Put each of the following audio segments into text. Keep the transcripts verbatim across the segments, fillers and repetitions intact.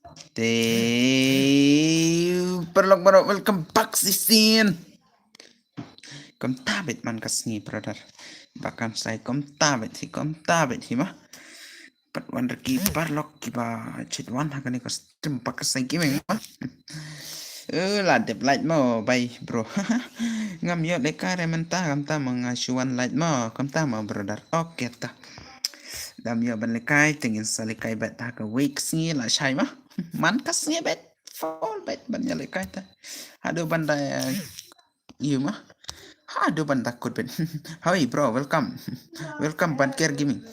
Te paralok baroh, welcome back shisien. Kumta beit man ka sngi brother. Ba kan sai kumta beit hi, kumta beit hi ma. Pat wan riki paralok kiba chit wan ha kane ka stream Ba Kan Sai Gaming ma. Eh, la dep light mo bai bro. Ngam ïoh lehkai re mynta, kumta mo nga shu wan light mo, kumta mo brother. Okay ta. Dam ïoh ban lehkai, te ngin sa lehkai beit ha kawei ka sngi lashai ma. Man ka sngi beit, full beit ban ïalehkai ta. Haduh ban da ïa ma. Haduh ban da kut beit. Hi bro, welcome. Welcome Ban Care Gaming.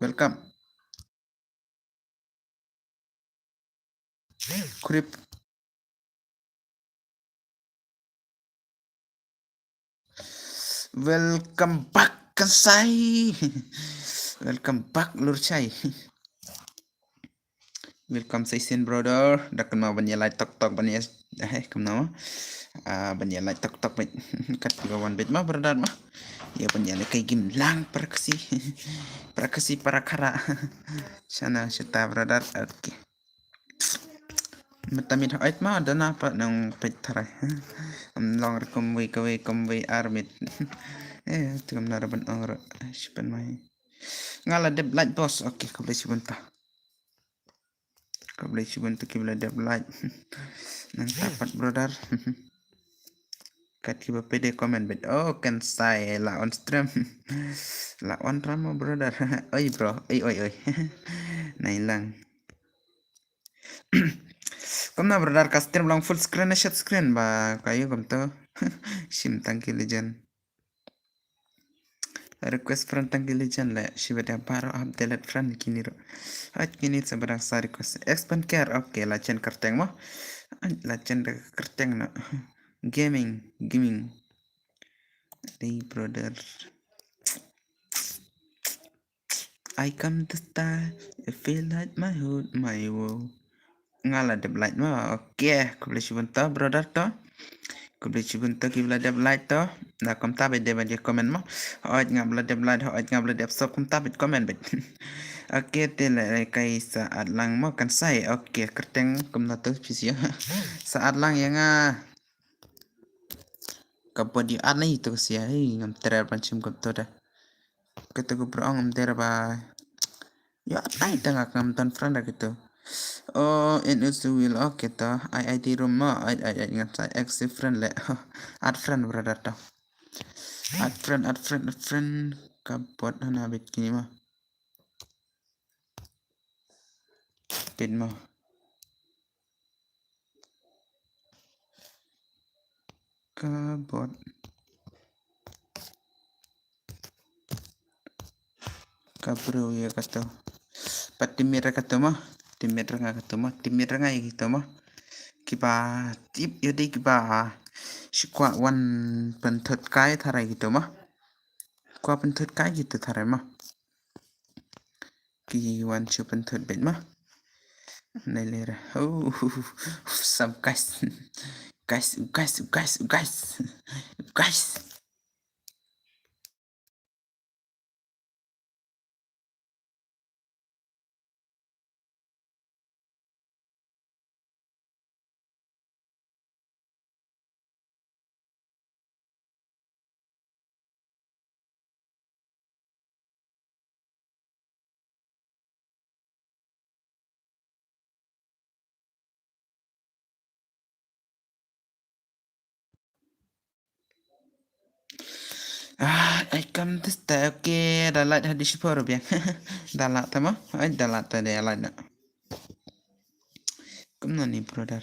Welcome. Creep. Welcome back Kan Sai. Welcome back Lurchai. Welcome shisien brother. Da kumno ban ïa light tok tok ban ïa, eh, kumno ma. Ah, ban ïa light tok tok beit. Kat kiba wan beit ma brother ma. Ïa ban ïa lehkai game lang para Khasi. Para Khasi para Khara. Shana shata brother. Okay. Mynta mih hooid ma, dona pat nang peit tharai. Am long re kumwei kawei kumwei ar mit. Eh, tu kam na ra ban ong re. Shipan mai. Nga la dep light boss. Okay, khublei shibun ta. Khublei shibun ta kiba la dep light. Nangta pat brother. Kat kiba pede comment beit. Oh, Kan Sai la on stream. La on ramo brother. Oi bro. Oi oi oi. Nai lang. Kumno brother, ka stream long full screen ne share screen ba kayu kumto. Shim tang ki legend. Request friend tang ki legend le shibet ya baroh hap delete friend kini ruh. Hooid kini sa ba dang sa request. Expand care, okay, la chen kyrteng mo. Hooid la chen da kyrteng no. Gaming, gaming. Hey brother. I come to stay, I feel like my hood, my world. Nga la dep light mo. Okay, khublei shibun to brother to. Khublei shibun to kiba la dep light to. Na kumta beit dei ban ïa comment mo. Hooid nga ba la dep light, hooid nga ba la dep sub kumta beit comment beit. Okay, te lehkai sa at lang mo Kan Sai. Okay, kyrteng kumno to phi shu. Sa at lang ïa nga. Ka bot ïa at na ito ka sia, hei, ngam trer ban shim kumto da. Kito ku bro ngam trer ba. Ïa at na ito nga ngam don friend da kito. Oh, in us will, okay to. I I D room mo, I I I ngam sa exit friend le. Add friend brother to. Add friend, add friend, add friend. Ka bot hana bit kini mo. Bit mo. Ka bot. Ka bro ïa kato. Pat teammate ra kato mo. Teammate ra nga kato mo. Teammate ra nga ïa kato mo. Kiba tip ïa dei kiba shu kwah wan pynthut kai tharai kito mo. Kwah pynthut kai kito tharai mo. Ki wan shu pynthut beit mo. Nai lera. Oh, sam guys. Guys, guys, guys, guys. Guys. Ah, ai kam tista, okay, da light hadi shipor biang. Da light tama, ai da light tadi light na. Kumno ni brother.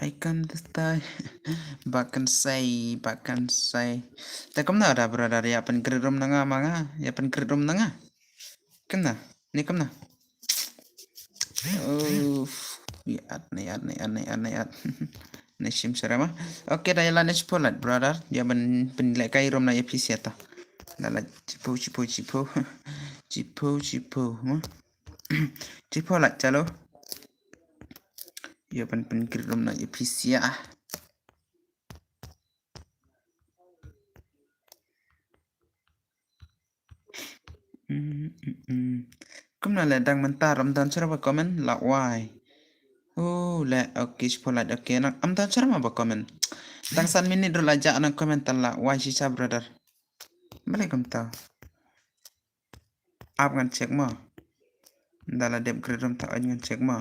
Ai kam tista. Ba kan sai, ba kan sai. Ta kumno da brother, ïa pyn grid room na nga ma nga, ïa pyn grid room na nga. Kumno, ni kumno. Uff, ïa at, ni at, ni at, ni at, ni at. Ni shim sara ma. Okay, da ïa la ni shipor light brother. Ïa ban pyn lehkai room na ïa phi sia ta. Da la shipor, shipor, shipor. Shipor, shipor, ma. Shipor light chalo. Ïa ban pyn grid room na ïa phi sia. Mm, Mm. Kumno leh dang mynta ym don shuh ba comment la wai. Oh, leh, okay, shiphew lait, okay, nang ym don shuh ba comment. Dang san minit ruh la jah nang comment ta la wai shisha brother. Balei kumta? Ap ngan check mo. Nda la dep grid room ta oi ngan check mo.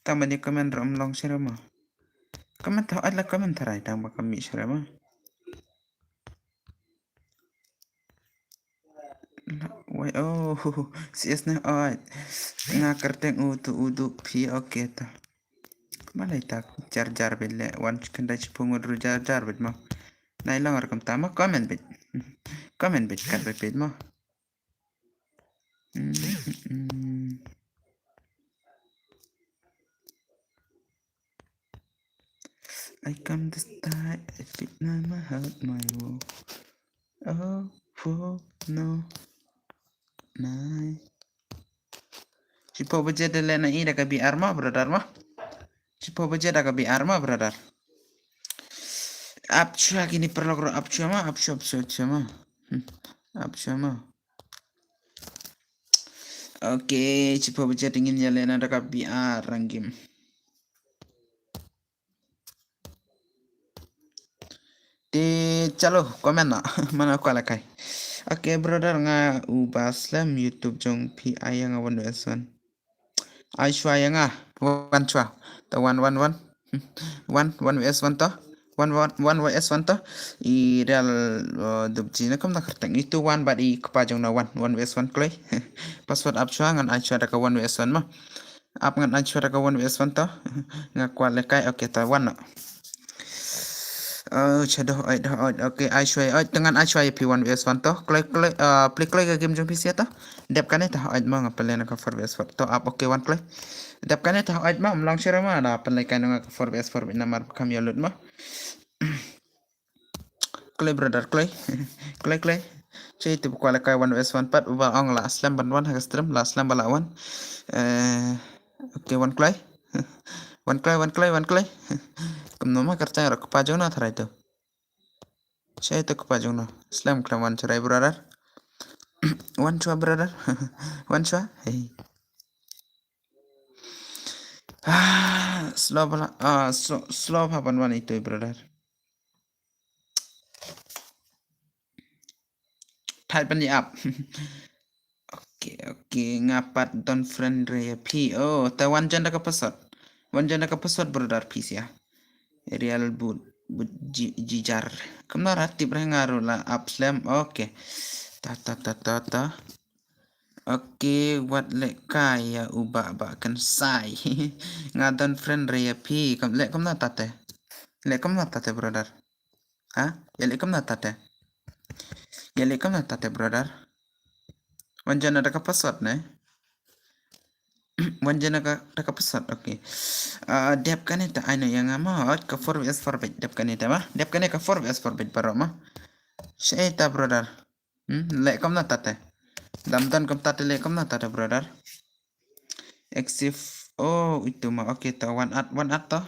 Tang ba ni comment ruh ym long shuh mo. Comment ta oi la comment ta rai tang ba ka mih shuh mo. La, wai, oh, C S ne oi. Nga kyrteng u tu u du phi, okay ta. Balei ta jar jar beit leh wan khyndai shiphew ngut ruh jar jar beit mo. Nai long ruh kumta mo comment beit. Comment beit kat beit beit mo. Mm, mm, mm. I come to stay, I speak now my heart, my world. Oh, oh, no, my. Shiphew baje da leh na i da ka B R mo, brother mo. Shiphew baje da ka B R mo, brother. Ap shuwa kine paralok ruh, ap shuwa mo, ap shuwa, ap shuwa, ap shuwa mo. Hmm, ap shuwa mo. Okay, shiphew baje da ngin ïa leh na da ka B R ranggim. Te chalo, comment na, mano kwah lehkai. Okay, brother, nga u Bah Slem, YouTube jong phi ai ïa nga one V S one. Ai shuwa ïa nga, one shuwa. Ta one, one, one. One, one V S one to. One, one, one V S one to. I real, uh, dubji na kumta kyrteng. Itu one bad i kpa jong na one, one V S one kloi. Password ap shuwa ngan ai shuwa da ka one V S one mo. Ap ngan ai shuwa da ka one V S one to. Nga kwah lehkai, okay, ta one no. Oh, cha doh, oi, doh, oi, okay, ai shuwa, oi, te ngan ai shuwa ïa phi one V S one to. Kloi, kloi, uh, plie kloi ka game jong phi sha to. Dep kane ta, oi, mo nga pynleit na ka four V S four. To ap, okay, one kloi. Dep kane ta, oi, mo, ym long shuh mo, da pynleit kane nga ka four V S four beit namar kam ïa lut mo. Kloi brother, kloi. Kloi, kloi. Che tu kwah lehkai one V S one pat, uba ong la slem ban wan ha ka stream, la slem ba la wan. Eh, okay, one kloi. One kloi, one kloi, one kloi. Kumno ma kyrteng ruh kpa jong na tharai tu. Che tu kpa jong na. Slem khlem wan tharai brother. One shuwa brother. One shuwa. Hey. Ah, slow bala, ah, so, slow bha ban wan itu brother. Thait ban ïa ap. Okay, okay, nga pat don friend re ïa phi. Oh, ta wan jan da ka password. Wan jan da ka password brother phi sia. Real boot, boot ji, jijar. Kumno ra tip re nga ruh la ap slem. Okay. Ta, ta, ta, ta, ta. Okay, wat lehkai ïa u Bah Bah Kynsai. Nga don friend re ïa phi. Kam leh kumno ta te. Leh kumno ta te brother. Ha? Ïa leh kumno ta te. Ïa leh kumno ta te brother. Wan jan da ka password ne. Wan jan da ka, da ka password, okay. Ah, dep kane ta ai noh ïa nga ma, ot ka four V S four beit, dep kane ta ma. Dep kane ka four V S four beit baroh ma. Shaei ta brother. Hmm, leh kumno ta te. Dam don kumta te leh kumno ta te brother. Exif, oh, itu ma, okay, ta one at, one at to.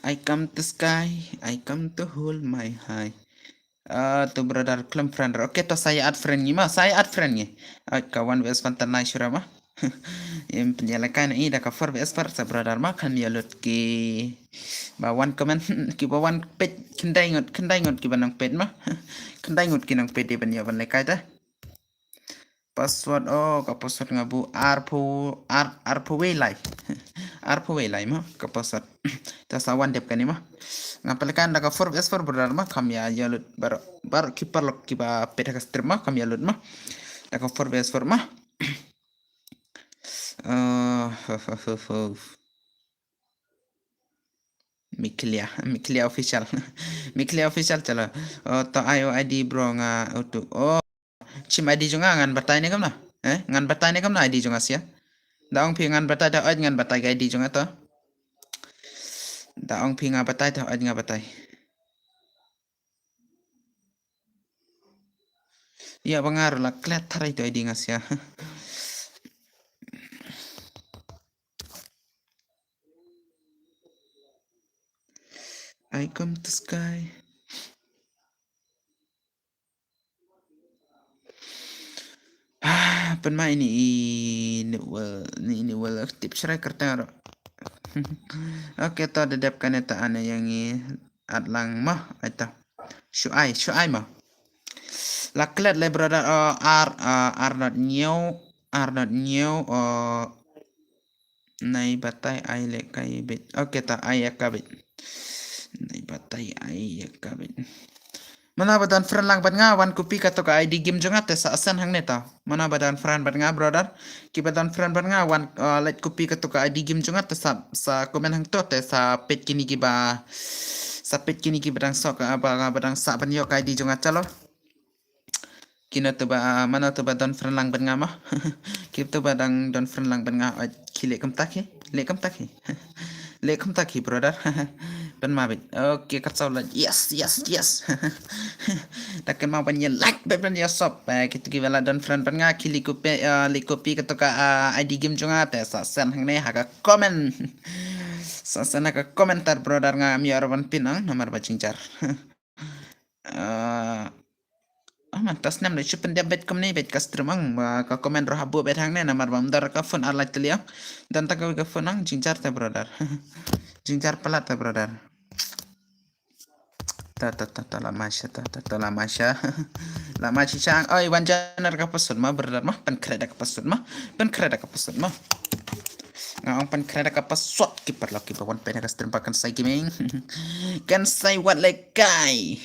I come to sky, I come to hold my high. Ah, tu brother khlem friend. Okay, to sa ïa add friend ngi ma, sa ïa add friend ngi. Ah, ka one V S one ta nai shuwa ma. Em pynïalehkai na i da ka four V S four sa brother ma khlem ïa lut ki. Ba wan comment, ki ba wan peit khyndai ngut, khyndai ngut ki ba nang peit ma. Khyndai ngut ki nang peit dei ban ïa ban lehkai ta. Password, oh, ka password nga buh arphew, ar, arphew wei lai. Arphew wei lai ma, ka password. Ta sa wan dep kane ma. Nga pynlehkai da ka four V S four brother ma, kam ïa ïa lut baroh, baroh ki paralok ki ba peit ha ka stream ma, kam ïa lut ma. Da ka four V S four ma. Eh, Miklia, Miklia official. Miklia official chalo. Oh, to ai o I D bro nga utu. Oh, shim I D jong nga ngan batai ne kumno? Eh, ngan batai ne kumno I D jong nga sia? Da ong phi ngan batai da oi ngan batai ka I D jong nga to. Da ong phi nga batai da oi nga batai. Ïa ba nga ruh la klet tharai to I D nga sia. Sky, come to sky. Ah, pynma ini i ni wel ni ini wel tip shrai kerteng ro. Okay, to da dep kane ta ane yang i at lang ma aita. Shu ai, shu ai ma. La klet le brother, uh, ar uh, ar not new, ar not new uh, Nai batai ai le kai bit. Okay, ta ai ya ka bit. Nai batai ai ya ka bit. Mana ba don friend lang bad nga wan copy kato ka I D game jong nga te sa send hangne ta. Mana ba don friend bad nga brother. Ki ba don friend bad nga wan uh, let copy kato ka I D game jong nga te sa sa comment hangto te sa pet kini ki ba sa pet kini ki ba dang sok ba ba dang sa ban yo ka I D jong nga chalo. Kino to ba mana to ba don friend lang bad nga ma. Kip to ba dang don friend lang bad nga. Ki le kam tak hi. Le kam tak hi. Le kam tak hi brother. Ban ma bit. Okay, kat saw la. Yes, yes, yes. Takan ma ban ya like bad ban ya sub. Kito ki bala don friend bad nga ki le copy le copy kato ka I D game jong nga te sa send hangne ha ka comment. Sa send ha ka comment tar brother nga am ya ban pin ang namar ba jingjar. Ah, man ta snem da shu pyndep bet kumne bet ka stream ang ka comment roh habu bet hangne namar bam dar ka phone alai tliang. Dan ta ka ka phone ang jingjar ta brother. Jingjar palat ta brother. Ta ta ta ta la masha ta ta ta la masha. La masha chang oi wan janar ka pasut ma brother ma pan kreda ka pasut ma pan kreda ka pasut ma. Nga ong pan kreda ka pasut ki parlok ki pawan pena ka stream pa kan sai gaming. Kan sai wat le kai.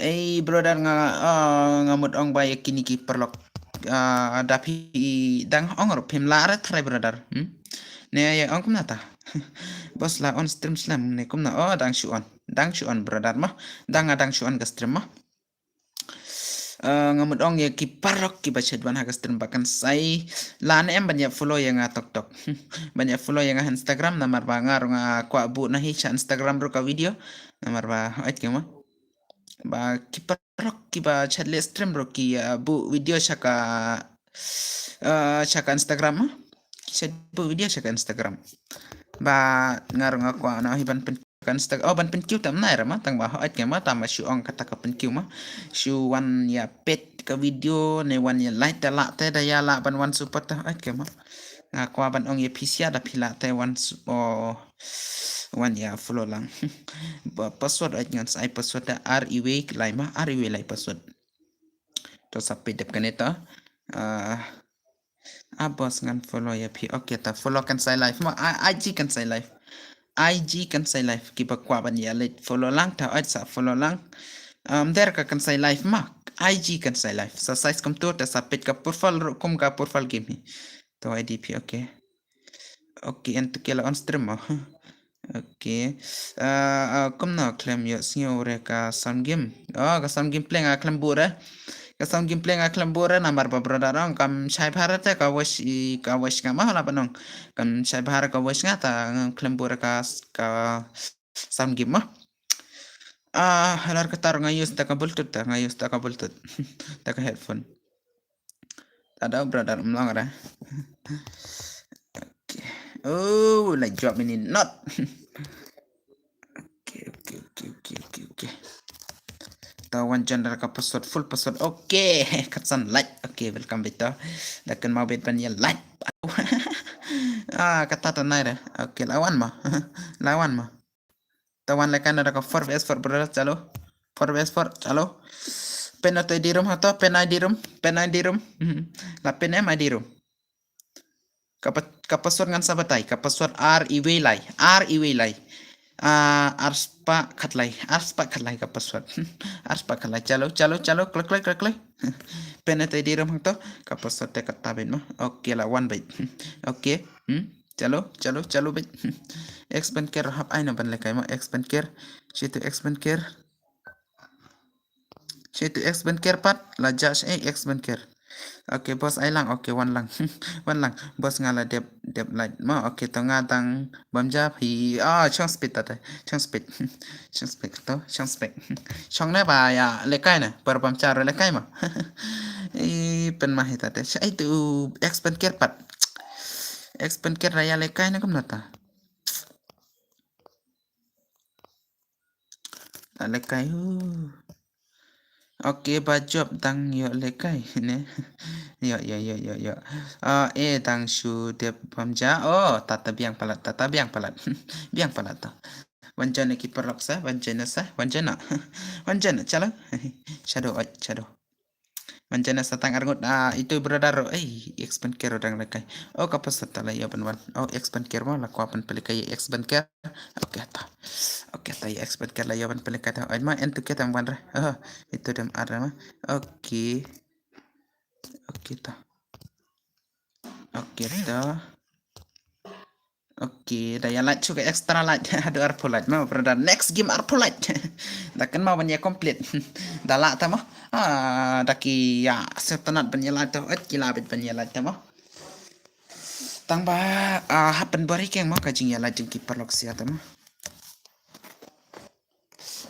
Ei brother nga ah, nga mut ong ba ya kini ki parlok ah, da phi dang ong ro phim la re thrai brother. Hmm? Ne ya ong kumna ta. Bos la on stream slam ne kumna oh dang shu on. Dang shu on brother ma. Dang nga dang shu on ka stream ma. Uh, nga mut ong ya ki parok ki ba shet ban ha ka stream ba kan sai la ne em ban ya follow ya nga tok tok. Ban ya follow ya nga Instagram namar ba nga rong nga kwa bu na hi cha Instagram ro ka video namar ba ait ke ma ba ki parok ki ba shet le stream ro ki uh, bu video cha ka uh, cha ka Instagram ma ki shet bu video cha ka Instagram ba nga rong nga kwa na hi ban pen kan stak oh ban pynkiew tam nai ra ma tang ba hooid ke ma tam ba shu ong kata ka pynkiew ma shu wan ya pet ka video ne wan ya like ta la te da ya la ban wan support ta hooid ke ma nga kwa ban ong ya pisia da pila te wan oh wan ya follow lang ba password hooid ngan sai password da ar iwe lai ma ar iwe lai password to sa pet dep kane ta ah Ah, bos ngan follow ya phi. Okay, ta follow kan sai live ma. I G kan sai live. I G kan sai live. Ki ba kwa ban ya leit follow lang ta oi sa follow lang. Um, der ka kan sai live ma. I G kan sai live. Sa size kum tu ta sa pet ka profile ru kum ka profile game hi. To I D phi okay. Okay, en tu ke la on stream ma. Okay. Uh, uh, kumno klem yo sngew re ka sound game. Oh, ka sound game pleng a klem bure. Ka sound game pleng a klem bure namar ba brother ong kam shai bhara te ka wash i ka wash nga ma la banong. Kam shai bhara ka wash nga ta klem bure ka ka sound game ma. Ah, halar ka tar nga use ta ka bluetooth ta nga use ta ka bluetooth. Ta ka headphone. Ta da brother um long re. Okay. Oh, like jawab ini not. Okay, okay, okay, okay, okay, okay. Ta wan jan da ka password full password. Okay, katsan like. Okay, welcome back to. Da kan mau bet ban ya like. Ah, kata ta nai re. Okay, lawan ma. Lawan ma. Ta wan lekan da ka four vs four brother chalo. Four vs four chalo. Pen to di room hato pen di room pen di room. La pen em di room. Ka password ngan sa batai ka password ar iwe lai ar iwe lai. Ah, ar spa khatlai ar spa khatlai ka password. Ar spa khatlai chalo chalo chalo klik klik klik klik. Pen to di room hato ka password te ka tabin ma. Okay la one bait. Okay. Hmm. Chalo chalo chalo bait. Expand care hap ai na ban lekai ma expand care. Situ expand care. Situ expand care pat la jas eh expand care. Okay boss ai lang okay wan lang. Wan lang boss nga la dep dep light ma okay to nga tang bam jap hi ah chong speed ta chong speed. Chong speed to chong speed. Chong ne ba ya lekai ne per bam char lekai ma. I pen ma hi ta te sai tu expand care pat. Expand care raya lekai ne kum nata. Lekai. Okay, ba jop dang ïoh lekai ne. Ïoh, ïoh, ïoh, ïoh, ïoh. Ah, eh, dang shu dep bam ja. Oh, tata biang palat, tata biang palat. Biang palat to. Wan join ki paralok sa, wan join sa, wan join. Wan join, chalo. Shadow, oi, shadow. Wan join sa tang arngut, ah, itu brother, eh, expand care dang lekai. Oh, ka pas tata la ïoh ban wan. Oh, expand care ma, la kwah ban pelekai expand care. Okay, ta. Okay, ta ïa expert ka la ïoh ban pynlehkai ta. Ai ma en tu ke tam wan re. Oh, itu dem ar ma. Okay. Okay, ta. Okay, ta. Okay, da ïa light chuka extra light. Aduh, arphew light ma brother. Next game arphew light. Da kan ma ban ïa complete. Da la ta ma. Ah, da ki ïa setanat ban ïa light ta. Et ki la bit ban ïa light ta ma. Tang ba, ah, hap ban bari keng ma ka jing ïa light jing ki paralok sia ta ma.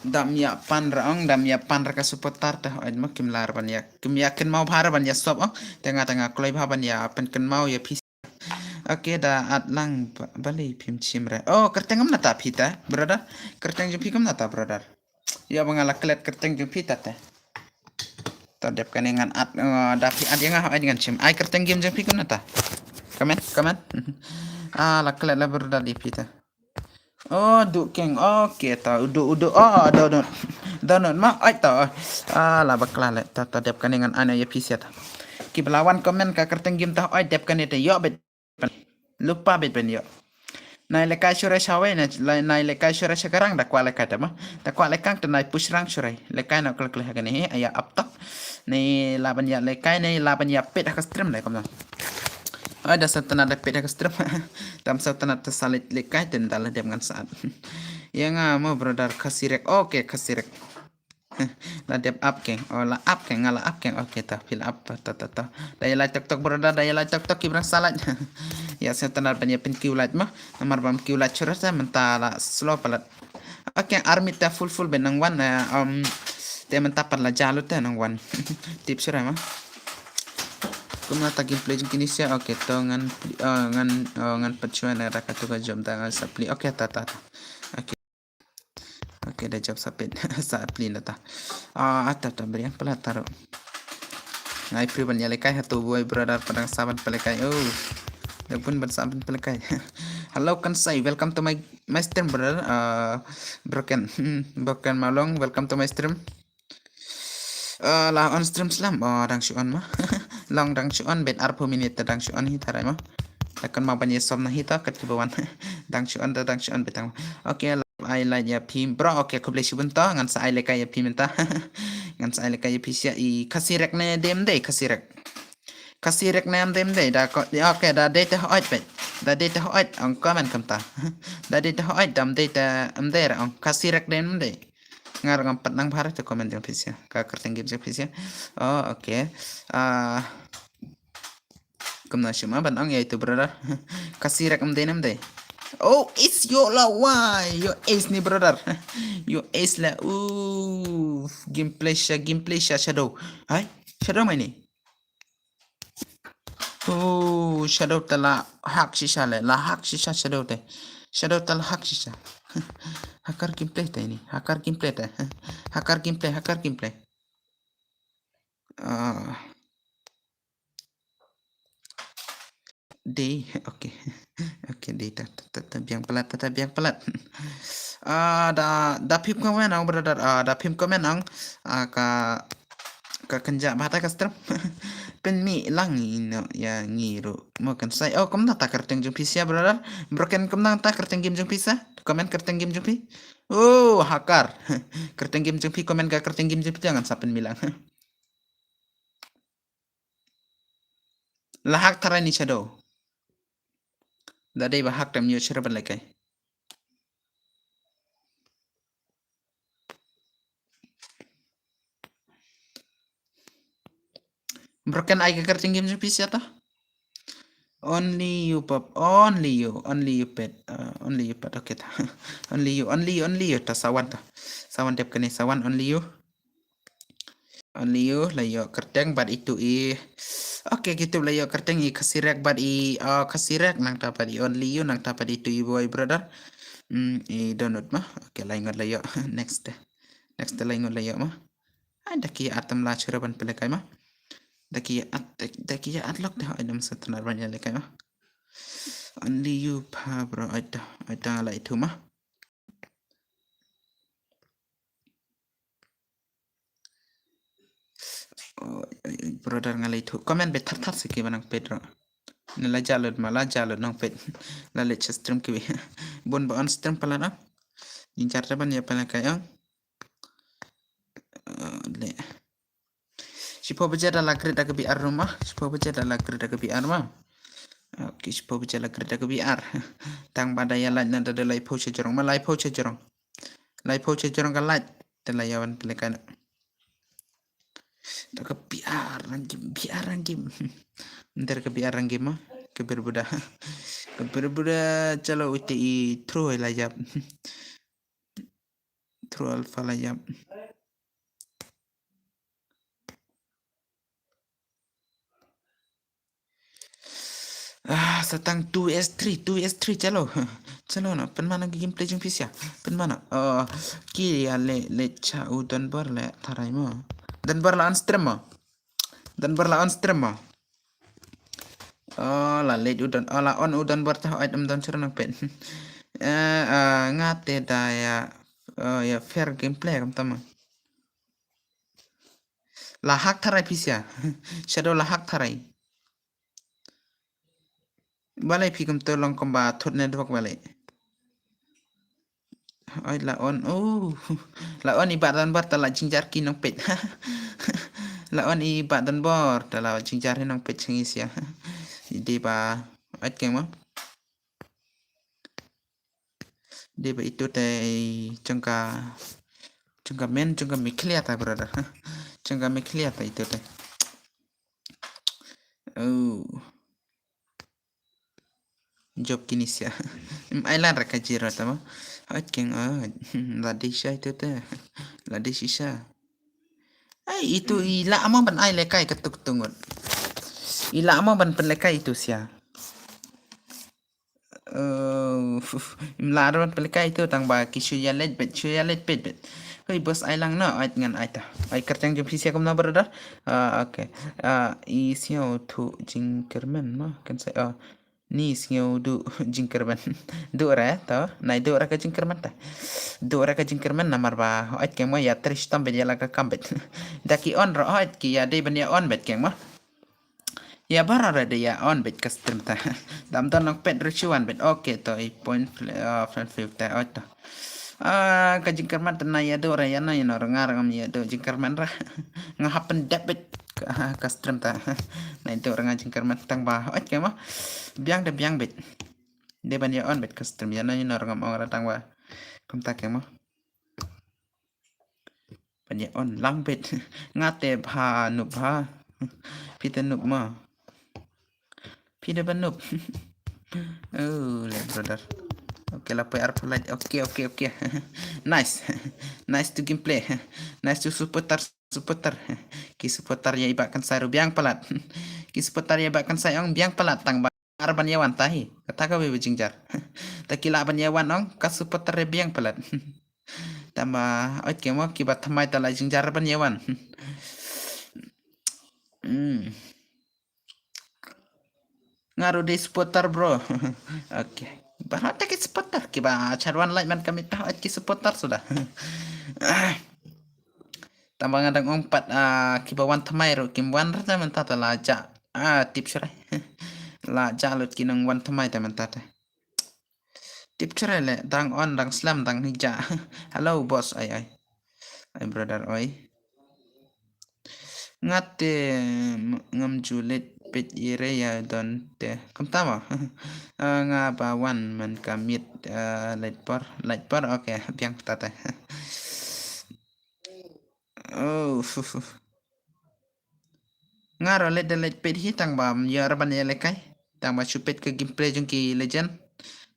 Dam ïa pan ra ong, dam ïa pan ra ka supporter ta. Oi ma kim lar ban ïa, kim ïa kynmaw bha ra ban ïa sop ong. Tanga tanga kloi bha ban ïa pyn kynmaw ïa phi. Okay, da at lang ba, balei phim chim re. Oh, kyrteng kam na ta phi ta, brother. Kyrteng jong phi kam na ta, brother. Ïa ba nga la klet kyrteng jong phi ta te. Ta dep kane ngan at, eh, da phi at ïa nga, ai ngan chim. Ai kyrteng game jong phi kam na ta. Comment, comment. Ah, la klet la brother di phi ta. Oh, du keng. Okay, ta udu udu. Oh, donut. Donut ma. Ai ta. Ah, la bakla le. Ta, ta dep kane ngan an ïa phi sia ta. Ki ba la wan comment ka kyrteng game ta. Ai dep kane te ïoh bit. Lypa bit ban ïoh. Nai lekai shurai shawei, nai, nai lekai shurai shakarang da kwah lekai ta ma. Da kwah lekai ta nai push rang shurai. Lekai na kle kle ha kane he, aya up top. Nai la ban ïa lekai, nai la ban ïa pet ha ka stream le kam na. Ai da sa tana da pet ha ka stream. Dam sa tana ta sa le, lekai ten da la dem ngan saat. Ïa nga mo brother Khasi Rek. Okay, Khasi Rek. La dep up keng. Oh, la up keng, nga la up keng. Okay, ta fill up ta ta ta ta. Da ïa light tok tok brother, da ïa light tok tok ki brang sa light. Ïa sa tana ban ïa pyn kiw light ma. Namar bam kiw light shurai sa mynta la slow palat. Okay, army ta full full ben nang wan, eh, um, te mynta pat la jalu te nang wan. Tip shurai ma. Kumna ta gameplay jong kine sia. Okay, to ngan, eh, ngan, eh, ngan pat shuwa na raka tu ka jom ta ngan sa pli. Okay, ta ta ta. Okay. Okay, da jop sa pet. Sa pli na ta. Ah, ta ta beriang pala taruh. Ngai pri ban ïa lekai ha tu boy brother padang saban pelekai. Oh. Da pun ban saban pelekai. Hello Kansai, welcome to my, my stream brother. Uh, Broken. Hmm, Broken Malong, welcome to my stream. Uh, la on stream slam. Oh, dang shu on ma. Long dang shu on bet arphew minute ta dang shu on hi tarai ma. Takon ma ban ïa som na hi ta kat ki bawan. Dang shu on ta dang shu on betang. Okay, la ai la ïa phi bro. Okay, khublei shibun ta ngan sa ai lekai ïa phi mynta. Ngan sa ai lekai ïa phi sia i Khasi Rek ne dem dei Khasi Rek. Khasi Rek ne am dem dei da ko. Okay, da dei te hoi bet. Da dei te hoi ong comment kam ta. Da dei te hoi dam dei te am dei ra ong Khasi Rek dem dei. Ngar ngam pat nang bhar te comment jong phi sia. Ka kyrteng game jong phi sia. Oh, okay. Ah, kumna shima ban ang ya itu brother. Khasi Rek am dei nam dei. Oh, it's yo la wai. Yo ace ni brother. Yo ace la. Uh, gameplay sha, gameplay sha shadow. Hai, shadow mai ni. Oh, shadow ta la hak shisha le, la hak shisha shadow te. Shadow ta la hak shisha. Hakar gameplay te ini, hakar gameplay te. Hakar gameplay, hakar gameplay. Ah. Dei, okay. Okay, dei ta, ta, ta, ta biang palat, ta, ta biang palat. Ah, da, da phim comment ang brother, ah, da phim comment ang, ah, ka, ka kynja bha ta ka stream. Pynmih lang ino ïa ngi ruh. Mo kan sai. Oh, kumna ta kyrteng jong phi sia brother. Broken kumna ta kyrteng game jong phi sa. Comment kyrteng game jong phi. Oh, hakar. Kyrteng game jong phi comment ka kyrteng game jong phi jangan sa pynmih lang. La hak tharai ni shadow. Da dei ba hak tam ïoh shuh ban lekai. Broken ai ka kyrteng game jong phi sia ta. Only you pop, only you, only you pet, uh, only you pet, okay ta. Only you, only you, only you ta sawan ta. Sawan dep kane sawan only you. Only you la ïoh kyrteng bad itu i. Okay, kitu la ïoh kyrteng i Khasi Rek bad i, uh, Khasi Rek nangta bad i only you nangta bad itu i boy brother. Hmm, i donut ma. Okay, la ingat la ïoh next. Next te lai ngut lai ïoh ma. Ai da ki at tam la chura ban pynlehkai ma. Da ki at da ki at lok da ai dam sa tnar ban ïalehkai ma. Only you pa bro ai da ai da lai thu ma. Brother nga leit thu comment be thar thar siki ba nang peit ro. Ne la jalud ma la jalud nang peit. La leit cha stream kiwi. Bun ba on stream pala na. Jingjar ta ban ya pala kai ang. Le. Shiphew baje da la grit da ka B R ro ma. Shiphew baje da la grit da ka B R ma. Okay, shiphew baje la grit da ka B R. Tang ba da ya lait na da da laiphew cha jrong ma laiphew cha jrong. Laiphew cha jrong ka lait. Da la ya wan pele kai na. Da ka B R rang game, B R rang game. Ntar ka B R rang game ma. Ka bir buda. Ka bir buda chalo uite i through la yap. Through alpha la yap. Ah, sa tang two S three, two S three chalo. Chalo na, pynmano ki gameplay jong phi sia. Pynmano. Oh, ki ya le le cha u Donbor le tharai mo. Donbor la on stream mo. Donbor la on stream mo. Oh, la le u Don, oh, la on u Donbor ta oi dam don chura nang pet. Eh, eh, nga te da ya, oh, ya fair gameplay kam tama. La hak tharai phi sia. Shadow la hak tharai. Balei phi kumto long kumba thut network balei. Oi la on. Oh. La on i ba Donbor ta la jingjar ki nong pet. La on i ba Donbor ta la jingjar hi nong pet chingi sia. Di ba. Oi keng ma. Di ba itu te jengka jengka men jengka miklia ta brother. Jengka miklia ta itu te. Oh. Job kini sia. Im ai lan raka jiro tama. Hot keng oh. Ladi sha itu te. Ladi shisha. Ai itu i la amo ban ai lekai ketuk tungut. I la amo ban pen lekai itu sia. Uh, im la ron pelikai tu tang ba ki shu ya let bet shu ya let bet bet. Hoi bos ai lang no ai ngan ai ta. Ai kerteng jom phi sia kumno brother. Uh, okay. Uh, i sio tu jingkermen ma kan sai. Uh, ni sio du jingkermen. Du re to nai du re ka jingkermen ta. Du re ka jingkermen namar ba ai keng mo ya trish tam bet ya la ka kam bet. Da ki on ro ai ki ya dei ben ya on bet keng mo. Ya bara re de ya on bet ka stream ta. Dam don nok pet ru chuan bet. Okay to i point friend fifth ta oi to. Ah, ka jingkerman ta na ya do re ya no ya no renga rengam ya do jingkerman ra. Nga happen dep bet ka stream ta. Na itu renga jingkerman tang ba oi kema. Biang de biang bet. De ban ya on bet ka stream ya no ya no rengam ong ra tang ba. Kum ta kema. Panye on lang bet. Nga te bha nup bha. Phi te nup ma. Phi te ba nup. Oh le brother. Okay la poi ar pulai. Okay okay okay. Nice. Nice to gameplay. Nice to supporter supporter. Ki supporter ya iba kan sai ru biang palat. Ki supporter ya iba kan sai ong biang palat tang ba. Ar ban yawan tahi kata ka wei ba jingjar. Ta ki la ban yawan ong ka supporter re biang palat. Tama oi ke mo ki ba thamai ta la jingjar ban yawan. Hmm. Nga ru dei supporter bro. Okay. Ba ta ki supporter ki ba charwan like man kami ta oi ki supporter sudah. Tamba nga dang ong pat ah, ki ba wan thamai ru kim wan rata menta ta la ja. Ah, tip shrai. La ja lut ki nang wan thamai ta menta ta. Tip shrai le dang on dang slam dang hija. Hello boss ai ai. Ai brother oi. Nga te ngam julit pit ire ya don te. Kam tama. Ah, nga ba wan man kamit ah, lait por lait por okay biang ta ta. Oh. Nga ro let da let pet hi tang ba ya ra ban ya lekai. Tang ba shu pet ka gameplay jong ki legend.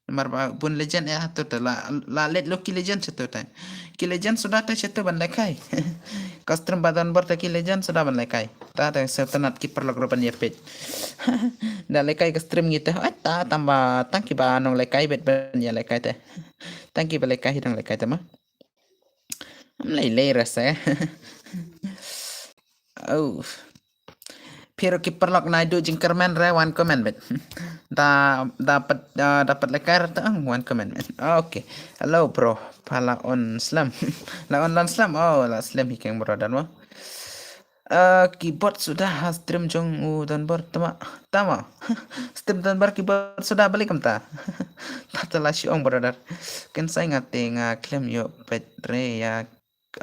Namar ba bun legend ya tu ta la la let lo ki legend satu ta. Ki legend sudah ta satu ban lekai. Ka stream ba don bor ta ki legend sudah ban lekai. Ta ta setanat ki perlok ro ban ya pet. Da lekai ka stream ngi ta. Ai ta tang ba tang ki ba nong lekai bet ban ya lekai ta. Tang ki ba lekai hi dang lekai ta ma. Mlei lei rasa. Oh. Phi ruh ki paralok, nai duh jingkyrmen re wan comment beit. Da, da pat, da, da pat lehkai re ta ang wan comment beit. Okay. Hello bro. Pha la on slem. La on lan slem. Oh, la slem hi keng brother mo. Uh, keyboard suda ha stream jong u Donbor tama. Tama. Stream Donbor keyboard suda balik kumta. Tata la shu ong brother. Kynsai nga te nga khlem ïoh peit re ïa,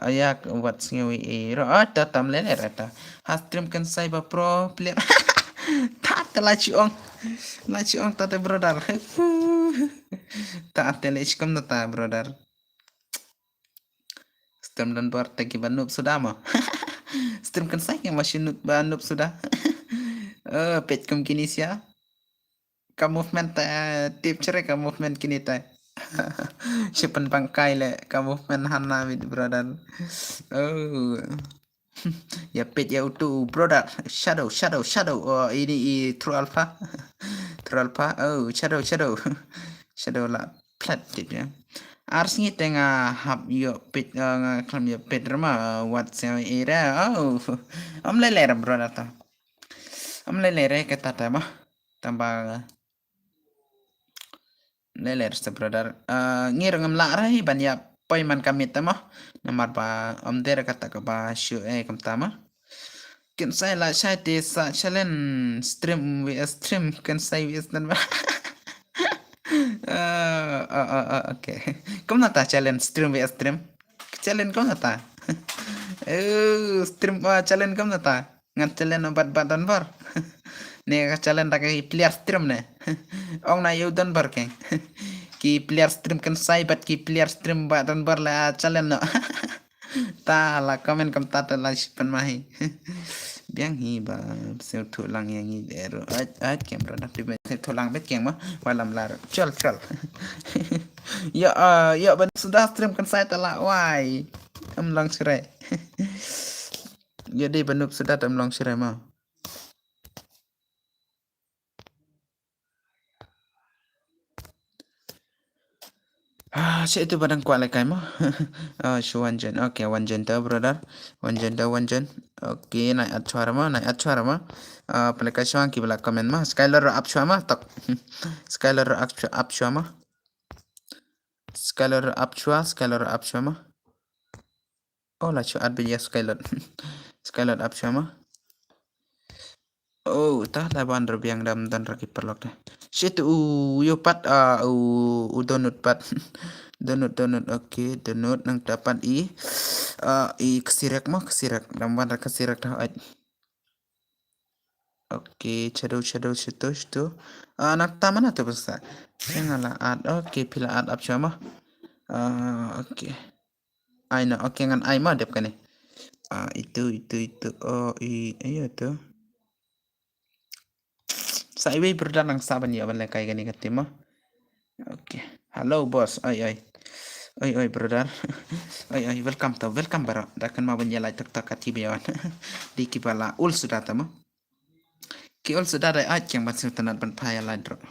ïa wat sngew i ro. Ah, ta tam lele rata. Ha stream kynsai ba pro player. Tata la shu ong. La shu ong tata brother. Tata le shu kum tata brother. Stream Donbor te ki ba noob suda mo. Stream kynsai ki ma shu noob ba noob suda. Oh, peit kum kini sia. Ka movement te tip chere ka movement kini te. Shu pynbang kai le ka movement hana with brother. Oh. Ya peit ya utu brother. Shadow, shadow, shadow. Oh, ini i True Alpha. True Alpha. Oh, shadow, shadow. Shadow la plat tip ya. Ar sngi te nga hap ïoh peit, eh, nga khlem ïoh peit re ma, eh, wat se ira. Oh. Om lele re brother ta. Om lele re kata ta ma. Tamba lele re sa brother. Eh, ngi ruh ngam lah re ban ïa poi man ka miet te mo. Namar ba om dei re kata kaba shu eh kumta mo. Kynsai la shai te sa challenge stream V S stream, kynsai V S nan ba. Eh, eh, eh, eh, okay. Kumno ta challenge stream V S stream? Challenge kumno ta? Eh, stream, ah, challenge kumno ta? Ngan challenge bad, bad Donbor. Ne ka challenge da ki player stream ne. Ong na ïa u Donbor keng. Ki player stream kynsai bad ki player stream bad Donbor la challenge no. Ta la comment kumta ta la shu pynmai. Biang hi ba sngewthuh lang ïa ngi de ruh. Ait, ait, keng brother, phi ba sngewthuh lang beit keng mo. Wat lam lar. Chol, chol. Ïa, ah, ïa ban suda stream kynsai ta la wai. Em long shere. Ïa dei ba noob suda em long shere mo. Ah, sha itu ba dang kwah lehkai mo. Ah, shu wan join. Okay, wan join ta brother. Wan join ta, wan join. Okay, nai add shuwa mo, nai add shuwa mo. Ah, pynlehkai shuwa ki ba la comment mo. Skylar ap shuwa mo tok. Skylar ap shuwa, ap shuwa mo. Skylar ap shuwa, Skylar ap shuwa mo. Oh, la shu add beit ïa Skylord. Skylord ap shuwa mo. Oh, ta la ban re biang dam don re ki paralok te. Shit, u ïoh pat, ah, u, u Donut pat. Donut, Donut, okay, Donut nangta pat i, ah, i Ksirek mo, Ksirek. Dam ban re Ksirek ta ait. Okay, shadow, shadow, shadow, shadow. Ah, nangta mana tu basa. Nga la add, okay, phi la add ap shuwa mo. Ah, okay. Ai no, okay, ngan ai mo dep kane. Ah, itu, itu, itu. Oh, i, ayo tu. Sa iwei brother nang sa ban ïa ban lehkai kane ka team mo. Okay. Hello boss. Oi, oi. Oi, oi brother. Oi, oi, welcome to, welcome bro. Da kan ma ban ïa lai tok tok ka team ïa wan. Di ki ba la ul suda ta mo. Ki ol suda dei ait keng ban sngewtynnat ban phai ïa lait ruh.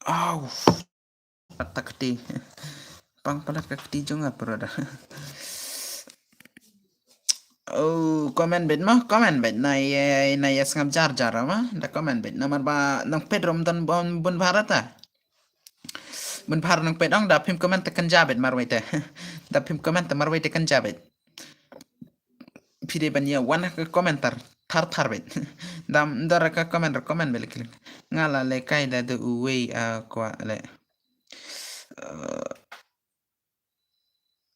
Au. Palat ka kti. Pang palat ka kti jong nga brother. Oh, comment beit mo, comment beit. Na ïa, na ïa sngap jar jar mo. Da comment beit. Namar ba nang peit ruh ym don bun, bun bha ra ta. Bun bha ra nang peit ong da phim comment te kynja beit marwei te. Da phim comment te marwei te kynja beit. Phi dei ban ïa wan ha ka comment thar thar beit. Dam dara ka comment re comment beit lek lek. Nga la lehkai da de uwei, ah, kwah leh. Eh,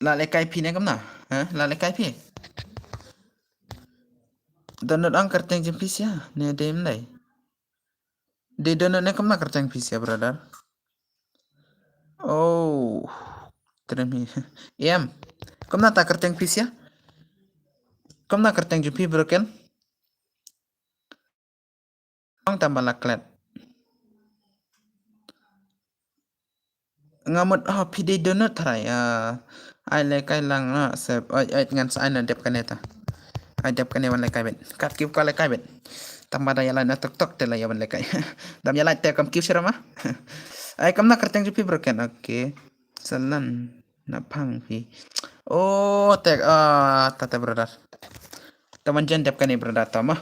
la lehkai phi ne kumno? Ha? La lehkai phi? Download ong kyrteng jong phi sia ne dei ym dei? Dei Download ne kumno kyrteng phi sia brother? Oh. Trem hi. Em. Kumno ta kyrteng phi sia? Kumno kyrteng jong phi broken? Ong tam ba la klet. Nga mut, oh, phi dei Download tharai. Ah, ai lehkai lang na sep. Ai, ai ngan sa ai na dep kane ta. Ai dep kane wan lehkai beit. Kat ki kwah lehkai beit. Tang ba da ïa lai na tok tok te la ïa wan lehkai. Dam ïa lai te kam ki sera ma. Ai kam na kyrteng jong phi bro Ken. Okay. Salan na phang phi. Oh, tek ah tata brother. Taman jan dep kane brother tama.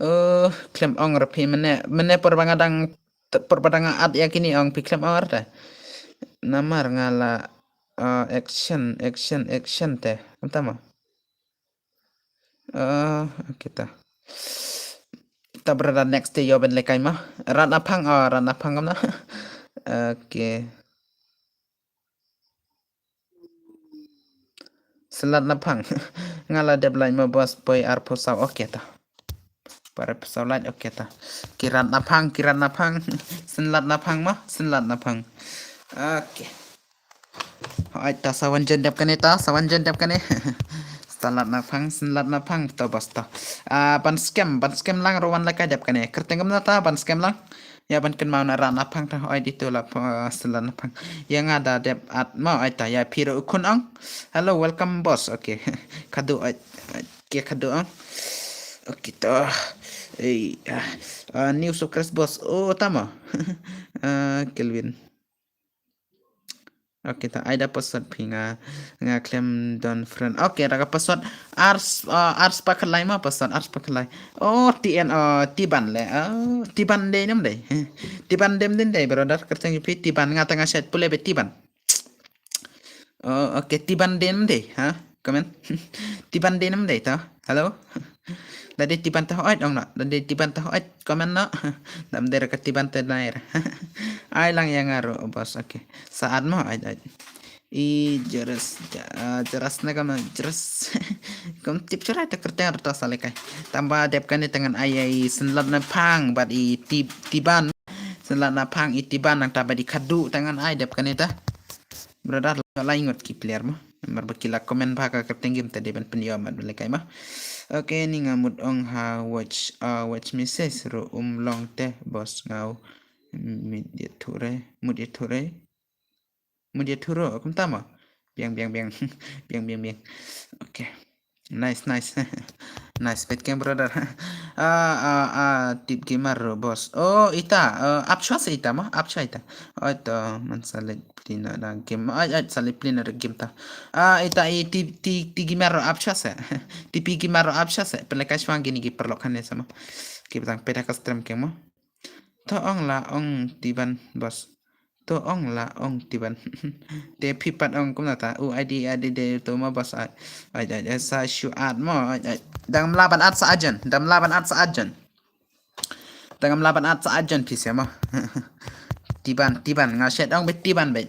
Oh, klem ong ra phi mene mene por banga dang por badang at ya kini ong phi klem ong ra. Namar nga la ah, action action action te. Tama. Ah, okay ta. Ta brother next day yo ben lekai ma. Rat na phang ah rat na phang kam na. Okay. Salat na phang. Nga la dep lai ma boss poi ar phusau okay ta. Par phusau lai okay ta. Kirat na phang kirat na phang. Salat na phang ma salat na phang. Okay. Hoi ta sawan jen dep kane ta sawan jen dep kane. Salat na phang salat na phang to basta. Ah, ban scam ban scam lang ruwan la ka dep kane. Kerteng kam na ta ban scam lang. Ya ban ken mau na ran na phang ta hoi di tu la salat na phang. Ya nga da dep at mau ai ta ya phiro ukun ang. Hello welcome boss. Okay. Kadu ai ke kadu ang. Okay to. Eh, ah, new subscribe boss. Oh tama. Ah, Kelvin. Okay ta ai da password phi nga nga klem don friend. Okay da ka password ars uh, ars pakhlai ma password ars pakhlai. Oh tn uh, tiban le. Oh tiban de nam de. Tiban dem din de brother kerteng phi tiban nga tanga shet pule be tiban. Oh okay tiban de nam de ha. Comment. Tiban de nam de ta. Hello. Dadi tiban ta hoi dong na. Dadi tiban ta hoi comment na. Dam der ka tiban ta nair. Ai lang yang aro boss okay. Saat mo ai ai. I jeres jeres na kam jeres. Kam tip chara ta kerteng rata salekai. Tamba dep kane tangan ai ai senlat na phang bad i tip tiban. Senlat na phang i tiban nang tamba di kadu tangan ai dep kane ta. Brother lai ngot ki player mo. Mar ba ki la comment ba ka kerteng game ta de ban pynïoh mat ba lekai ma. Okay ni nga mut ong ha watch uh, watch message ro um long te boss ngau. Mut ye thure mut ye thure. Mut ye thure kum tama. Biang biang biang. Biang biang biang. Okay. Nice nice. Nice bet kem brother. Ah ah ah tip gamer ro boss. Oh ita uh, ap chwa se ita ma ap chwa ita. Oh ita man salit plina da game. Ai ai salit plina da game ta. Ah ita i ti ti ti gamer ap chwa se. Ti pi gamer ap chwa se. Pele ka chwa gini gi perlok hane sama. Ki batang peda ka stream keng mo. To ong la ong tiban boss. To ong la ong tiban. Te phi pat ong kumna ta u ai di ai di de to ma boss ai. Ai ai sa shu at mo ai ai. Dang la ban at sa ajan. Dang la ban at sa ajan. Tengam laban at sa ajan phi sema. Tiban tiban nga shet ong bet tiban bet.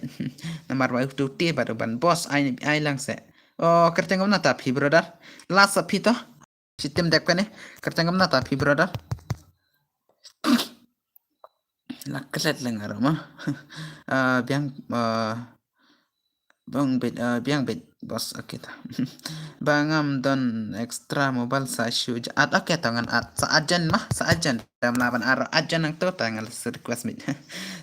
Namar ba tu tiban ban boss ai ai lang se. Oh kerteng na ta phi brother. Last sa phi to. Sitim dek kane. Kerteng na ta phi brother. La klet leng aroma. Ah biang ah Bang bit uh, biang bit boss okay ta. Bangam don extra mobile sa shu at okay ta ngan at sa ajan mah sa ajan. Dam laban aro ajan nang tu ta ngan request mit.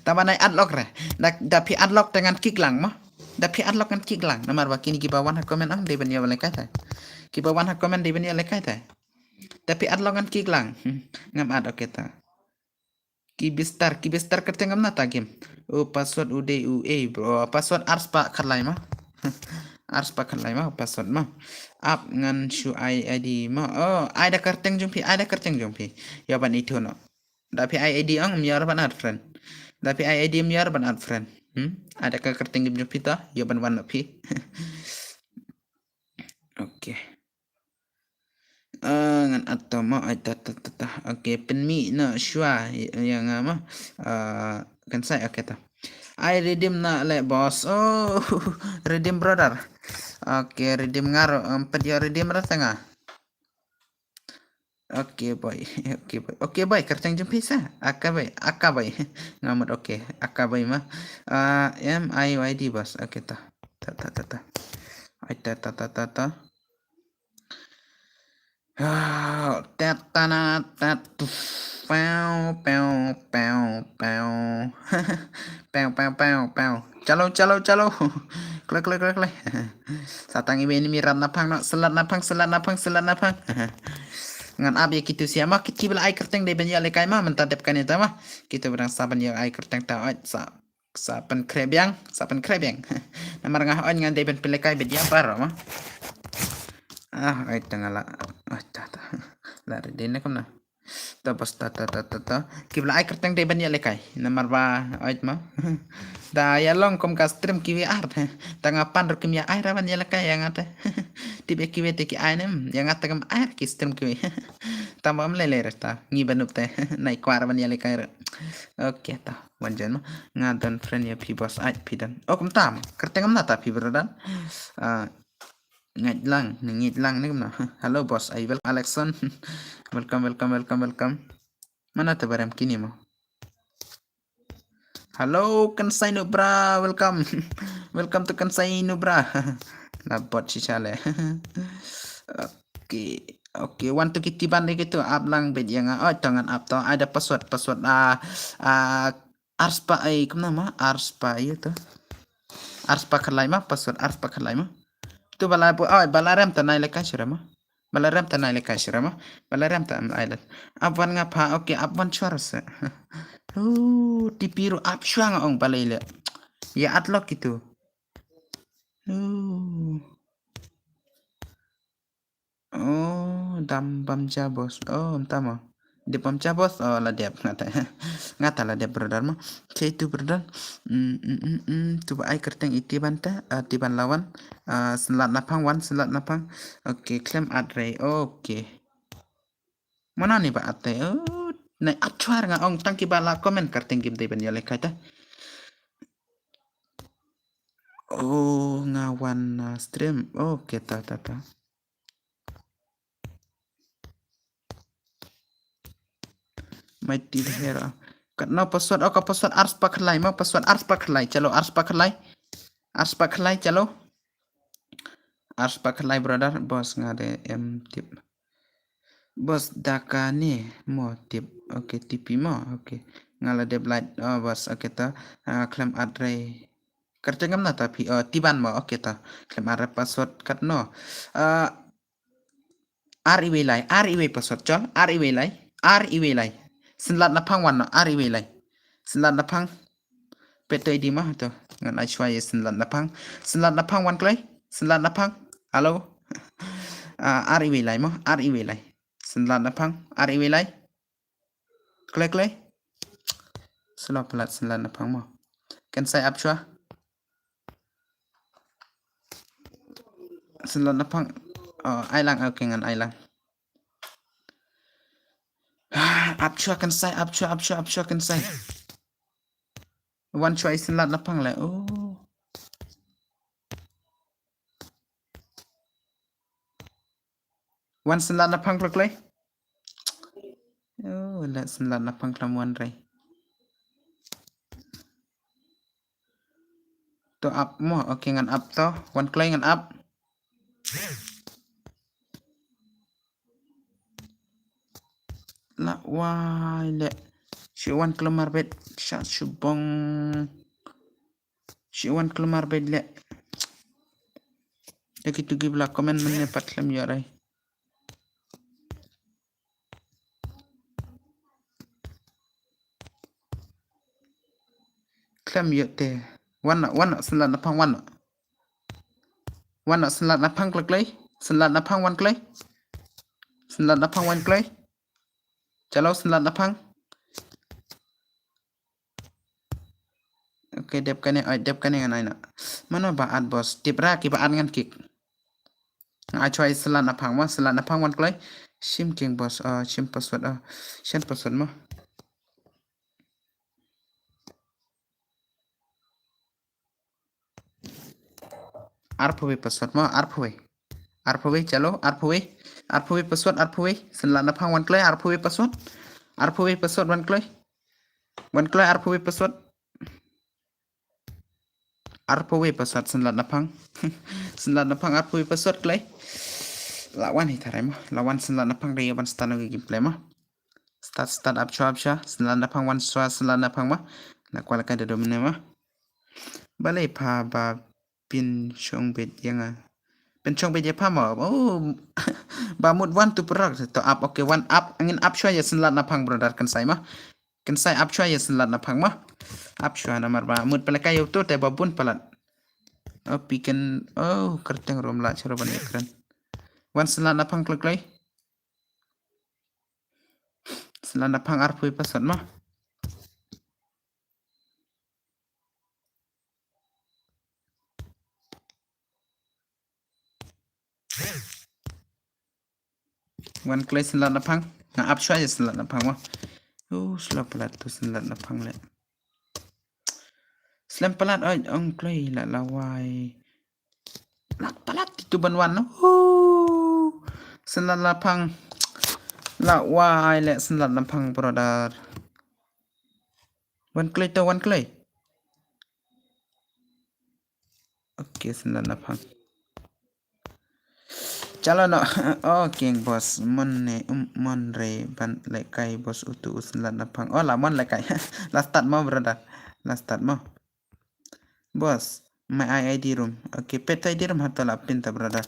Tama nai at lock re. Da da phi at lock ta ngan kick lang mah. Da phi at lock ngan kick lang. Namar ba kini ki ba wan ha comment ang de ben ya lekai ta. Ki ba wan ha comment de ben ya lekai ta. Da phi at lock ngan kick lang. Ngam at okay ta. Kibistar kibistar kerteng ngam na ta game. Oh password u dei u eh bro password ars pa khalai ma. Ars pa khalai ma password ma. Ap ngan shu ai id ma. Oh ai da kerteng jong phi ai da kerteng jong phi. Ya ban itu no. Da phi ai id ang miar ban at friend. Da phi ai id miar ban at friend. Hmm? Ai da kerteng jong phi ta ya ban wan phi. Okay. Uh, ngan ato mo ai ta ta ta ta. Okay, pynmih na shwa yang ama. Uh, kan sai okay ta. Ai redeem na le boss. Oh, redeem brother. Okay, redeem ngaro. Um, pedio redeem rata nga. Okay boy. Okay boy. Okay boy, kerteng jempisa. Aka boy, aka boy. Ngamut okay. Aka boy ma. Uh, M I Y D boss. Okay ta. Ta ta ta ta. Ai ta ta ta ta ta. Tat tana tat tuf. Pew pew pew pew. Pew pew pew pew. Chalo chalo chalo. Klik klik klik klik. Satang ibe ni mirat napang no selat napang selat napang selat napang. Ngan ap ïa kitu sia ma, kit kiba la ai kyrteng dei ban ïalehkai ma, mynta dep kane ta ma. Kitu ba dang sa ban ïa ai kyrteng ta, oi, sa, sa pynkhreh biang, sa pynkhreh biang. Namar nga oi ngan dei ban pynlehkai bad ïa baroh ma. Ah, oi ta nga la, oi ta ta. La ready ne kumno. Ta bos ta ta ta ta ta. Kiba la ai kyrteng dei ban ïalehkai. Namar ba, oi ma. Ta ïa long kum ka stream kiwei ar. Ta nga pan ruh kim ïa ai ra ban ïalehkai ïa nga te. Tip ïa kiwei te ki ai ne, ïa nga te kam ai ki stream kiwei. Ta ma am lei lei re ta. Ngi ban up te. Nai kwar ban ïalehkai re. Okay ta. Wan jan ma. Nga don friend ïa phi bos ai phi don. Oh, kumta ma. Kyrteng am na ta phi brother. Ah, ngeit lang, ngeit lang ne kumno. Hello bos, ai wel Alexon. Welcome, welcome, welcome, welcome. Mana te barem kini mo. Hello, Kansai Nubra, welcome. Welcome to Kansai Nubra. La bot shisha le. Okay, okay, wan tu kiti ban de kitu ap lang bit ïa nga. Oh, tangan ap to, ada password, password, ah, ah, arspah ai, kumno ma, arspah ïa tu. Arspah khlai ma, password arspah khlai ma. Tu bala bu, oh, bala rem ta nai le ka shira ma. Bala rem ta nai le ka shira ma. Bala rem ta am ai le. Ap wan nga pha, okay, ap wan shwar se. Oh, tipi ruh ap shwa nga ong balei le. Ïa at lok kitu. Oh. Oh, dam bam ja bos. Oh, mynta mo. Dep bam ja bos. Oh, la dep ngata. Ngata la dep brother mo. Che tu brother. Mm, mm, mm, mm. Tu ba ai kyrteng iti ban ta, ah, ti ban lawan. Ah, Synlad Naphang wan, Synlad Naphang. Okay, khlem at rei. Okay. Mana ni ba at te. Oh, nai at chwar nga ong tang ki ba la comment kyrteng kim dei ban ïalehkai ta. Oh, nga wan, ah, stream. Okay, ta ta ta. Mai ti the hera. Katno password, oh, ka password arspah khlai ma, password arspah khlai. Chalo, arspah khlai. Arspah khlai, chalo. Arspah khlai brother, bos nga de em tip. Bos daka ni mo tip. Okay, tipi mo. Okay. Nga la dep lait. Oh, bos, okay ta. Ah, khlem at rei. Kyrteng am na ta phi, oh, ti ban mo. Okay ta. Khlem at rei password katno. Ah, ar iwei lai, ar iwei password chal, ar iwei lai, ar iwei lai. Synlad Naphang wan no, ar iwei lai. Synlad Naphang. Pet to idi ma to. Ngan ai shwa ïa Synlad Naphang. Synlad Naphang wan kloi. Synlad Naphang. Hello. Ah, ar iwei lai mo, ar iwei lai. Synlad Naphang, ar iwei lai. Kloi kloi. Selo palat Synlad Naphang mo. Kan sai ap shwa. Synlad Naphang. Oh, ai lang, okay ngan ai lang. Ap shwa kan sai, ap shwa, ap shwa, ap shwa kan sai. Wan shwa i Synlad Naphang le. Oh. Wan Synlad Naphang kloi kloi. Oh, la Synlad Naphang khlem wan rei. To ap mo, okay ngan ap to. Wan kloi ngan ap. La wai le. Shi wan klemar bet sha shubong. Shi wan klemar bet le. Ïa kitu ki ba la comment mynne pat khlem ïoh rei. Khlem ïoh te. Wan na, wan na, Synlad Naphang wan na. Wan na, Synlad Naphang kloi kloi. Synlad Naphang wan kloi. Synlad Naphang wan kloi. Chalo Synlad Naphang. Okay, dep kane, oi, dep kane ngan ai na. Mano ba at bos, tip ra ki ba at ngan kik. Nga ai chwa i Synlad Naphang ma, Synlad Naphang wan kloi. Shim king bos, oh, shim password, oh. Shen password ma. Arphew wei password ma, arphew wei. Arphew wei, chalo, arphew wei. Arphew wei password, arphew wei. Synlad Naphang wan kloi, arphew wei password. Arphew wei password wan kloi. Wan kloi, arphew wei password. Arphew wei password Synlad Naphang. Synlad Naphang arphew wei password kloi. La wan hi tharai ma. La wan Synlad Naphang dei ban start no game play ma. Start, start, ap shwa, ap shwa. Synlad Naphang wan shwa, Synlad Naphang ma. Na kwal ka da dom ne ma. Balei pha ba phin shong bet ïa nga. Pynshong beit ïa pha mo. Oh. Ba mut wan tu prak to ap. Okay, wan ap. Ngin ap shuwa ïa Synlad Naphang brother, kynsai mo. Kynsai ap shuwa ïa Synlad Naphang mo. Ap shuwa namar ba mut pynlehkai ïa uto te ba bun palat. Oh, phi kyn, oh, kyrteng ruh ym lah shuh ban ïakren. Wan Synlad Naphang kloi kloi. Synlad Naphang arphew password mo. Wan kloi Synlad Naphang. Nga ap shuwa ïa Synlad Naphang mo. Oh, slow palat tu Synlad Naphang leh. Slem palat oi, ong kloi la la wai. Lah palat itu ban wan. Oh. Synlad Naphang. La wai leh Synlad Naphang brother. Wan kloi to, wan kloi. Okay, Synlad Naphang. Chalo no. Oh, king boss. Mon ne, um, mon re ban lehkai boss utu u Synlad Naphang. Oh, la mon lehkai. La start mo brother. La start mo. Boss, my I I D room. Okay, pet I D room hato la pynta brother.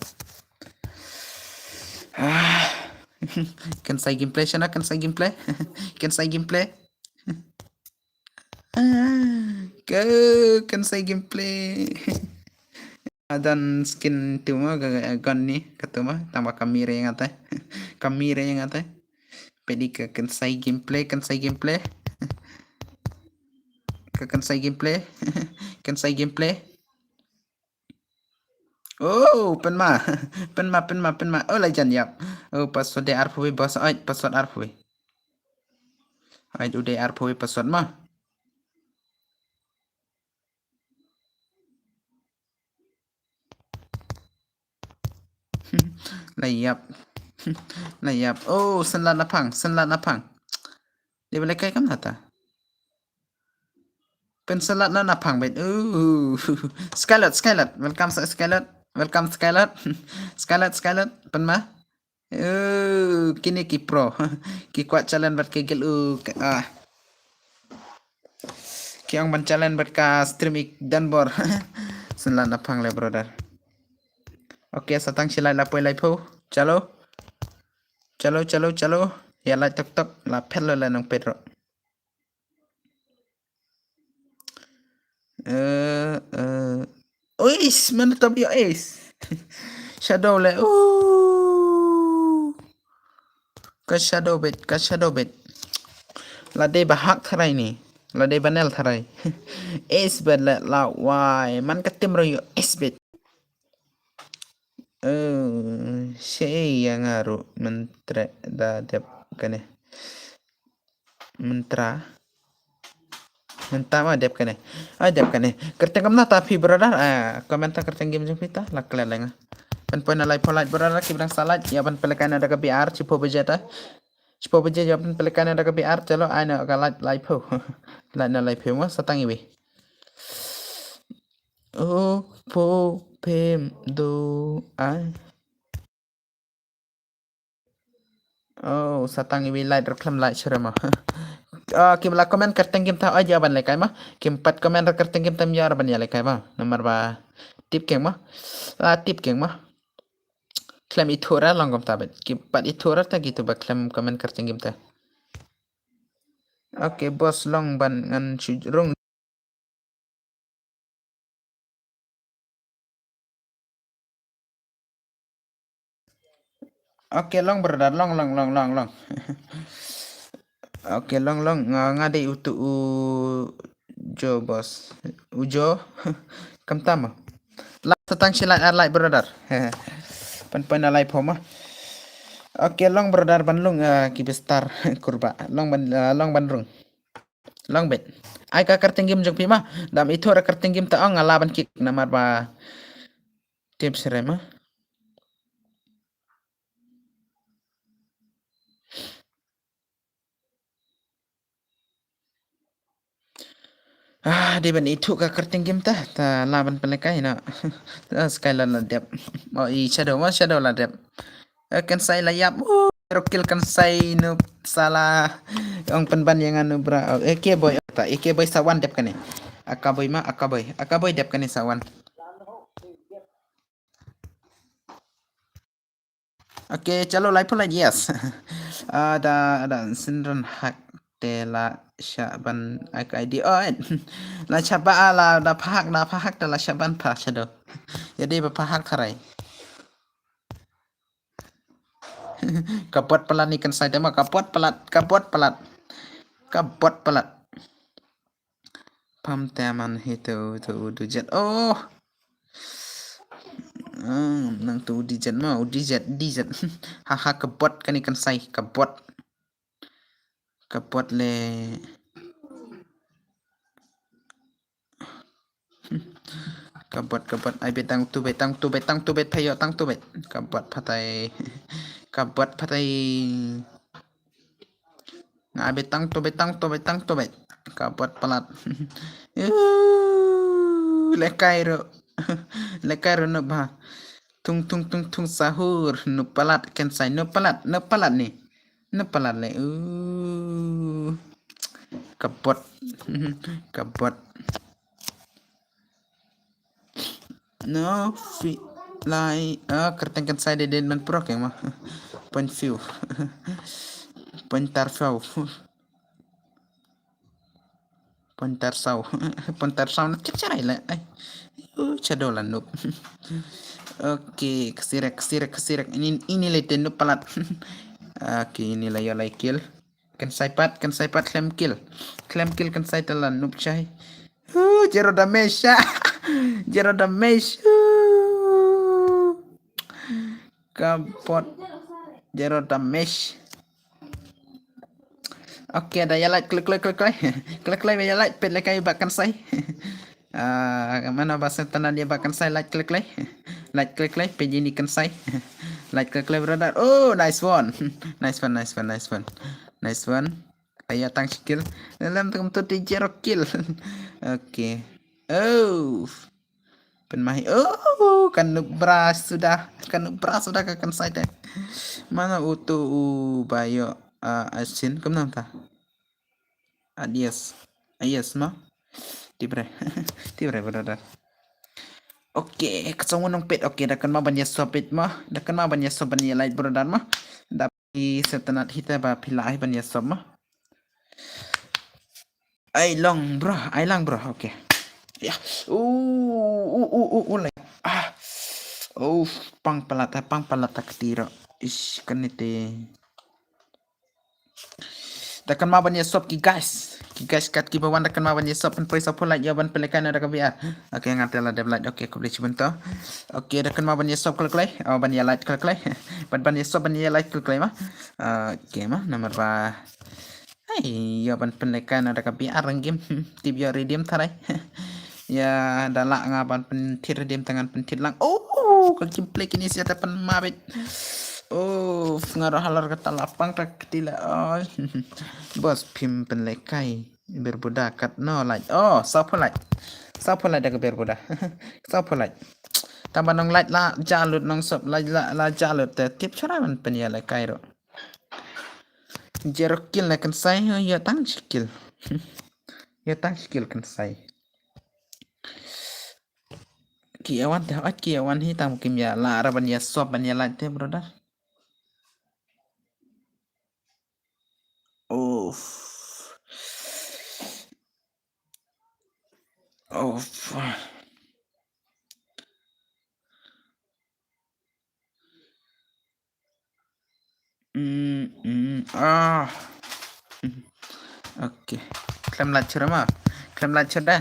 Ah. Kynsai gameplay shana, kynsai gameplay. Kynsai gameplay. Ah, ke kynsai gameplay. Adan skin tu mo ga, ga gun ni ka tu mo tang ba kamera ïa nga te. Kamera ïa nga te. Pedi ka kynsai gameplay, kynsai gameplay. Ka kynsai gameplay. Kynsai gameplay. Oh, pynma. Pynma, pynma, pynma. Oh, la jan ïap. Oh, password de arphew boss. Oi, password arphew. Oi, u de arphew password ma. La ïap. La ïap. Oh, Synlad Naphang, Synlad Naphang. Dei ba lehkai kam nata. Pynsynlad na Naphang beit. Uh. Skylot, Skylot. Welcome Skylot. Welcome Skylot. Skylot, Skylot. Pynma. Uh, kine ki pro. Ki kwah challenge bad ki gel u, ah. Ki ong ban challenge bad ka stream ik dan bor. Synlad Naphang le brother. Okay, sa tang shi lai la poi lai pho. Chalo. Chalo, chalo, chalo. Ïa lai tok tok la phet lo la nong phet ro. Eh, eh. Ois, mana tabio ois. Shadow le. Uh. Ka shadow beit, ka shadow beit. La dei ba hak tharai ni. La dei ba nel tharai. Ace beit le la wai. Man ka tim ro ïo ace beit. Eh, she ïa nga ruh myntra da dep kane. Myntra. Mynta ma dep kane. Ah, dep kane. Kyrteng kam na ta phi brother. Ah, comment ta kyrteng game jong phi ta. La klet lenga. Ban poi na lai pho lait brother ki brang sa lait. Ïa ban pynlehkai na da ka B R shiphew baje ta. Shiphew baje ïa ban pynlehkai na da ka B R. Chalo ai na ka lait lai pho. Lait na lai pho ma sa tang iwi. Oh, pho phem do ai. Oh, sa tang iwi lait rkhlem lait shrem ma. Ah, kim la comment kyrteng game ta oi ïa ban lehkai ma. Kim pat comment kyrteng game ta ym ïa ban ïa lehkai ma. Namar ba tip keng ma. La tip keng ma. Khlem ithuh ra long kumta beit. Kim pat ithuh ra ta kitu ba khlem comment kyrteng game ta. Okay, boss long ban ngan shu rung. Okay, long brother, long, long, long, long, long. Okay, long, long, nga, nga dei utu u Jo boss. U Jo. Kam tam. La sa tang shi lai ar lai brother. Pan pan lai pho ma. Okay, long brother ban long, ah, ki bestar kurba. Long ban, ah, long ban rung. Long beit. Ai ka kyrteng game jong phi ma. Dam ithuh ra kyrteng game ta ong nga la ban kick namar ba tip shrem ma. Ah, dei ban ithuh ka kyrteng game ta, ta la ban pynlehkai na. Ah, Skylar la dep. Oh, i Shadow, ma Shadow la dep. Eh, Kynsai la ïap. Uh, rukil Kynsai nu sala. Ong pynban ïa nga nu bra. Oh, A K boy ta, A K boy sa wan dep kane. A K boy ma, A K boy. A K boy dep kane sa wan. Okay, chalo, lai pulai, yes. Ah, da, da, synran hak te la shah ban ai ka I D. Oh, eh. La shah ba, ah, la da phahak, da phahak, da la shah ban pha shadow. Jadi ba phahak tharai. Ka bot palat ni kan sai te ma, ka bot palat, ka bot palat. Ka bot palat. Pam te man hi tu, tu u du jet. Oh. Hmm, nang tu u di jet ma, u di jet, di jet. Ha ha, ka bot kani kan sai, ka bot. Ka bot le. Ka bot, ka bot, ai be tang tu be, tang tu be, tang tu be, phayo, tang tu be. Ka bot phatai. Ka bot phatai. Nga be tang tu be, tang tu be, tang tu be. Ka bot palat. Uh, lekai ro. Lekai ro no ba. Tung, tung, tung, tung sahur. No palat, kan sai. No palat, no palat ni. No palat le. Uh. Ka bot. Ka bot. No, fi, lai, ah, kyrteng kan sai de den man pro keng ma. Point few. Point tar few. Point tar saw. Point tar saw na cek cerai le. Ai. Uh, shadow la noob. Okay, ksirek, ksirek, ksirek. Ini, ini le te noob palat. Okay, ini la yo lai kill. Kan sai pat, kan sai pat, khlem kill. Khlem kill kan sai te la noob shai. Uh, zero damage. Zero damage. Uh. Ka bot. Zero damage. Okay, da ya like, klik, klik, klik, klik. Klik, klik, ya like, pet le kai ba kan sai. Ah, mana ba sa tana dia ba kan sai, like, klik, klik. Like, klik, klik, page ini kan sai. Like, klik, klik, brother. Oh, nice one. Nice one, nice one, nice one. Nice one. Ayo tang shi kill. Dalam tu tu di zero kill. Okay. Oh. Pen mahi. Oh, kan bra sudah. Kan bra sudah ka kan sai te. Mana utu u bayo, ah, asin kum nam ta. Adios. Adios ma. Tibre. Tibre, brother. Okay, ka song nong pet. Okay, da kan ma ban ya sop pet ma. Da kan ma ban ya sop ban ya like, brother ma. Da phi setanat hita ba phi la ai ban ya sop ma. Ai long, bro, ai lang, bro. Okay. Ya. Uh, uh, uh, uh, uh, like. Ah. Oh, pang palat, pang palat tak tiro. Ish, kan ite. Da kan ma ban ya sop ki guys. Ki guys kat ki ba wan da kan ma ban ya sop, pynpoi sa pulai ya ban pelekai na da ka V R. Okay, ngan te la dep like. Okay, khublei shibun to. Okay, da kan ma ban ya sop klik klik. Oh, ban ya like klik klik. Ban ban ya sop ban ya like klik klik ma. Okay ma, namar ba. Ai, ya ban pynlehkai na da ka B R rank game. Tip ya redeem tharai. Ya da lah nga ban pynthir redeem, tang ngan pynthir lang. Oh, ka gameplay kini sia ta pynmabit. Oh, nga ruh halor kata lapang ta kti la. Oh. Bos phim pynlehkai. Berbuda kat no like. Oh, saw pho like. Saw pho like da ka berbuda. Saw pho like. Tang ba nong like la jalut, nong sop la la, la jalut te tip chara ban pynïalehkai ruh. Zero kill na kan sai, ya tang shi kill. Ya tang shi kill kan sai. Ki awan te, ki awan hi tang kim ya la ra ban ya sop ban ya like te, brother. Of. Of. Mm, mm, ah. Okay. Khlem like share ma. Khlem like share da.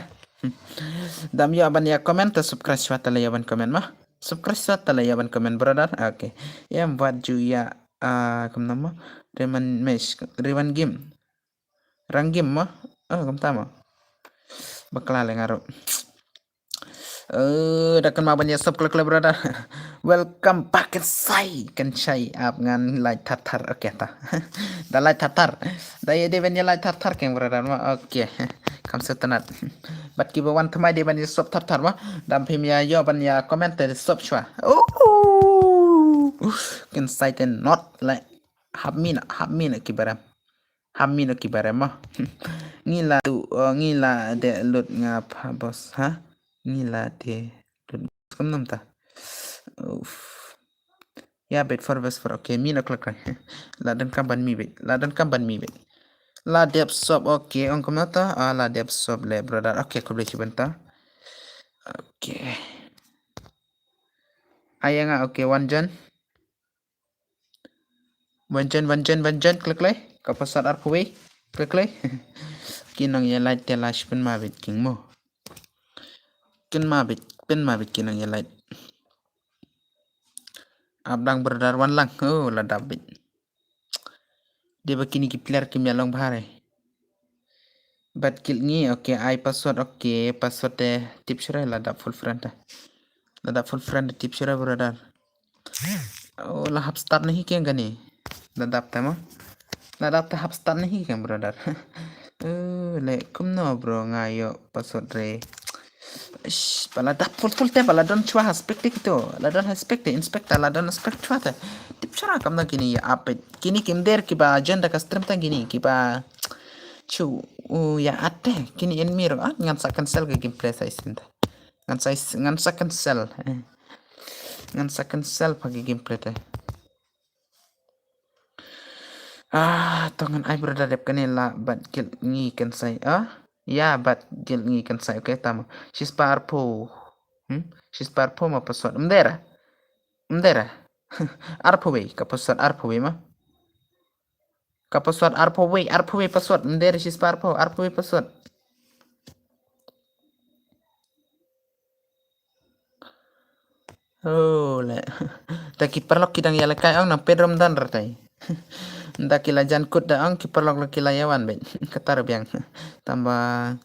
Dam ïoh ban ïa comment te subscribe shwa te la ïoh ban comment ma. Subscribe shwa te la ïoh ban comment, brother. Okay. Ïa, em wat ju ïa, ah, kam nama. Rewan mesh, rewan game. Rank game ma. Oh, kam tama. Bakla le ngaru. Eh, da kan ma ban ïa sop kle kle, brother. Welcome back, kan sai, kan sai ap ngan like thar thar. Okay ta. Da like thar thar. Da ïa de ban ïa like thar thar keng, brother ma. Okay. Kam setanat. Bat ki ba wan tmai de ban ïa sop thar thar ma. Dam phim ïa ïoh ban ïa comment te sop shwa. Oh. Kan sai te not like. Hap mina, hap mina ki barem. Hap mina ki barem ma. Ngi la tu, oh, ngi la de lut nga pha bos ha. Ngi la de lut kam nam ta. Uf. Ya, bet four versus four. Okay, mi na klak kai. La donkam ban mi bet. La donkam ban mi bet. La dep sop, okay, ong kumno ta? Ah, la dep sop le, brother. Okay, khublei shibun ta. Okay. Ai nga, okay, wan jan. Wan jan, wan jan, wan jan, klik lei. Ka password arphew wei. Klik lei. Ki nang ïa lait te la shi pynma bit king mo. Pynma bit, pynma bit ki nang ïa lait. Ap dang brother wan lang. Oh, la dap bit. Dei ba kine ki player kim ïa long bha re. Bad kil ngi, okay, ai password, okay, password te tip shurai la dap full friend te. La dap full friend te tip shurai brother. Oh, la hap start nahi keng kane. La dap te ma. La dap te hap start nahi keng brother. Oh, le kumno bro nga ïoh password re. Ish, ba la dap full full te, ba la don chwa ha spec te kito. La don ha spec te, inspector, la don spec chwa te. Tip shurai kumno kine ïa ap bit. Kine kim der kiba jan da ka stream tang kine kiba chu u ïa at te. Kine enemy ruh at ngan sa cancel ka gameplay sa isin te. Ngan sa is-, ngan sa cancel. Eh. Ngan sa cancel pa ka gameplay te. Ah, to ngan ai brother dep kane la bad kil ngi kan sai. Ah, ya bad kil ngi kan sai. Okay, tama. Shispah arphew. Hmm? Shispah arphew ma password. Mdera. Mdera. Arphew wei, ka password arphew wei ma. Ka password arphew wei, arphew wei password. Mdera shispah arphew, arphew wei password. Oh, le. Ta ki paralok ki dang ïa lehkai ong nang peit rum dan ratai. Nda ki la jan kut da ong ki paralok la ki la ïa wan beit. Kata ruh biang. Tamba.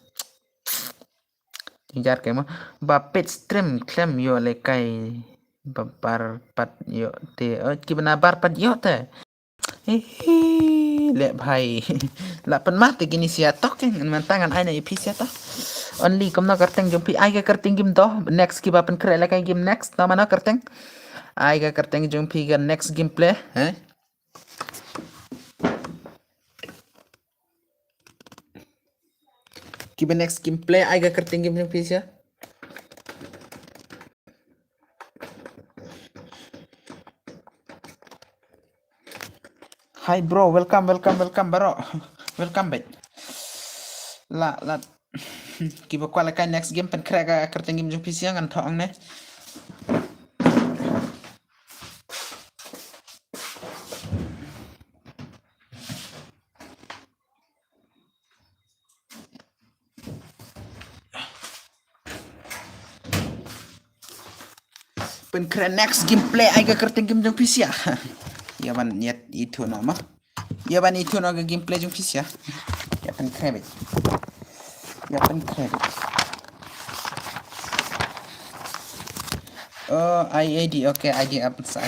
Jingjar kai mo. Ba peit stream khlem ïoh lehkai. Ba bar pat ïoh te. Oh, ki bana bar pat ïoh te. Hi, hi, le bhai. La pynmah te kine sia tok, eh. Ngan mynta ngan ai na ïa phi sia tok. Only kumno kyrteng jong phi, ai ka kyrteng game to. Next kiba pynkhreh lehkai game next. To mano kyrteng. Ai ka kyrteng jong phi ka next gameplay, eh. Kiba next gameplay, ai ka kyrteng game jong phi sia. Hi bro, welcome, welcome, welcome baroh. Welcome back. La, la. Kiba kwah lehkai next game pynkhreh ka kyrteng game jong phi sia ngan thoh hangne. Pynkhreh next gameplay ai ka kyrteng game jong phi sia. Ïa ban ïa ithuh noh ma. Ïa ban ithuh noh ka gameplay jong phi sia. Ïa pynkhreh beit. Ïa pynkhreh beit. Oh, I D, okay, I D up sa.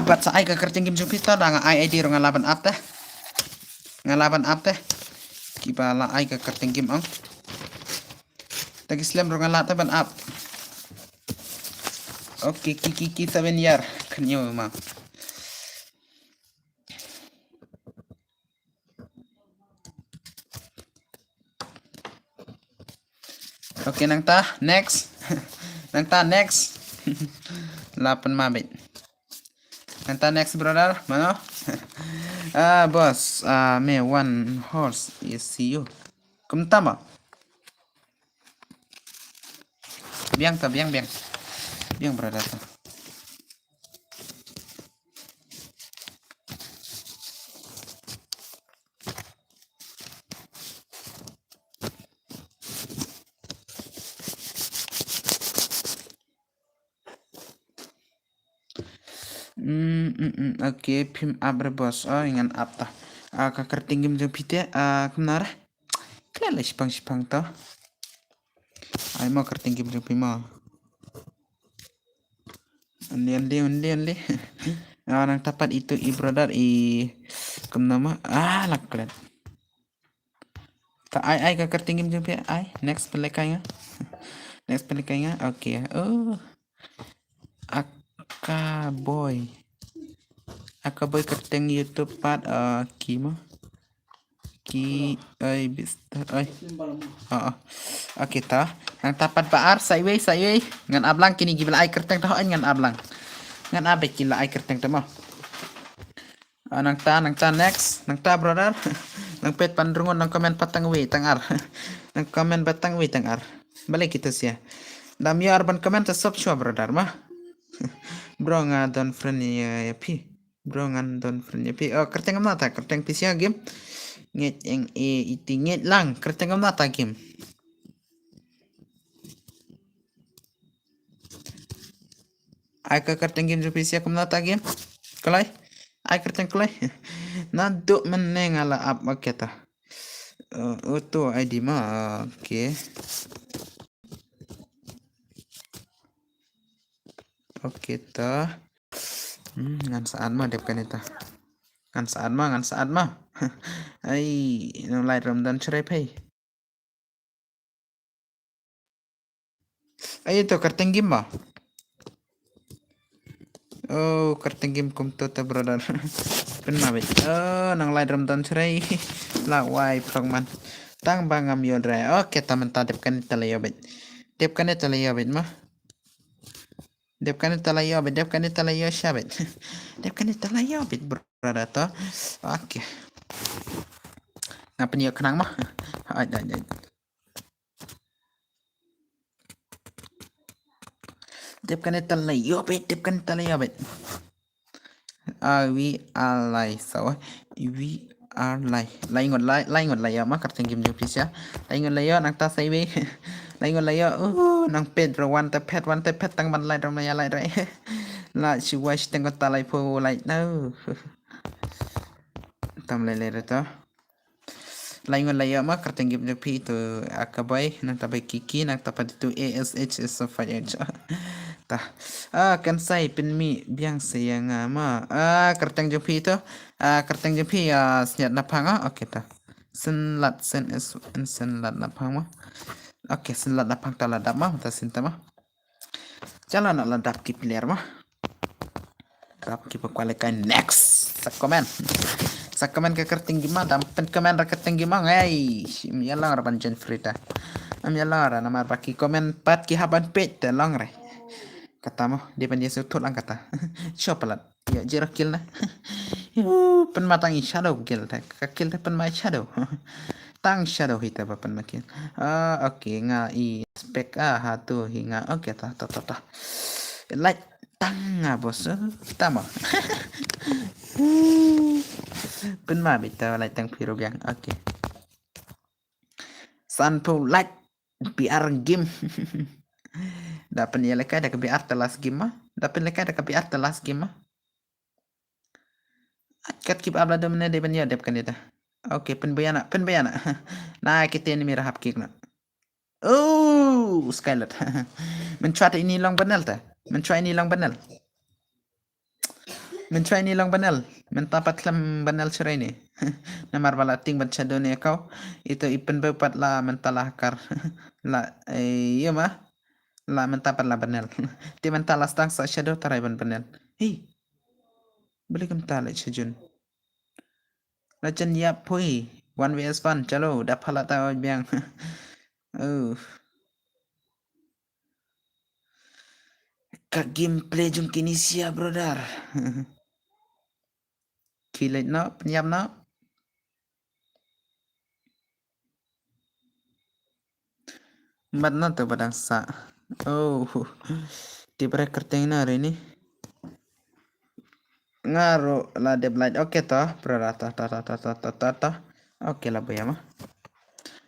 Bad sa ai ka kyrteng game jong phi to da nga ai I D ruh nga lah ban ap te. Nga lah ban ap te. Kiba la ai ka kyrteng game ong. Ta ki slem ruh nga lah te ban ap. Okay, ki ki ki seven year. Kynñiew ma. Okay, nangta next. Nangta next. La pynmah beit. Nangta next brother, mano? Ah, boss, ah, me one horse, I see you. Kumta ma? Biang ta, biang, biang. Biang brother ta. Mm, mm, mm, okay, phim ap re boss. Oh, ngan ap ta. Ah, ka kyrteng game jong phi te, ah, kumno re? Klet la shipang shipang to. Ai mo kyrteng game jong phi mo. Only, only, only, only. Ah, nangta pat itu i brother i kumno mo. Ah, la klet. Ta ai, ai ka kyrteng game jong phi ai. Next pynlehkai nga. Next pynlehkai nga. Okay. Oh. Aka Boy. Aka Boy kyrteng YouTube pat, eh, ki mo. Ki ai bister ai. Oh, oh. Okay ta. Nangta pat ba ar sa iwei sa iwei. Ngan ap lang kine kiba la ai kyrteng ta, hooid ngan ap lang. Ngan ap beit ki la ai kyrteng ta mo. Ah, nangta, nangta next, nangta brother. Nang peit pan rngut nang comment pat tang wei tang ar. Nang comment pat tang wei tang ar. Balei kita sia. Dam ïoh ar ban comment ta sop shuwa brother ma. Bro nga don friend ïa, ïa phi. Bro ngan don friend ïa phi. Oh, kyrteng kumno ta, kyrteng phi sia game. Ngeit eng e iti ngeit lang, kyrteng kumno ta game. Ai ka kyrteng game jong phi sia kumno ta game. Kloi. Ai kyrteng kloi. Naduh mynne nga la ap, okay ta. Eh, auto I D ma. Okay. Okay ta. Hmm, ngan sah at ma dep kane ta. Ngan sah at ma, ngan sah at ma. Ai, nang lai ram don chrai phai. Ai to kyrteng game ba. Oh, kyrteng game kumto ta brother. Pynma beit. Oh, nang lai ram don chrai. La wai prong man. Tang ba ngam ïoh drai. Okay ta mynta dep kane ta la ïoh beit. Dep kane ta la ïoh beit ma. Dep kane ta la ïoh beit, dep kane ta la ïoh sha beit. Dep kane ta la ïoh beit brother to. Okay. Nga pynïoh khnang ma. Ai, ai, ai. Dep kane ta la ïoh beit, dep kane ta la ïoh beit. Ah, we are live. So, we are live. Lai ngut lai, lai ngut la ïoh ma kyrteng game jong phi sia. Lai ngut la ïoh nangta sa iwei. Lai ngut la ïoh. Uh, nang peit ro wan te phet, wan te phet tang ban lai ro ma ïa lai rai. La shi wa shi teng ko ta lai pho lai no. Tam lai lai ro to. Lai ngut la ïoh ma kyrteng game jong phi to Aka Boy, nangta ba Kiki, nangta pat to A S H S five H. Ta. Ah, kan sai pynmih biang sa ïa nga ma. Ah, kyrteng jong phi to. Ah, kyrteng jong phi, ah, Synlat Naphang ah. Okay ta. Synlat, Syn is, Synlat Naphang ma. Okay, Synlat Naphang ta la dap ma, ta syn ta ma. Jala na la dap ki player ma. Dap ki ba kwalai kai next. Sa comment. Sa comment ka kyrteng game ma, dam pyn comment ra kyrteng game ma ngai. Ym ïa long ra ban join free ta. Ym ïa long ra namar ba ki comment pat ki hap ban peit te long re. Kata mo, dei ban ïa shu thut lang kata. Shu palat. Ïa, zero kill na. Ïa, pynma tang i shadow kill ta. Ka kill ta pynma i shadow. Tang shadow hi ta ba pynma kill. Ah, okay, nga i spec ah, ha tu hi nga. Okay, ta, ta, ta, ta. Like tang nga bos. Eh, ta mo. Pynma beit ta like tang phi ruh biang. Okay. Sanphew like. B R game. Da pynïalehkai da ka B R ta last game ma. Da pynlehkai da ka B R ta last game ma. Kat kip ap la dum ne dei ban ïa dep kane ta. Okay, pynbiang na, pynbiang na. Na kite ni mira hap kick na. Oh, Skylet. Mynchwa ta ini long banel ta. Mynchwa ini long banel. Mynchwa ini long banel. Mynta pat khlem banel chrai ni. Namar ba la tieng ban shadow ne kau. Ito i pynbeu pat la mynta la hakar. La, eh, ïa ma. La mynta pat la banel. Te mynta la stang sa shadow tarai ban banel. Hi. Beli kumta la shajun. La chen ïap pui. One V S one. Chalo. Da phala ta oi biang. Oh. Ka gameplay jong kine sia, brother. Kilit no, pynïap no. Mat no to ba dang sa. Oh. Ti bre kyrteng na ri ni. Nga ruh la dep like. Okay to, brother, to, to, to. Okay la baya ma.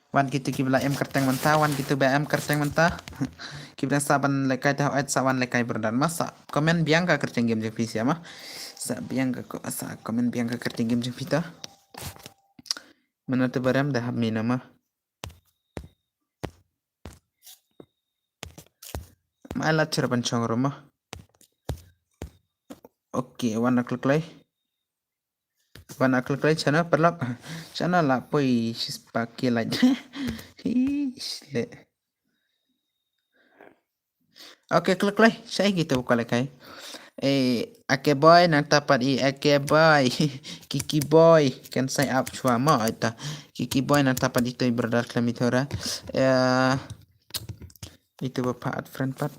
Wan kitu kiba la em kyrteng mynta, wan kitu ba em kyrteng mynta. Kiba dang sa ban lehkai te hooid sa wan lehkai brother ma sa comment biang ka kyrteng game jong phi sia ma. Sa biang ka ko-, sa comment biang ka kyrteng game jong phi ta. Mynta te barem da hap mina ma. Ma la chera ban chong roma. Okay, wan na klik lai. Wan a klik lai channel paralok. Channel la poi shispa ki lai. Hish le. Okay, klik leh. Shaei kito ba kwah lehkai. Eh, Ake Boy nangta pat i Ake Boy. Kiki Boy kan sign up shuwa mo ita. Kiki Boy nangta pat ito i brother khlem i thora. Eh, ito ba pat friend pat.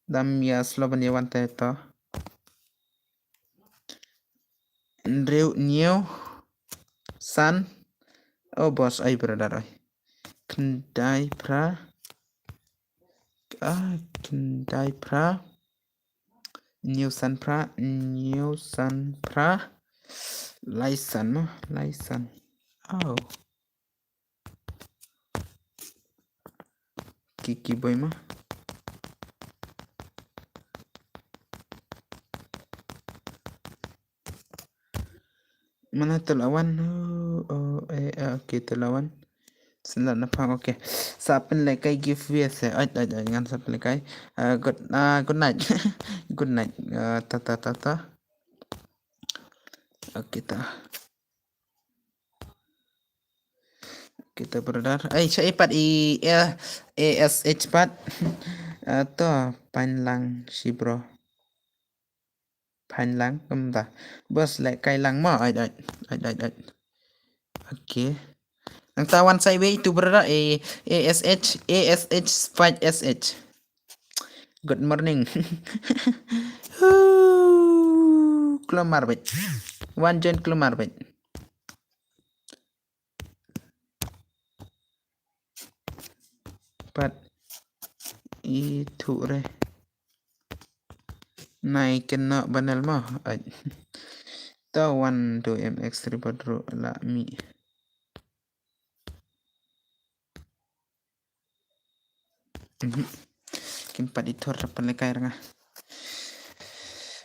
Dam ïa slow ban ïa wan te to. Hynriew hynñiew san. Oh boss, ai brother ai. Khyndai phra. Ah, khyndai phra. Hynñiew san phra, hynñiew san phra. Lai san mo, lai san. Oh. Kiki Boy mo. Mana tu la wan. Oh, oh, eh, eh, okay, tu la wan. Synlait na phang, okay. Sa pynlehkai giveaway se. Ait, ait, ait, ngan sa pynlehkai. Eh, good, ah, good night. Good night. Eh, ta, ta, ta, ta. Okay, ta. Kita brother. Ai, shaei pat i, eh, A S H pat. Eh, to, pynlang shi bro. Pynlang, kumta. Boss lehkai lang mo, ai, ai, ai, ai, ai. Okay. Nangta wan sa iwei tu brother, eh, A S H, A S H, five S H. Good morning. Hoo, klomar bet. Wan join klomar bet. Pat i thu re. Nai kena banal mo. Ai. Ta wan do M X three pat ru la mi. Mhm. Kim pat i thor ta pynlehkai ranga.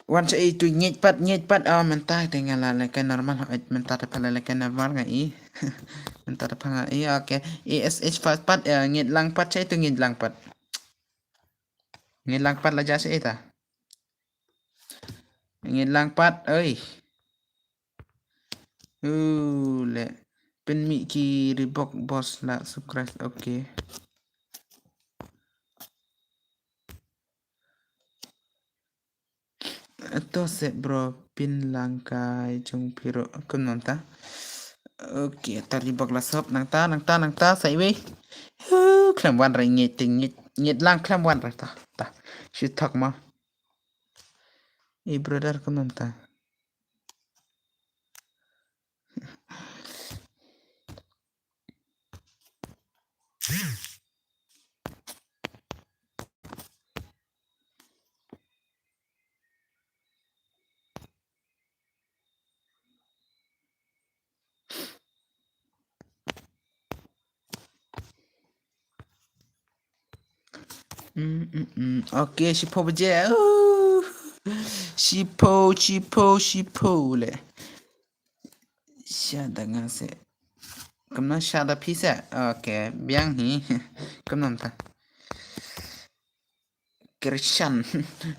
Wan sa i tu ngeit pat, ngeit pat. Oh, mynta te nga la lehkai normal. Ai, mynta ta pynlehkai normal nga i. Mynta ta pynga i, okay. A S H pat pat, eh, ngeit lang pat sa i tu ngeit lang pat. Ngeit lang pat la ja sa i ta. Ngeit lang pat, oi. Uh, le. Pynmih ki Reebok boss la subscribe. Okay. To se bro, pynlangkai jong phi ruh kumno ta. Okay, ta Reebok la sop nangta, nangta, nangta, sa iwei. Huh, khlem wan re ngeit, ngeit, ngeit lang khlem wan re ta, ta. Shi thok mo. I brother kumno ta. Mm, mm, mm. Okay, shiphew baje. Uh, shiphew, shiphew, shiphew le. Sha da nga se. Kumno sha da phi se? Okay, biang hi. Kumno ta. Krishan.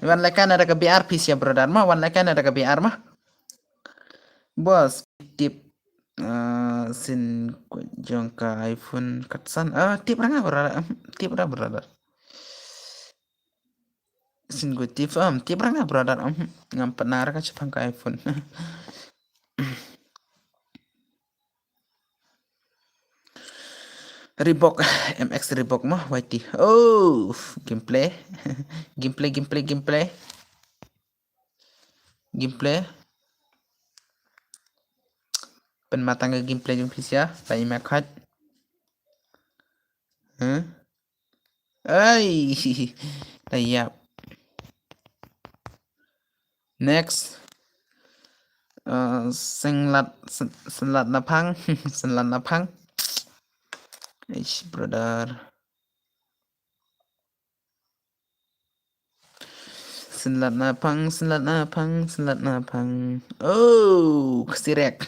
Wan lehkai na da ka B R phi se brother ma, wan lehkai na da ka B R ma. Boss, tip, ah, sin jong ka iPhone katsan. Ah, tip ranga brother. Tip ra brother. Sin ku tip, um, tip ranga brother. Um, ngam pernah ranga chapang ka iPhone. Reebok, M X Reebok mo, Y T. Oh, gameplay. Gameplay, gameplay, gameplay. Gameplay. Pynmatang ka gameplay jong phi sha, ta ima khat. Huh? Ai, ta yap. Next. Uh, singlat, sen-, senlat na phang, senlat na phang. Eish, brother. Senlat na phang, senlat na phang, senlat na phang. Oh, ksirek.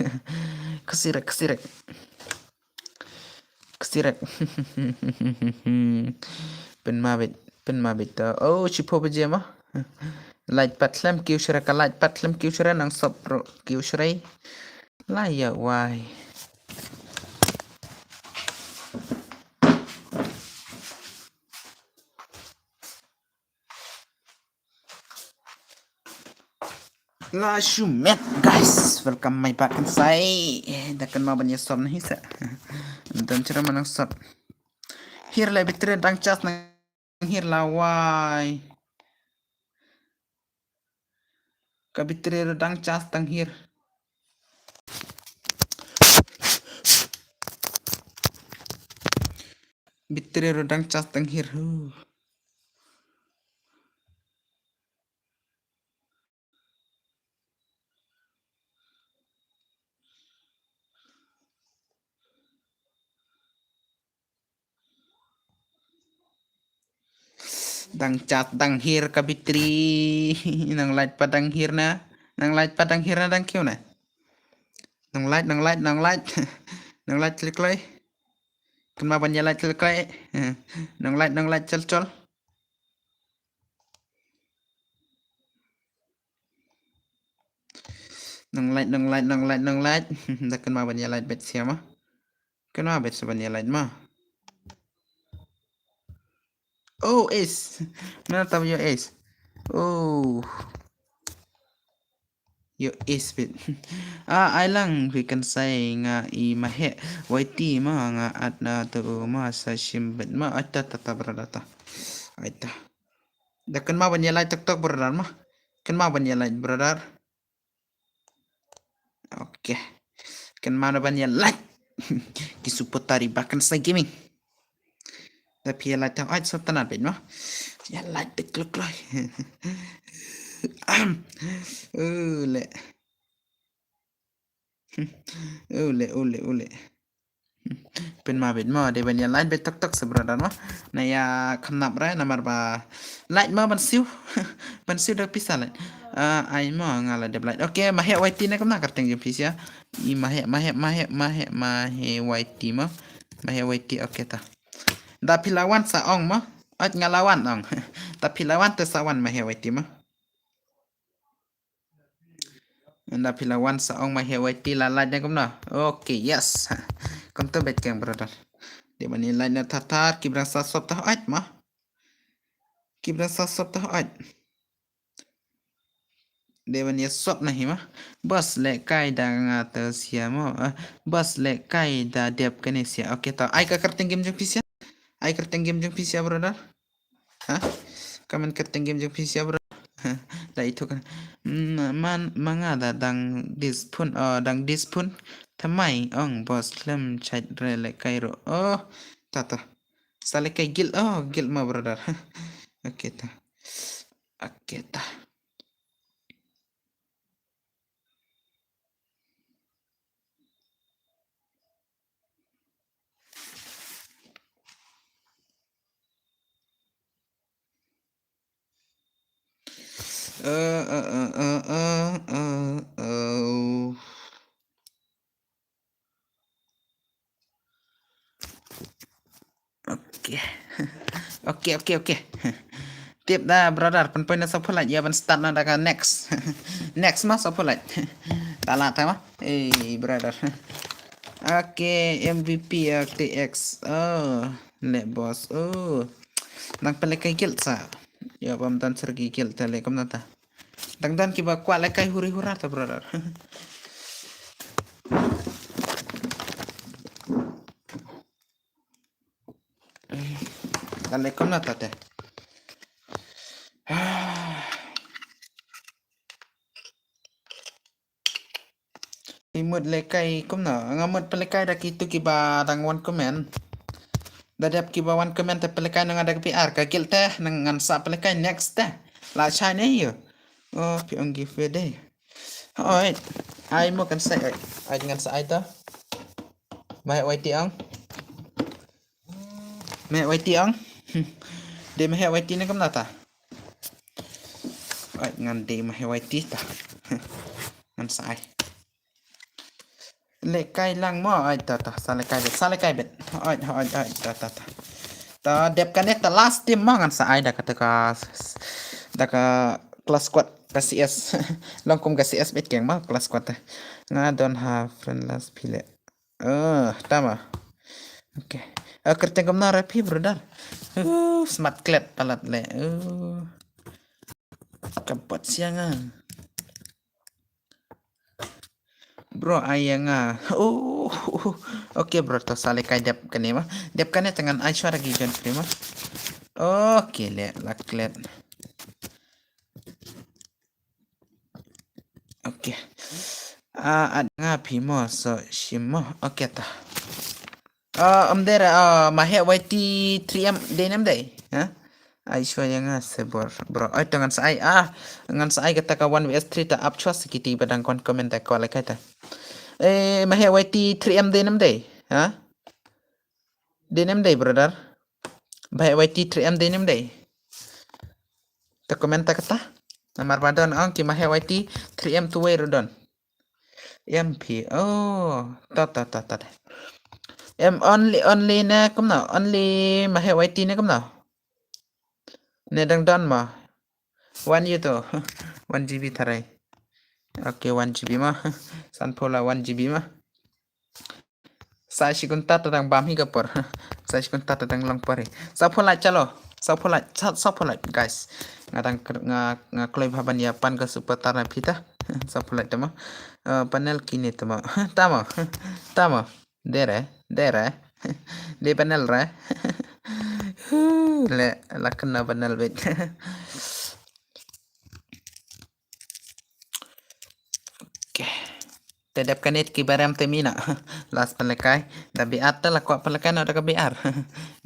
Ksirek, ksirek. Ksirek. Pynmabit, pynmabit to. Oh, shiphew baje ma. Light pat khlem kiew shre, ka light pat khlem kiew shre, nang sop ruh kiew shre. Lai ya wai. La shu met, guys. Welcome my back inside. Eh, da kan ma ban ïa sop na hi sa. Don chira ma nang sop. Hir la bitre dang chas nang hir la wai. Ka bitre dang chas dang hir. Bitre dang chas dang hir. Huh. Dang chat dang hir ka bitri. Nang light pa dang hir na. Nang light pa dang hir na dang kiew na. Nang light, nang light, nang light. Nang light chil kloi. Kynmaw ban ïa light chil kloi. Nang light, nang light chil chol. Nang light, nang light, nang light, nang light. Da kynmaw ban ïa light bet sia ma. Kynmaw bet sa ban ïa light ma. Oh, ace. Na tam yo ace. Oh. Yo ace bet. Ah, ai lang phi kan sai nga i ma he. Wai ti ma nga at na tu ma sa shim bet ma. Ai ta ta ta brother ta. Ai ta. Da kynmaw ban ïa light tok tok brother ma. Kynmaw ban ïa light brother. Okay. Kynmaw na ban ïa light. Ki supporter i Bakan Sai Gaming. Da phi ïa light tang ai sop tanat bet ma. Ïa light bet klok kloi. Am. Ule. Ule, ule, ule. Pynma bet mo, dei ban ïa light bet tok tok sa brother mo. Na ïa khamnap re namar ba light mo ban siew. Ban siew da pisa light. Ah, ai mo nga la dep light. Okay, ma he wai ti na kumna kyrteng jong pisa. I ma he, ma he, ma he, ma he, ma he wai ti mo. Ma he wai ti, okay ta. Da phi la wan sa ong mo. Ot nga la wan ong. Da phi la wan te sa wan ma he wai ti mo. Nda phi la wan sa ong ma he wai ti la light ne kumno. Okay, yes. Kumto bet keng brother. Dei ban ïa light na thar thar ki brang sa sop ta ait ma. Ki brang sa sop ta ait. Dei ban ïa sop na hi ma. Bas le kai da nga te sia mo. Eh, bas le kai da dep kane sia. Okay ta. Ai ka kyrteng game jong pisa. Ai kyrteng game jong pisa brother. Ha? Kamen kyrteng game jong pisa bro. Da itu kan. Mm, man manga da dang dispun, oh, dang dispun. Thamai ong bos lem chait re le kairo. Oh, ta ta. Sa le kai guild, oh, guild ma brother. Okay ta. Okay ta. Uh, uh, uh, uh, uh, uh, uh. Okay. Okay, okay, okay. Tip da brother, pynpoi na sa phulat ïa ban start na da ka next. Next ma sa phulat. Tala ta ma. Eh brother. Okay, M V P R T X. Oh, le boss. Oh. Nang pele kai guild sa. Ïa bam dan sergi guild ta le kam na ta. Dang dan kiba kwah le kai huri hura ta brother. Dale kumno ta te. I mut le kai kumno nga mut pele kai da kitu kiba dang wan comment. Da dep kiba wan comment te pele kai na nga da ka P R ka guild te nang ngan sa pele kai next te. La chai ne yo. Oh, phi ong giveaway dei. Oi, ai mo kan sai oi. Ai ngan sa ai ta. Mai wai ti ong. Mai wai ti ong. De mai wai ti ne kam na ta. Ai ngan de mai wai ti ta. Ngan sa ai. Le kai lang mo ai ta ta sa le kai bet sa le kai bet. Ai ai ai ta ta ta. Ta dep kane ta last team mo ngan sa ai da ka ta ka da ka class squad ka C S. Long kum ka C S bet keng mo class squad ta. Nga don ha friend last pile. Oh, tama. Okay. Uh, kyrteng kumno ra phi brother. Uh, smart klet palat le. Uh. Ka bot siangan. Bro, ai ïa nga. Oh, oh, oh. Okay bro, to sa leh kai dep kane ma. Dep kane te ngan ai shuwa da ki jon free ma. Okay, leh la klet. Okay. Ah, at nga phi mo so shim mo. Okay ta. Ah, um dei re, ah, ma he Y T three M dei ne em dei. Ha? Ai shuwa ïa nga se bor, bro. Ai to ngan sa ai, ah, ngan sa ai kata ka one versus three ta ap shuwa sa kiti ba dang kwah comment ta kwah leh kai ta. Eh, ma he Y T three M dei ne em dei. Ha? Dei ne em dei, brother? Ba he Y T three M dei ne em dei. Ta comment ta kata. Namar ba don ong ki ma he Y T three M tu wei ruh don. M P. Oh, ta ta ta ta. Em only, only ne kumno? Only ma he Y T ne kumno? Ne dang don ma. One yu to. One G B tharai. Okay, one G B ma. San phola one G B ma. Sa shi kunta ta dang bam hi ka por. Sa shi kunta ta dang long por hi. Sa pholai chalo. Sa pholai, sa, sa pholai guys. Nga dang ker-, nga, nga kloi bha ban ïa pan ka super tar na phi ta. Sa pholai tama. Eh, panel kine tama. Tama. Tama. Dere, dere. De panel re. Huh, le, la kena panel bit. Okay. Te dep kanit ki barem te mina. Last pelekai. Da B R te la kwah pelekai na da ka B R.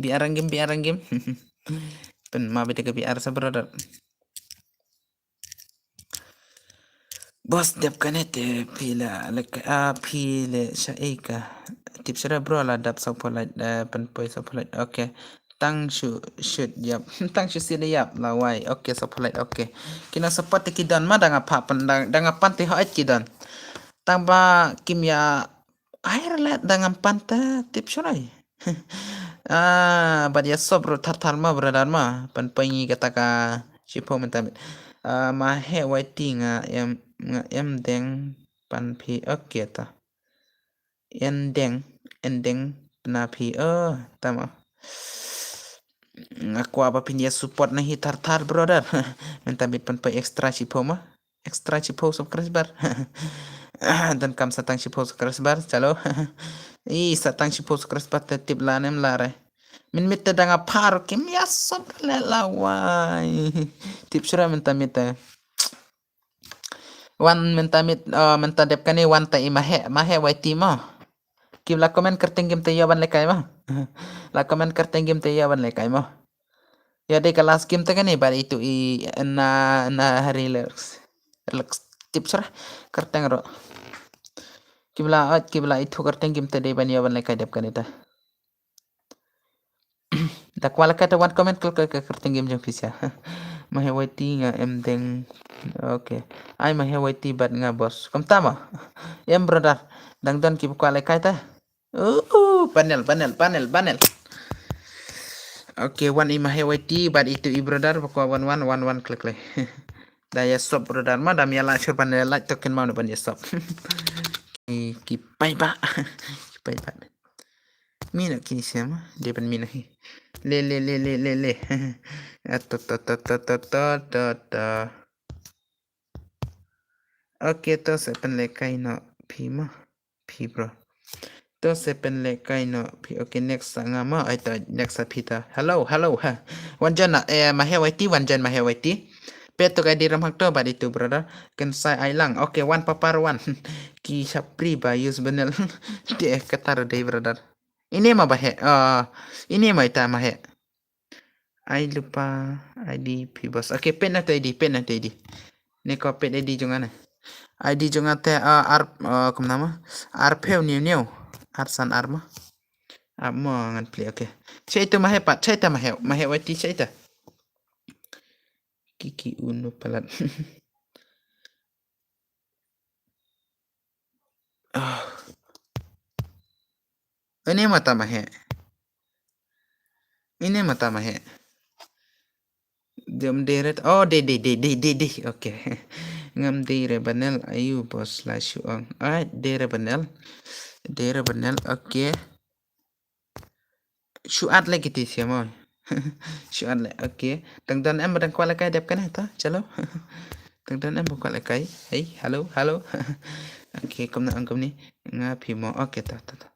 B R ranggim, B R ranggim. Pen ma bit ka B R sa brother. Boss dep kane te phi la lek a phi le sha e ka. Tip sha bro la dap sa pholait, eh, pen poi sa pholait. Okay. Tang shu shoot yap. Tang shu sila yap la wai. Okay, sa pholait. Okay. Kina support te ki don ma dang apa pen dang, dang apa te hoi ki don. Tang ba kim ya ai relet dang apa te tip sha. Ah, bad ïa sop ruh thar thar ma brother ma. Pan pyngi kata ka shiphew mynta mit. Ah, ma he wai ti nga em, nga em deng pan phi. Okay ta. En deng, en deng pna phi. Oh, tama. Nga kwah ba phin ïa support na hi thar thar brother. Mynta mit pan pyngi extra shiphew ma. Extra shiphew subscriber. Donkam sa tang shiphew subscriber, chalo. I sa tang shiphew subscriber te tip la nem la re. Min mit te dang a phar kim ïa sop le la wai. Tip shuwa mynta mit te. Wan mynta mit, eh, mynta dep kane wan ta i ma he, ma he wai ti ma. Kim la comment kyrteng kim te ïa ban le kai ma. La comment kyrteng kim te ïa ban le kai ma. Ïa dei ka last game te kane bad itu i na, na relax. Relax tip sha kyrteng ruh. Kibla ot, kibla itu kyrteng game te dei ban ïa ban le kai dep kane ta. Da kwah le kai ta wan comment kal ka kyrteng game jong pisa. Ma he wai ti nga em deng. Okay. Ai ma he wai ti bad nga boss. Kumta ma. Em brother. Dang don ki kwah le kai ta. Uh, panel, panel, panel, panel. Okay, wan i ma he wai ti bad itu i brother ba kwah wan wan wan wan klik klik. Da ïa sop brother ma dam ïa la shur panel la token ma ban ïa sop. Ki, ki pai ba. Ki pai ba. Mina kini siama, dia pan mina hi. Le le le le le le. Ah, to to to to to to to to. Okay, to sa pen le kai no phi ma. Phi bro. To se pen le kai no phi. Okay, next sa nga ma. Ai to next sa phi ta. Hello, hello ha. Wan jan na, eh, ma he wai ti, wan jan ma he wai ti. Pe to kai di ram hak to bad itu brother. Ken sai ai lang. Okay, wan papar wan. Ki shapri ba use benel. Te katar dei brother. Ini ma ba he. Ah, ini ma ita ma he. Ai lupa I D phi boss. Okay, pet na te I D, pet na te I D. Ne ko pet I D jong nga ne. I D jong nga te, ah, ar, ah, kumna ma. Ar phew niu niu. Ar san ar ma. Ar mo ngan pli, okay. Chai tu ma he pat, chai ta ma he, ma he wai ti chai ta. Kiki unu palat. Ah. Ini mata ma he. Ini mata ma he. Dem deret. Oh, de de de de de de. Okay. Ngam de re banel ayu bos la shu ong. Ai, de re banel. De re banel. Okay. Shu at le kiti siamo. Shu at le. Okay. Tang don em ba dang kwah le kai dep kane ta. Chalo. Tang don em ba kwah le kai. Hey, hello, hello. Okay, kumno ang kumni. Nga phi mo. Okay, ta, ta, ta.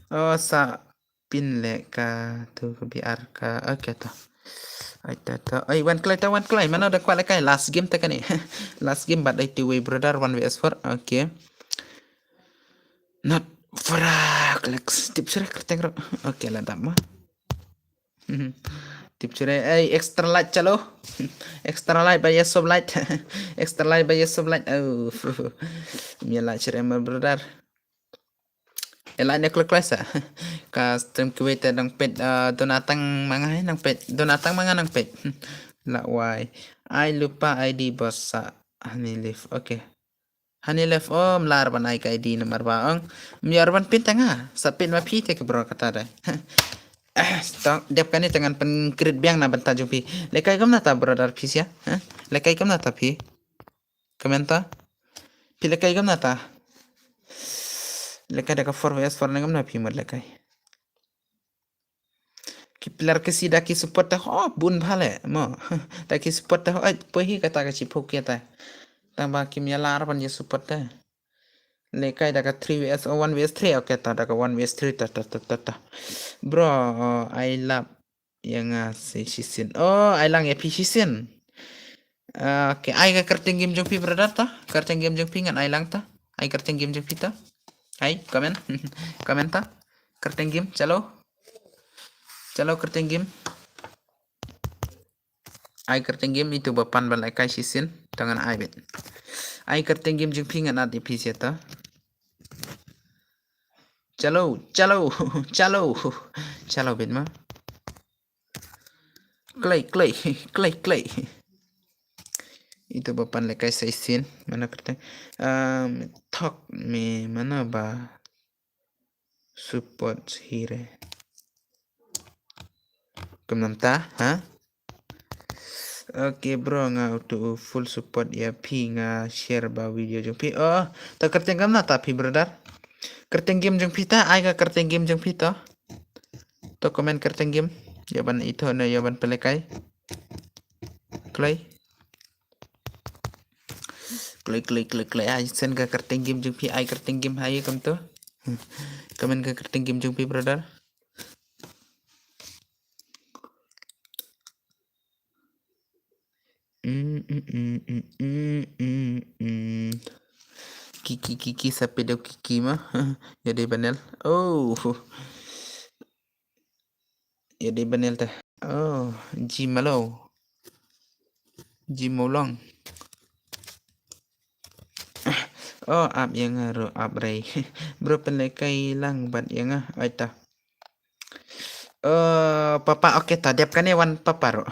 Oh, sa pin le ka tu ka B R ka. Okay, ta. Ai, ta, ta. Ai, wan klai, ta, wan klai. Mano da kwat le kai. Last game ta kani. Last game, but ai two way brother, one V S four. Okay. Not for a clicks. Tip sure kyrteng ro. Okay, la dap ma. Tip sure. Ai, extra light chalo. Extra light ba ya sub light. Extra light ba ya sub light. Oh. Mia light sure ma brother. Ela ne klok klok sa. Ka stream kiwi te dang pet, uh, donatang manga hai nang pet. Donatang manga nang pet. La wai. Ai lupa I D bos sa. Honey leaf. Okay. Honey leaf, oh, mlar ban ai ka I D namar ba ong. Miar ban pin tanga. Sa pin ma phi te ke bro kata dai. Tang dep kani tangan pen krit biang na banta jong phi. Lekai kam na ta brother phi sia. Lekai kam na ta phi. Comment ta. Phi lekai kam na ta. Lekai da ka four V S four na kam na phi mat lekai. Ki player ki si da ki support ta ho bun bhale mo. Da ki support ta ho ai poi hi kata ka chi phok ya ta. Tang ba kim ya lar ban ya support ta. Lekai da ka three V S o one V S three, okay ta da ka one V S three ta ta ta ta ta. Bro, I love yang a si shisin. Oh, ai lang ya phi shisin. Okay, ai ka kyrteng game jong phi brother ta. Kyrteng game jong phi ngan ai lang ta. Ai kyrteng game jong phi ta. Ai comment. Comment ta. Kyrteng game chalo. Chalo kyrteng game. Ai kyrteng game itu ba pan ban lai kai shisin. Tangan ai bet. Ai kyrteng game jong phi ngan at ya phi sia ta. Chalo, chalo, chalo. Chalo bet ma. Klei, klei, klei, klei. Itu ba pan lekai sa isin. Mana kata? Um, talk me mana ba support hire. Kumnam ta, ha? Okay bro, nga utu full support ya phi nga share ba video jong phi. Oh, ta kyrteng kam na ta phi brother. Kyrteng game jong phi ta, ai ka kyrteng game jong phi to. To comment kyrteng game. Ya ban ito na ya ban pelekai. Klei. Klei, klei, klei, klei. Ai sen ka kyrteng game jong phi, ai kyrteng game hai kam to. Comment ka kyrteng game jong phi brother. Mm, mm, mm, mm, mm, mm, mm. Kiki, kiki, sa pedo kiki ma. Ya dei banel. Oh. Ya dei banel ta. Oh, ji malo. Ji molong. Oh, ap yang ro ap rei. Bro pen lekai lang bat yang ah. Ai ta. Eh, papa, okay ta dep kane wan papa ro.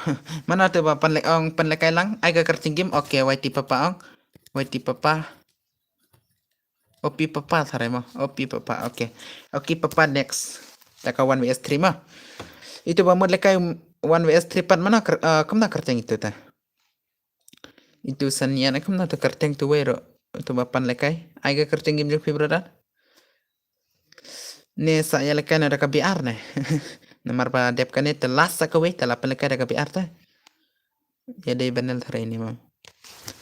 Mana tu ba pen lek ong pen lekai lang. Ai ka kyrteng game. Okay, Y T papa ong. Y T papa. O P papa tharai mo. O P papa, okay. Okay papa next. Ta ka one V S three mo. Itu ba mut lekai one V S three pat mana ker, uh, kumna kyrteng itu ta. Itu sania na kumna tu kyrteng tu wei ro. Tu ba pan lekai. Ai ka kyrteng game jong phi brother. Ne sa ya lekai na da ka B R ne. Namar ba dep kane te last sa ka wei te la pan lekai da ka B R te. Ya dei banel tharai ni ma.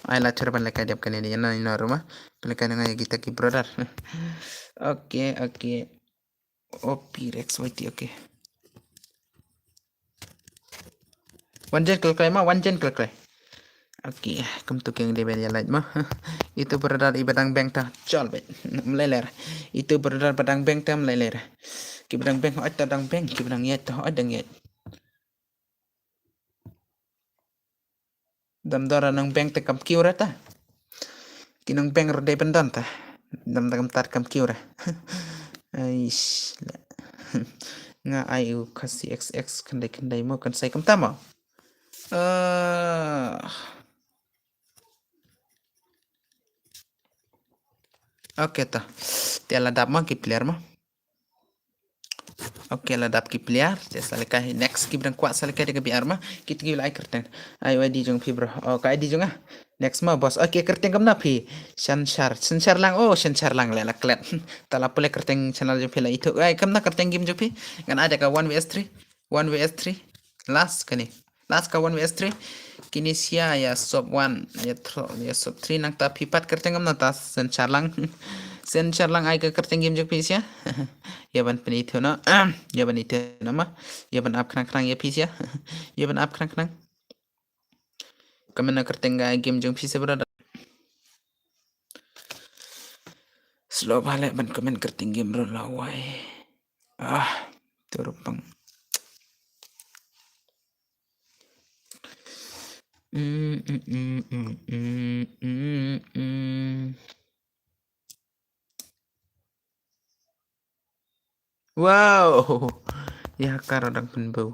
Ai la chur ban lekai dep kane ni na ino ruma. Lekai na nga ya kita ki brother. Okay, okay. O P Rex Y T, okay. One gen klek klek ma, one gen klek klek. Okay, kum tu keng dei ben ya light ma. Itu brother i badang beng ta chol bet. Mleler. Itu brother badang beng ta mleler. Ki badang beng oi ta dang beng, ki badang yet ta oi dang yet. Dam dora nang beng te kam kiu ra ta. Ki nang beng ro dei bendon ta. Dam dam tar kam kiu ra. Aish. Nga ai u kasi X X kendai kendai mo kan sai kam tamo. Eh. Okay ta. Te la dap ma ki player ma. Okay, la dap ki player. Te sa lekai next ki bdang kwah sa lekai da ka B R ma. Ki tngi la ai kyrteng. Ai I D jong phi bro. Oh, ka I D jong ah. Next ma boss. Okay, kyrteng kam na phi. Shanshar. Shanshar lang. Oh, Shanshar lang le la klet. Ta la pule kyrteng channel jong phi la itu. Ai kam na kyrteng game jong phi. Ngan ai da ka one V S three. One V S three. Last kani. Last ka one V S three. Kine sia ïa sop one, ïa thro, ïa sop three nangta phi pat kyrteng em nangta send share lang. Send share lang ai ka kyrteng game jong phi sia. Ïa ban pynithuh noh. Ïa ban ithuh noh ma. Ïa ban ap khnang khnang ïa phi sia. Ïa ban ap khnang khnang. Comment na kyrteng ka game jong phi sia brother. Slow bha leh ban comment kyrteng game bro lawai. Ah, turpang. Mm, mm, mm, mm, mm, mm. Wow. Ïa ka ruh dang pynbew.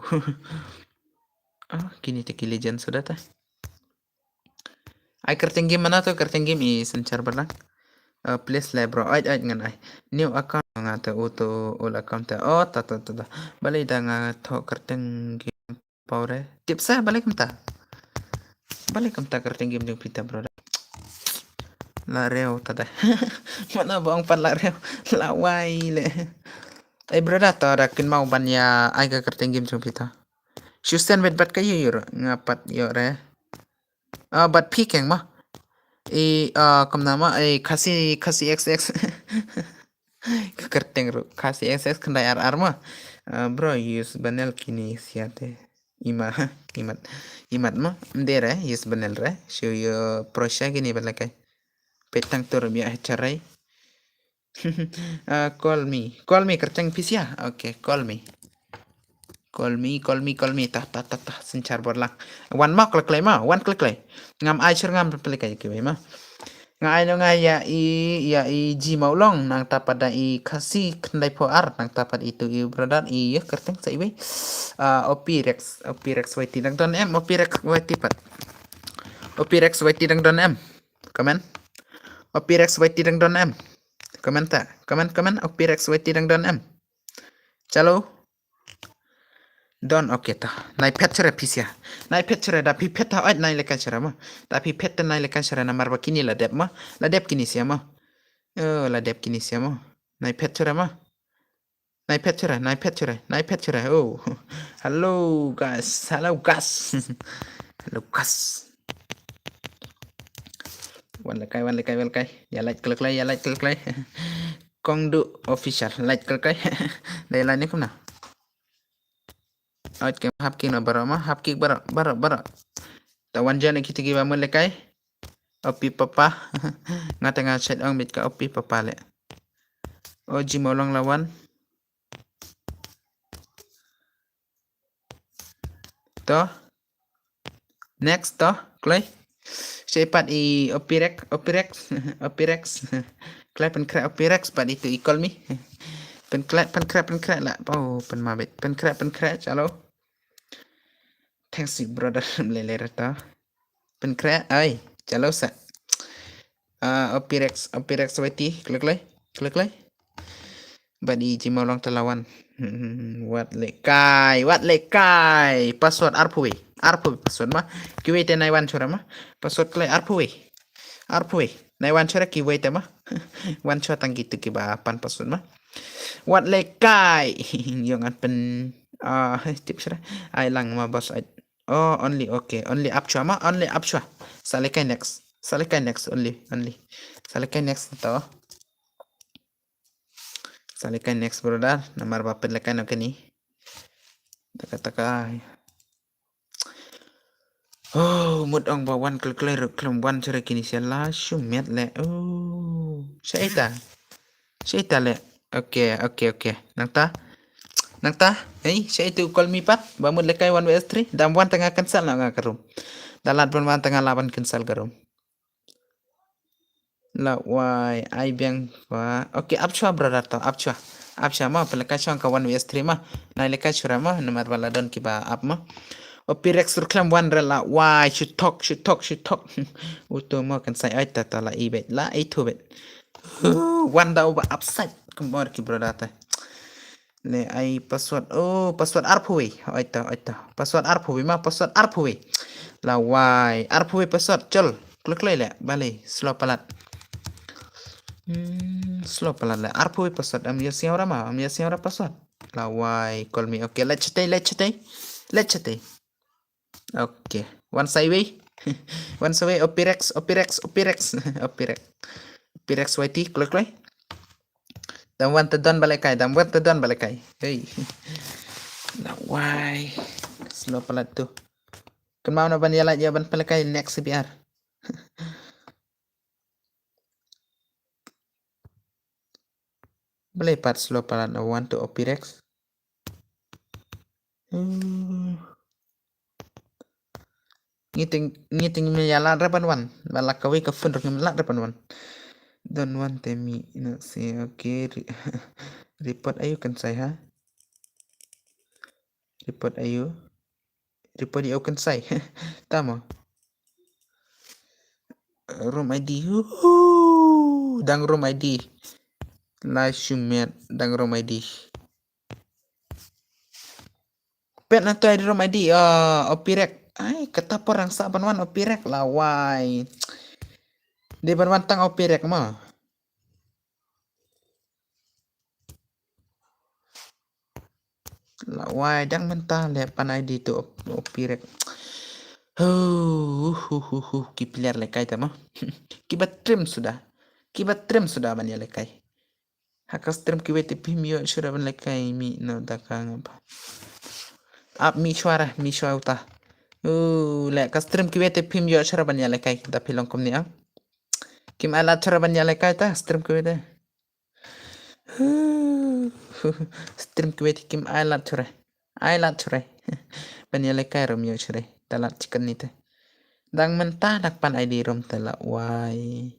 Ah, kine te ki legend suda ta. Ai kyrteng game mana to kyrteng game i send share bad lang. Uh, please le bro. Ai ai ngan ai. New account nga te u to old account te. Oh ta ta ta ta. Balei da nga thoh kyrteng game pau re. Tip sa balei kumta. Balei kumta kyrteng game jong phi ta brother. La reu ta da. Mana bong pan la reu. Lawai le. Eh brother to da kynmaw ban ïa ai ka kyrteng game jong phi ta. Shu send wet bad ka ïoh ïoh nga pat ïoh re. Ah, bad phi keng ma. I ah, kumna ma i Khasi Khasi X X. Ka kyrteng ruh Khasi X X khyndai ar ar ma. Ah, bro use banel kine sia te. Ima imat imat ma. Mdere use banel re. Shu ïoh prosha kine bad la kai. Pet tang tur ïa charai. Ah, call me. Call me kyrteng phi sia. Okay, call me. Call me, call me, call me. Tah tah tah tah send share bad lang. Wan ma klik klik ma, wan klik klik. Ngam ai share ngam pynpynlek ïa kiwei ma. Nga ai no nga ïa i ïa i Ji Mawlong nangta pat da i Khasi khyndai phew ar nangta pat itu i brother i ïa kyrteng sa iwei. Ah, Opirex, Opirex Y T dang don em, Opirex Y T pat. Opirex Y T dang don em. Comment. Opirex Y T dang don em. Comment ta. Comment comment Opirex Y T dang don em. Chalo. Don okay ta. Nai phet chara phi sia. Nai phet chara da phi phet ta ait nai lekan chara ma. Da phi phet ta nai lekan chara namar ba kini la dep ma. La dep kini sia ma. Oh, la dep kini sia ma. Nai phet chara ma. Nai phet chara, nai phet chara, nai phet chara. Oh. Hello guys. Hello guys. Hello guys. Wan lekai, wan lekai, wan lekai. Ïa like klik like, ïa like klik like. Kong du official like klik like. Dei la ni kumna. Ot ke hap ki na baro ma, hap ki baro, baro, baro. Ta wan jan ki tigi ba mun lekai. Opi papa. Nga tanga chat ong bit ka opi papa le. O Ji Mawlong lawan. To. Next to, kloi. Sei pat i Opirex, Opirex, Opirex. Kloi pynkhreh Opirex pat itu i call me. Pynkhreh, pynkhreh, pynkhreh la. Oh, pynmabit. Pynkhreh, pynkhreh, chalo. Thanks you brother. Lele rata. Pynkhreh, ai, chalo sa. Ah, Opirex, Opirex Y T, klik lei, klik lei. Bad i Ji Mawlong talawan. Hmm, wat lekai, wat lekai. Password arphew wei, arphew wei password ma. Kiwei te nai wan chora ma. Password klei arphew wei. Arphew wei. Nai wan chora kiwei te ma. Wan chora tang kitu kiba pan password ma. Wat lekai. Yong an pen ah tip sera. Ai lang ma bos ai. Oh, only, okay. Only apchwa ma, only apchwa. Sa lekai next. Sa lekai next, only, only. Sa lekai next to. Sa lekai next brother. Namar ba pynlekai no kani. Taka taka. Oh, mut ong ba wan kle kle ruk klem wan chara kini sia la shumet le. Oh, sha ita. Sha ita le. Okay, okay, okay. Nangta. Nangta. Hey, sha itu call me pat. Ba mut lekai one way three. Dam wan tanga cancel na nga karum. Dalat ban wan tanga laban cancel karum. La wai ai biang wa. Okay, apchwa brother to, apchwa. Apchwa ma, pelekai chong ka one way three ma. Nai lekai chura ma, namar bala don kiba ap ma. Opirex ruklem wan rela wai, chutok, chutok, chutok. Utu mo kan sai ai tata la ibet, la itu bet. Wan da uba upside. Kemor ki brother ta. Le ai password. Oh, password arphew wei. Oita, oita. Password arphew wei ma, password arphew wei. La wai, arphew wei password. Chol. Klik lei le. Balei slow palat. Hmm, slow palat le. Arphew wei password. Am ya siang ora ma, am ya siang ora password. La wai, call me. Okay, let's chat, let's chat. Let's chat. Okay. Wan sa iwei. Wan sa iwei, Opirex, Opirex, Opirex. Opirex. Opirex Y T, kloi kloi. Dang wan te don ba lehkai, dang wan te don ba lehkai. Hey. Lawai. Slow palat tu. Kynmaw na ban ïalait ïa ban pynlehkai next C B R. Balei pat slow palat na wan tu Opirex. Hmm. Ngi ting, ngi ting mi ïa lad re ban wan. Ba la kawei ka phone ruh ngim lad re ban wan. Don wan te mi na si, okay. Re-, report ayu kan sai ha. Report ayu. Report ayu kan sai. Tamo. Room I D. Hu, hu. Dang room I D. Lai shumet dang room I D. Pet na tu ai di room I D, ah, Opirek. Ai, kata por rang sa ban wan Opirek lawai. Di ban wan tang Opirek ma. Lawai dang mynta le pan I D tu Op-, Opirek. Hu, hu, hu, hu, ki player le kai ta ma. Ki ba trim suda. Ki ba trim suda ban ïa le kai. Ha ka stream kiwei te phim ïoh shuwa ban lehkai mi no da ka ngam ba. Ap mi shuwa ra, mi shuwa uta. Uh, le ka stream kiwei te phim ïoh shuwa ban ïa lehkai da phi long kumne ang. Kim ai lad shuwa ban ïa lehkai ta stream kiwei te. Stream kiwei te kim ai lad shuwa. Ai lad shuwa. Ban ïa lehkai rum ïoh shuwa. Da lad chicken ni te. Dang mynta dak pan I D rum te lawai.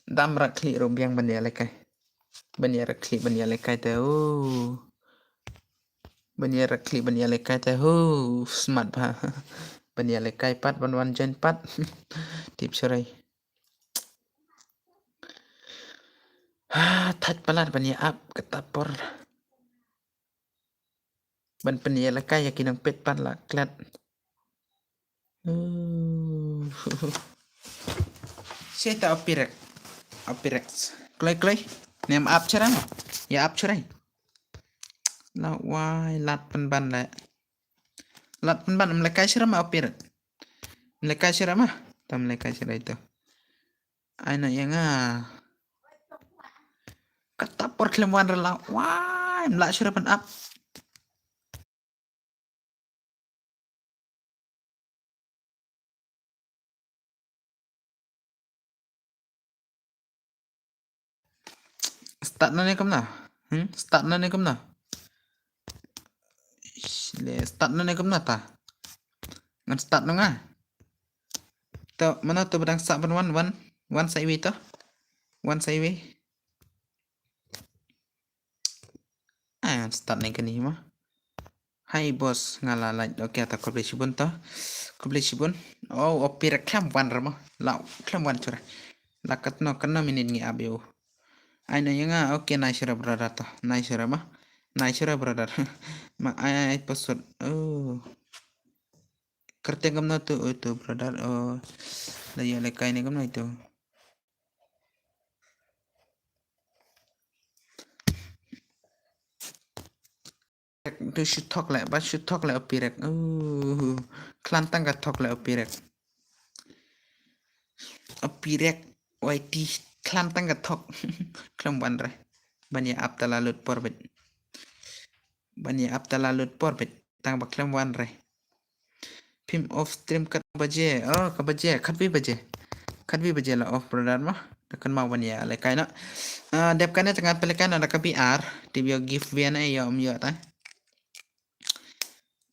Dam rak klik ruh biang ban ïa lehkai. Ban ïa rak klik ban ïa lehkai te, oh. Ban ïa rak klik ban ïa lehkai te, oh, smart ba. Ban ïa lehkai pat, ban wan join pat. Tip shuwa. Ha, thait palat ban ïa ap kata por. Ban pynïa lehkai ïa ki nongpeit pat la klet. Uh. Seta Opirek. Opirek. Kloi kloi. Nem ap shuwa. Ïa ap shuwa. Lawai lad pynban le. Lad pynban em lehkai shuwa ma Opirek. Em lehkai shuwa ma. Tam lehkai shuwa itu. Ai na ïa nga. Kata por khlem wan re lawai, mla shuwa ban ap. Start na ne kumno? Hmm? Start na ne kumno? Ish, le start na ne kumno ta? Ngan start na nga. To, mano to ba dang sa ban wan, wan, wan sa iwei to. Wan sa iwei. Ah, start na kani ma. Hi boss, nga la like. Okay, ta khublei shibun to. Khublei shibun. Oh, Opirek khlem wan re ma. La khlem wan shuwa. La katno, katno minit ngi ap ïa u. Ai na ïa nga, okay, nai shuwa brother to. Nai shuwa ma. Nai shuwa brother. Ma ai ai password. Oh. Kyrteng kumno tu, oh tu brother, oh. La ïa lehkai ne kumno tu. Tu shu thok le, ba shu thok le Opirek. Uh, khlem tang ka thok le Opirek. Opirek Y T khlem tang ka thok. Khlem wan re. Ban ïa ap ta la lut por bit. Ban ïa ap ta la lut por bit. Tang ba khlem wan re. Phim off stream kat baje. Oh, ka baje. Khatwi baje. Khatwi baje la off brother ma. Da kan ma wan ïa lehkai na. Ah, dep kane tang pele kai na da ka B R. Tip ïoh giveaway na ïoh um ïoh ta.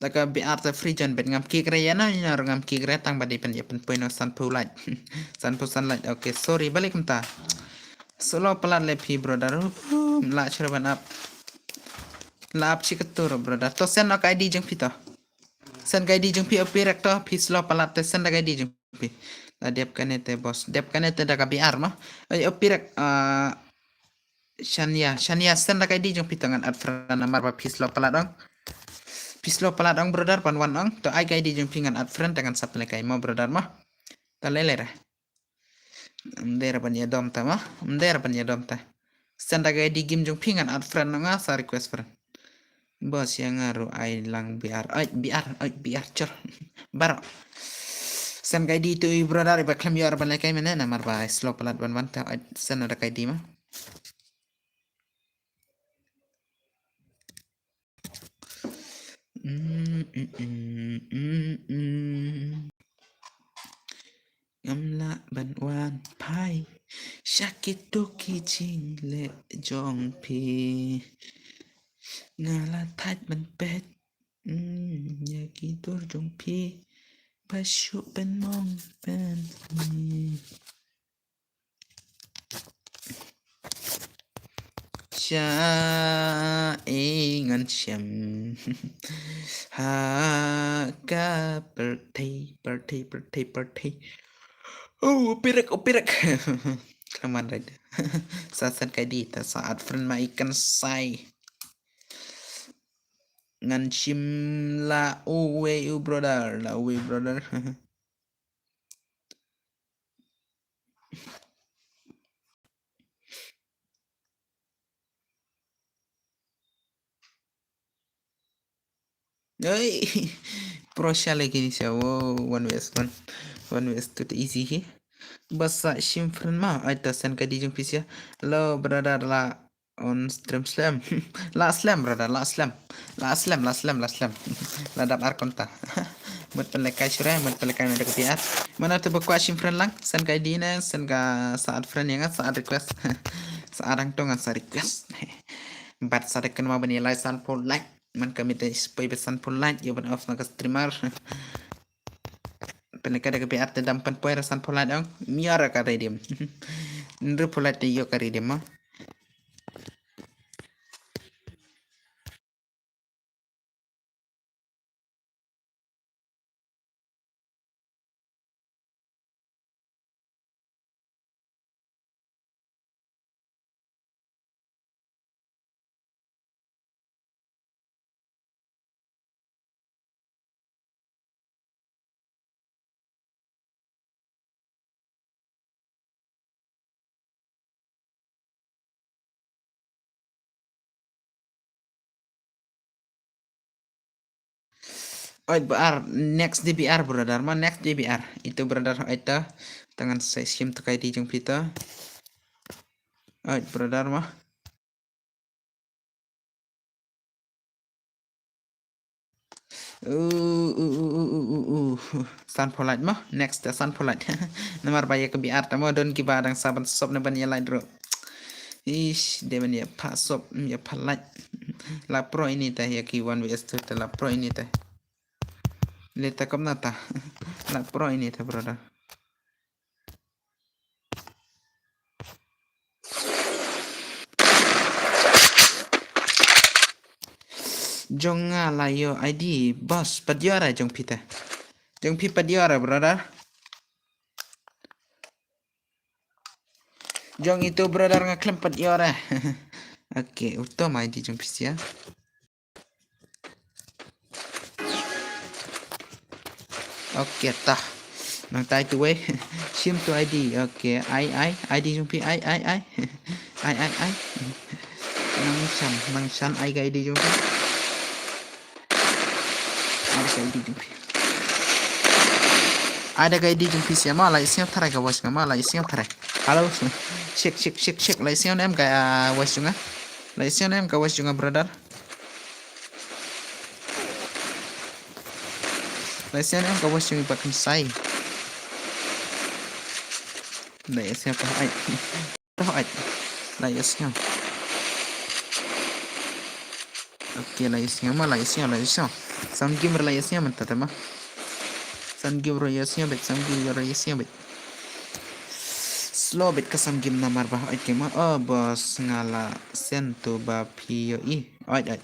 Da ka B R ta free join bet ngam kikre ïa na, ïa na ngam kikre tang ba di pen ïa pen poi na sanphew like. Sanphew san like. Okay, sorry balik mynta. Slow palat le phi brother. Uh, la shuwa ban ap. La ap chi ka tur brother. To send ka I D jong phi to. Send ka I D jong phi Opirek to, phi slow palat te send ka I D jong phi. La dep kane te boss. Dep kane te da ka B R ma. Ai Opirek, ah, Shania, Shania send ka I D jong phi to ngan add friend namar ba phi slow palat ong. Phi slow palat ong brother ban wan ong. To ai ka I D jong phi ngan add friend te ngan sap lehkai mo brother mo. Ta lele re. Mder ban ïa dom ta mo. Mder ban ïa dom ta. Send da ka I D game jong phi ngan add friend noh nga sa request friend. Boss ïa nga ruh ai lang B R. Ai B R, ai B R chor. Baroh. Send ka I D to i brother iba khlem ïoh ban lehkai mynne namar ba ai slow palat ban ban ta ai send da ka I D ma. Mm, mm, mm, mm, mm. Ngam lah ban wan phai sha kito ki jingleh jong phi. Nga la thait ban peit, mm, ïa ki dur jong phi. Ba shu pynmong pynmih. Sha e ngan shem. Ha ka pyrthei, pyrthei, pyrthei, pyrthei. Oh, pirek, oh, pirek. Khlaman raid. Sa send ka I D ta sa add friend ma i kan sai. Ngan shim la uwei u brother, la uwei u brother. Oi, pro sha lagi ni sha. Wow, one V S one. One V S two te easy hi. Basa shim friend ma, ai ta send ka I D jong phi sha. Hello brother, la on stream slem. La slem brother, la slem. La slem, la slem, la slem. La dap ar konta. Mut pynlehkai shuh re, mut pynlehkai na da ka biar. Mano te ba kwah shim friend lang, send ka I D ne, send ka sa add friend ïa nga, sa add request. Sa add hangto ngan sa request. Bad sa da kynmaw ban ïa like sanphew like. Man ka mite spoi ba sanphew like ïa ban off na ka streamer. Pynlehkai da ka biar te dam pynpoi ra sanphew like ong. Miar ka redeem. Hynriewphew like te ïoh ka redeem ma. Oi, B R, next D B R, brother, ma next D B R. Itu, brother, oi, ta. Tangan sa shim ta ka I D jong phi ta. Oi, brother, ma. Uh, uh, uh, uh, uh, uh, uh. Sanphew like mo. Next, uh, sanphew like. Namar ba ïa ka B R ta mo don kiba dang sa ban sop ne ban ïa like ruh. Ish, dei ban ïa pha sop, ïa pha like. La pro ini ta ïa ki one V S two ta la pro ini ta. Le ta kam na ta. La pro ini ta, brother. Jong nga la ïoh I D, boss, pat ïoh re jong phi te. Jong phi pat ïoh re, brother. Jong itu, brother, nga khlem pat ïoh re. Okay, uto ma I D jong phi sia. Okay, ta. Nang tai tu wei. Shim tu I D. Okay, ai, ai, I D jong phi, ai, ai, ai. Ai, ai, ai. Nang shan, nang shan ai ka I D jong phi. Ai ka I D jong phi. Ai ka I D jong phi sia ma, la ïa sngew tharai ka voice nga ma, la ïa sngew tharai. Hello. Check, check, check, check. La ïa sngew ne em ka, ah, voice jong nga. La ïa sngew ne em ka voice jong nga, brother. La ïa sngew ne em ka voice jong i Bah Kynsai. La ïa sngew ka ai. Toh ai. La ïa sngew. Okay, la ïa sngew ma, la ïa sngew, la ïa sngew. Sound game la ïa sngew mynta te ma. Sound game la ïa sngew beit, sound game la ïa sngew beit. Slow beit ka sound game namar ba ai te ma. Oh, boss, nga la send to ba phi ïohi. Ai, ai.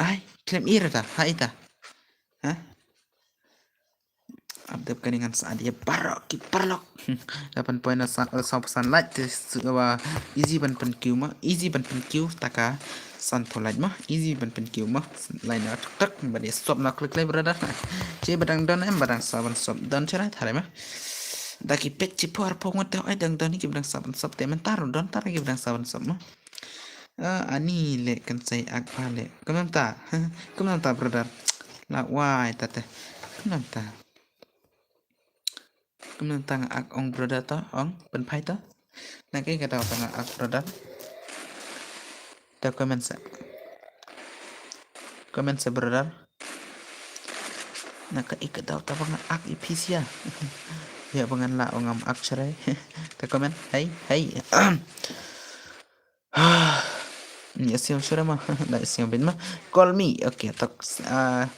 Ai, khlem i re ta, ha i ta. Ha? Ap dep kane ngan sa ïa baroh ki paralok. Da pynpoi na sa, saw phew san like te su, wa, easy ban pyn queue ma, easy ban pyn queue ta ka sanphew like ma, easy ban pyn queue ma. Like na tuk tuk, ba dei sop na klik like, brother. Che ba dang don em, ba dang sa ban sop don chara thare ma. Da ki peit chi por pong wat te oi dang don ki ba dang sop ban sop te mynta ruh don ta ki ba dang sop ban sop mo. Ah, ani le kan sai ak pha le. Kumno ta? Kumno ta brother? La wai ta te. Kumno ta? Kumno ta nga ak ong brother ta ong pynphai ta? Na kai ka daw ta nga ak brother. Ta comment sa. Comment sa brother. Na ka ik daw ta ba nga ak i phi sia. Ya ba ngan la ong ngam ak sharai. Ta comment. Hai, hai. Ni siang sure ma. Da siang bin ma. Call me. Okay, tok. Ah,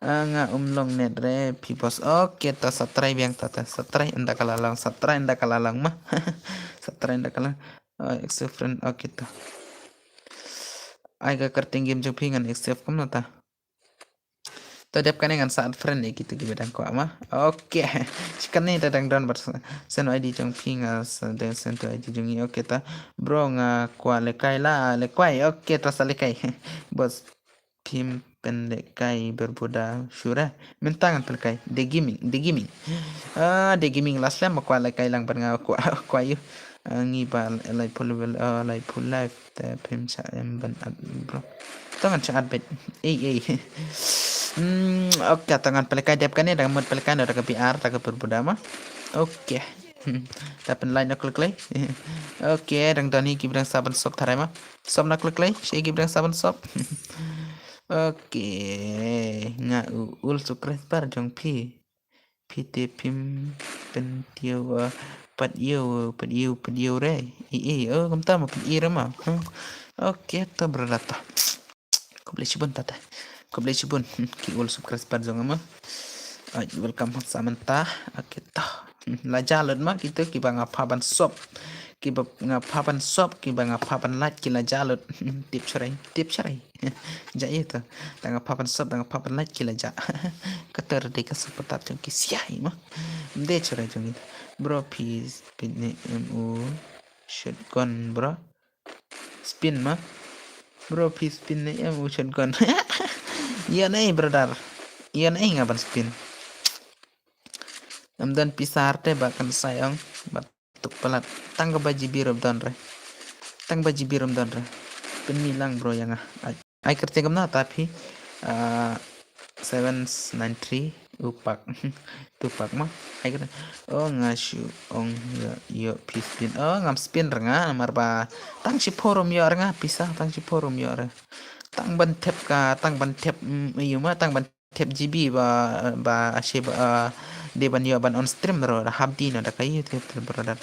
ah, nga um long net re phi boss. Okay, ta sa try biang ta ta. Sa try ynda ka la long. Sa try ynda ka la long ma. Sa try ynda ka la. Ah, accept friend. Okay, ta. Ai ka kyrteng game jong phi ngan accept kumno ta. To dep kane ngan sa add friend ïa kito kiba dang kwah ma. Okay. Shi kane ta dang don bad send I D jong phi nga sa dang send to I D jong ngi. Okay ta. Bro nga kwah lehkai la lehkai. Okay ta sa lehkai. Boss phim pynlehkai Bermuda sure. Mynta ngan pynlehkai. The Gaming, The Gaming. Ah, The Gaming la slem ma kwah lehkai lang bad nga kwah kwah ïa. Ah, ngi ba lai pul level, ah, lai pul life. Te phim sa em ban at bro. To ngan sa at bet. Ei ei. Hmm, okay, to ngan pynlehkai dep kane dang mut pynlehkai na da ka B R da ka Bermuda ma. Okay. Hmm, ta pynlait na klik lei. Okay, dang don hi ki ba dang sa ban sop tharai ma. Sop na klik lei, shi ki ba dang sa ban sop. Okay, nga u ul subscriber jong phi. Phi te phim pyntiew, uh, pat iew, pat iew, pat iew re. I, i, oh, kumta ma pat iew re ma. Hmm. Okay, to brother to. Khublei shibun ta te. Khublei shibun. Hmm, ki ul subscriber jong nga ma. Ai, welcome ha sa mynta. Okay, to. Hmm, la ja lut ma kito kiba nga pha ban sop. Kiba nga pha ban sop, kiba nga pha ban lait ki la ja lut. Hmm, tip sharai, tip sharai. Ja ïa to. Da nga pha ban sop, da nga pha ban lait ki la ja. Ka ter de ka sop pat jong ki siai ma. Mde chura jong ïa. Bro, phi spin ne em u shotgun, bro. Spin ma. Bro, phi spin ne em u shotgun. Ïa nei brother. Ïa nei nga ban spin. Am dan pisar te ba kan sai ong. Ba tuk palat. Tang ka ba G B ruh don re. Tang ba G B ruh don re. Pynmih lang bro ïa nga. Ai, ai kyrteng kumno ta phi. Ah, seven nine three u pak. Tu pak ma. Ai kyrteng. Oh nga shu ong ïa ïa phi spin. Oh ngam spin re nga namar ba tang shi por um ïoh re nga pisa tang shi por um ïoh re. Tang ban thep ka tang ban thep, mm, ïa ma tang ban thep G B ba ba ashi ba, ah, de ban ïoh ban on stream ro da hap di na da ka YouTube brother.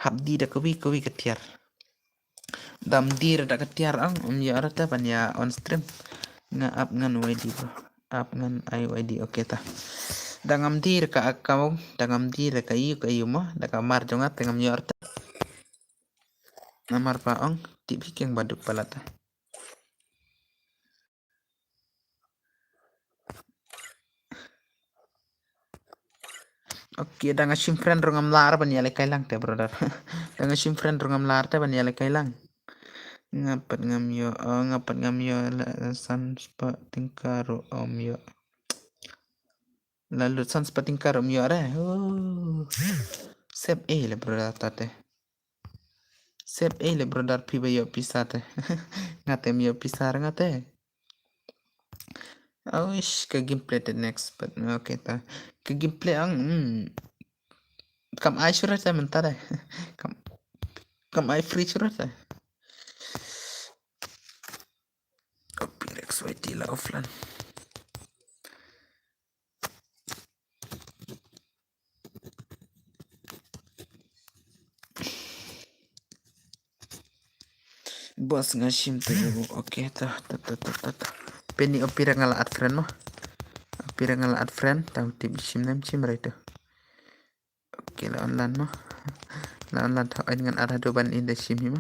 Hap di da kawi kawi ka tiar. Dam di da ka tiar ang um ïoh ra ta ban ïa on stream. Nga ap ngan Y D bro. Ap ngan I Y D okay ta. Da ngam di ka account, da ngam di ka yu ka yu ma, da ka mar jong nga te ngam ïoh ra ta. Namar pa ong tip hi keng baduk palat ta. Okay, da nga shim friend ruh ngam lar ban ïalehkai lang te brother. Da nga shim friend ruh ngam lar te ban ïalehkai lang. Nga pat ngam ïoh, oh, nga pat ngam ïoh la san spah tyngka ruh ym ïoh. La lut san spah tyngka ruh ym ïoh re. Oh. Sep eh le brother ta te. Sep eh le brother phi ba ïoh pisa te. Nga te ym ïoh pisa re nga te. Oish, ka gameplay te next but okay ta. Ka gameplay ang, hmm. Kam ai shurat te mynta re. Kam, kam ai free shurat te. Opirex Y T la offline. Boss nga shim tu. Okay ta ta ta ta ta ta. Peni opira nga la add friend mo. Opira nga la add friend ta u tip shim nem shim rai tu. Okay la online mo. La online ta ai ngan add hadu ban in da shim hi mo.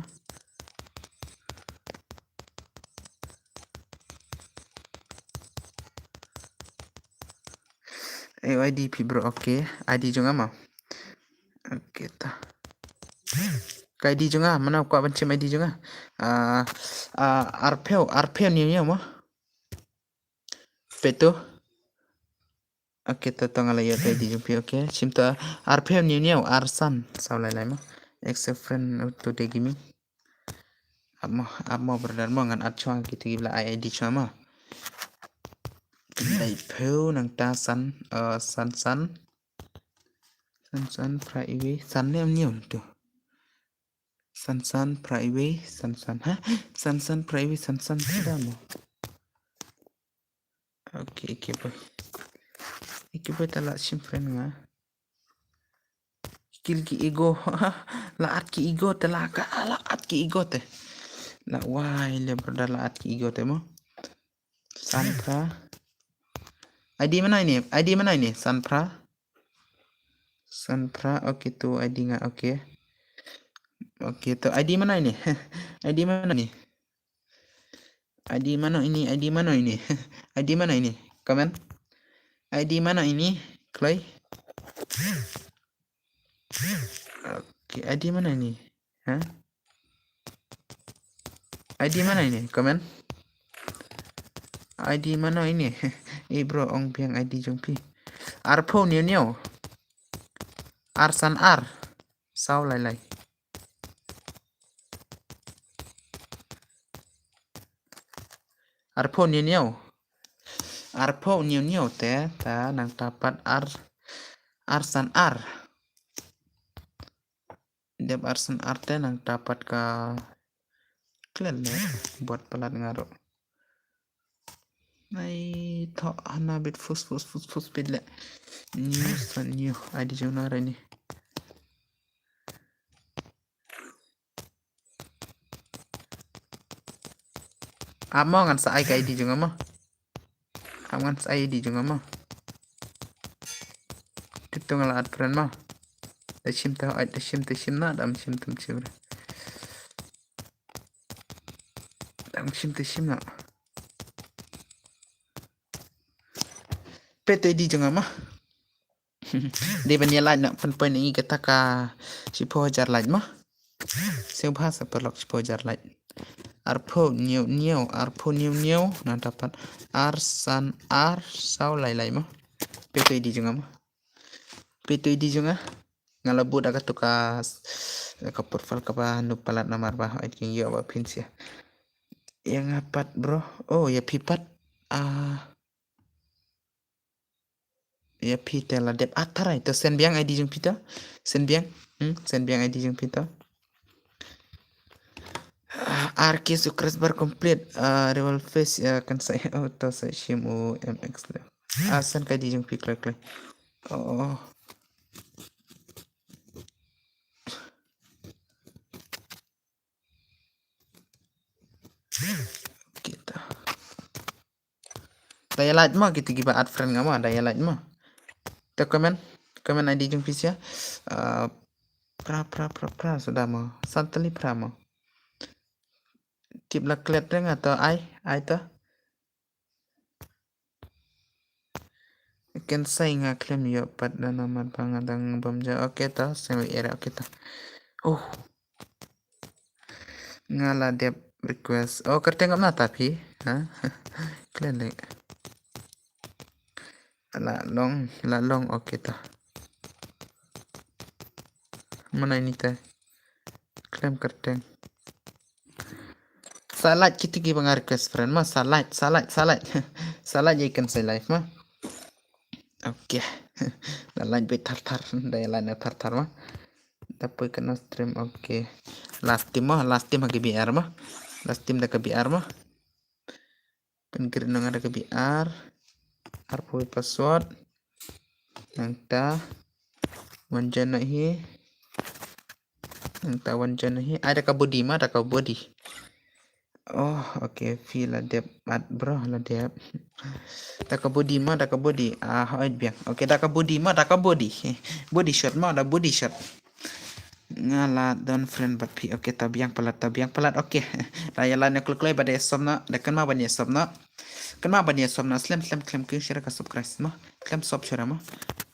Eh, I D phi bro, okay. I D jong nga ma. Okay ta. Ka I D jong nga, mana kwah ban shim I D jong nga. Ah, ah, arphew, arphew ni ma. Peto. Okay, to to nga la ïoh ka I D jong phi. Okay, shim to. Arphew hynñiew hynñiew ar san saw lai lai mo. Accept friend to the gaming. Ap mo, ap mo brother mo, ngan add shuwa kito kiba la ai I D shuwa mo. Laiphew nangta san, eh, san san. San san phra iwei, san ne hynñiew to. San san phra iwei, san san, ha? San san phra iwei, san san, sida mo. Okay, okay, boy. Okay, boy, ta la shim friend nga. Kill ki ego. La add ki ego te la ka, la add ki ego te. La wai le brother, la add ki ego te mo. San phra. I D mano ini? I D mano ini? San phra. San phra. Okay, to I D nga. Okay. Okay, to I D mano ini? I D mano ini? I D mano ini? I D mano ini? I D mano ini? Comment. I D mano ini? Kloi. Okay, I D mano ini? Ha? I D mano ini? Comment. I D mano ini? Eh bro, ong biang I D jong phi. Arphew hynñiew hynñiew. Ar san ar saw lai lai. Arphew hynñiew hynñiew. Arphew hynñiew hynñiew te ta nangta pat ar, ar san ar. Dep ar san ar te nangta pat ka klet ne bot palat nga ruh. Ai, to hana bit fus fus fus fus bit le. New san new. I D jong na re ni. Ap mo, ngan sa ai ka I D jong nga mo. Ap, ngan sa ai I D jong nga mo. Tip to nga la add friend mo. Da shim te ai, da shim te shim na, dam shim te shim. Dam shim te shim na. Peit to I D jong nga mo. Dei ban ïa like na, pynpoi na ngi kata ka shiphew hajar like mo. Sngewbha sa paralok, shiphew hajar like. Arphew hynñiew hynñiew, arphew hynñiew hynñiew, nangta pat ar san ar saw lai lai mo. Peit to I D jong nga mo. Peit to I D jong nga. Nga la bud da kato ka s-, ka profile kaba hynñiew palat namar ba hooid kin ïoh ba phin sia. Ïa nga pat bro. Oh, ïa phi pat. Ah. Ïa phi te la dep. Ah, tharai to send biang I D jong phi to. Send biang. Hmm, send biang I D jong phi to. Ah, R K su crash bar complete. Ah, rival face, ah, kan sa, oh, to sa shim u M X le. Ah, send ka I D jong phi kloi kloi. Oh. Kita. Da ïa like mo kito kiba add friend nga mo, da ïa like mo. Te comment, comment I D jong phi sia. Ah, phra, phra, phra, phra, suda mo. San tylli phra mo. Tip la klet re nga to ai, ai to. Ken sai nga khlem ïoh pat da namar ba nga dang bam ja. Okay to, same area, okay to. Oh. Nga la dep request. Oh, kyrteng ap na ta phi. Ha? Khlem leh. La long, la long, okay to. Mana ini te. Khlem kyrteng. Sa like kito kiba nga request friend mo, sa like, sa like, sa like. Sa like ïa kan sa live mo. Okay. Da like beit thar thar, da ïa like na thar thar mo. Da poi ka na stream, okay. Last team mo, last team ha ka B R mo. Last team da ka B R mo. Pyn create noh nga da ka B R. Arphew password. Nangta. Wan join noh hi. Nangta wan join noh hi. Ai da ka body ma, da ka body. Oh, okay. Phi la dep add bro, la dep. Da ka body ma, da ka body. Ah, hooid biang. Okay, da ka body ma, da ka body. Body shot ma, da body shot. Nga la don friend bad phi. Okay, to biang palat, to biang palat. Okay. Da ïa like na kloi kloi, ba da ïa sub noh, da kynmaw ban ïa sub noh. Kynmaw ban ïa sub noh, slem slem khlem kynshare ka subscribe mo. Khlem sub share mo.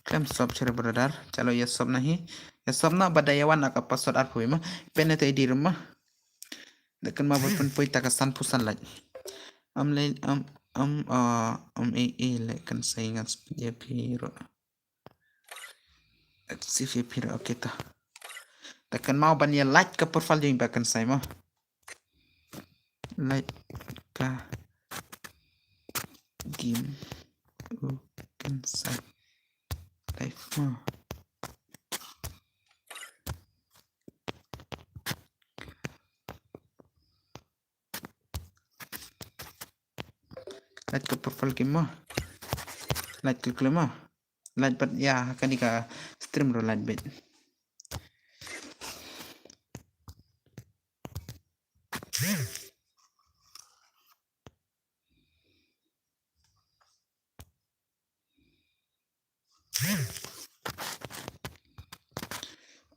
Khlem sub share brother. Chalo ïa sub noh hi. Ïa sub noh ba da ïa wan na ka password arphew mo. Pyn ne to I D ruh mo. Da kynmaw ban pynpoi ta ka sanphew san like. Am lai, am, Um, uh, um, eh, eh, leh kan sai ngan sip ïa phi ruh. Sip ïa phi ruh, okay ta. Ta kan mau ban ïa like ka profile jong ba kan sai mo. Like ka game u kan sai live mo. Like ka profile ki mo. Like klik klik mo. Like bad ïa kane ka stream ruh like bad.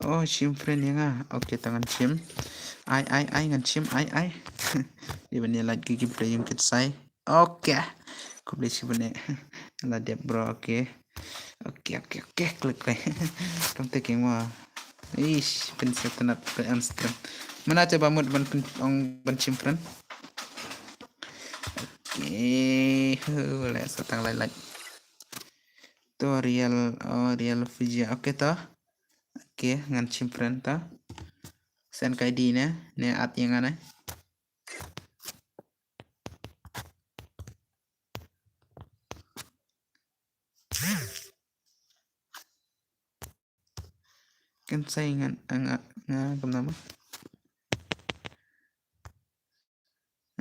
Oh, shim friend ïa nga. Okay, ta ngan shim. Ai, ai, ai, ngan shim, ai, ai. Dei ban ïa like ki gameplay ïa u kan sai. Okay. Khublei shibun eh. La dep bro, okay. Okay, okay, okay. Klik, klik. Kam te king wa. Ish, pynset tynat pynset. Mana te ba mut ban pyn ong ban shim friend. Okay. Huh, leh sa tang lai lai. To real, oh, real Fiji. Okay to. Okay, ngan shim friend to. Send ka I D ne, ne add ïa nga ne. Kan sai ngan nga nga kam nama.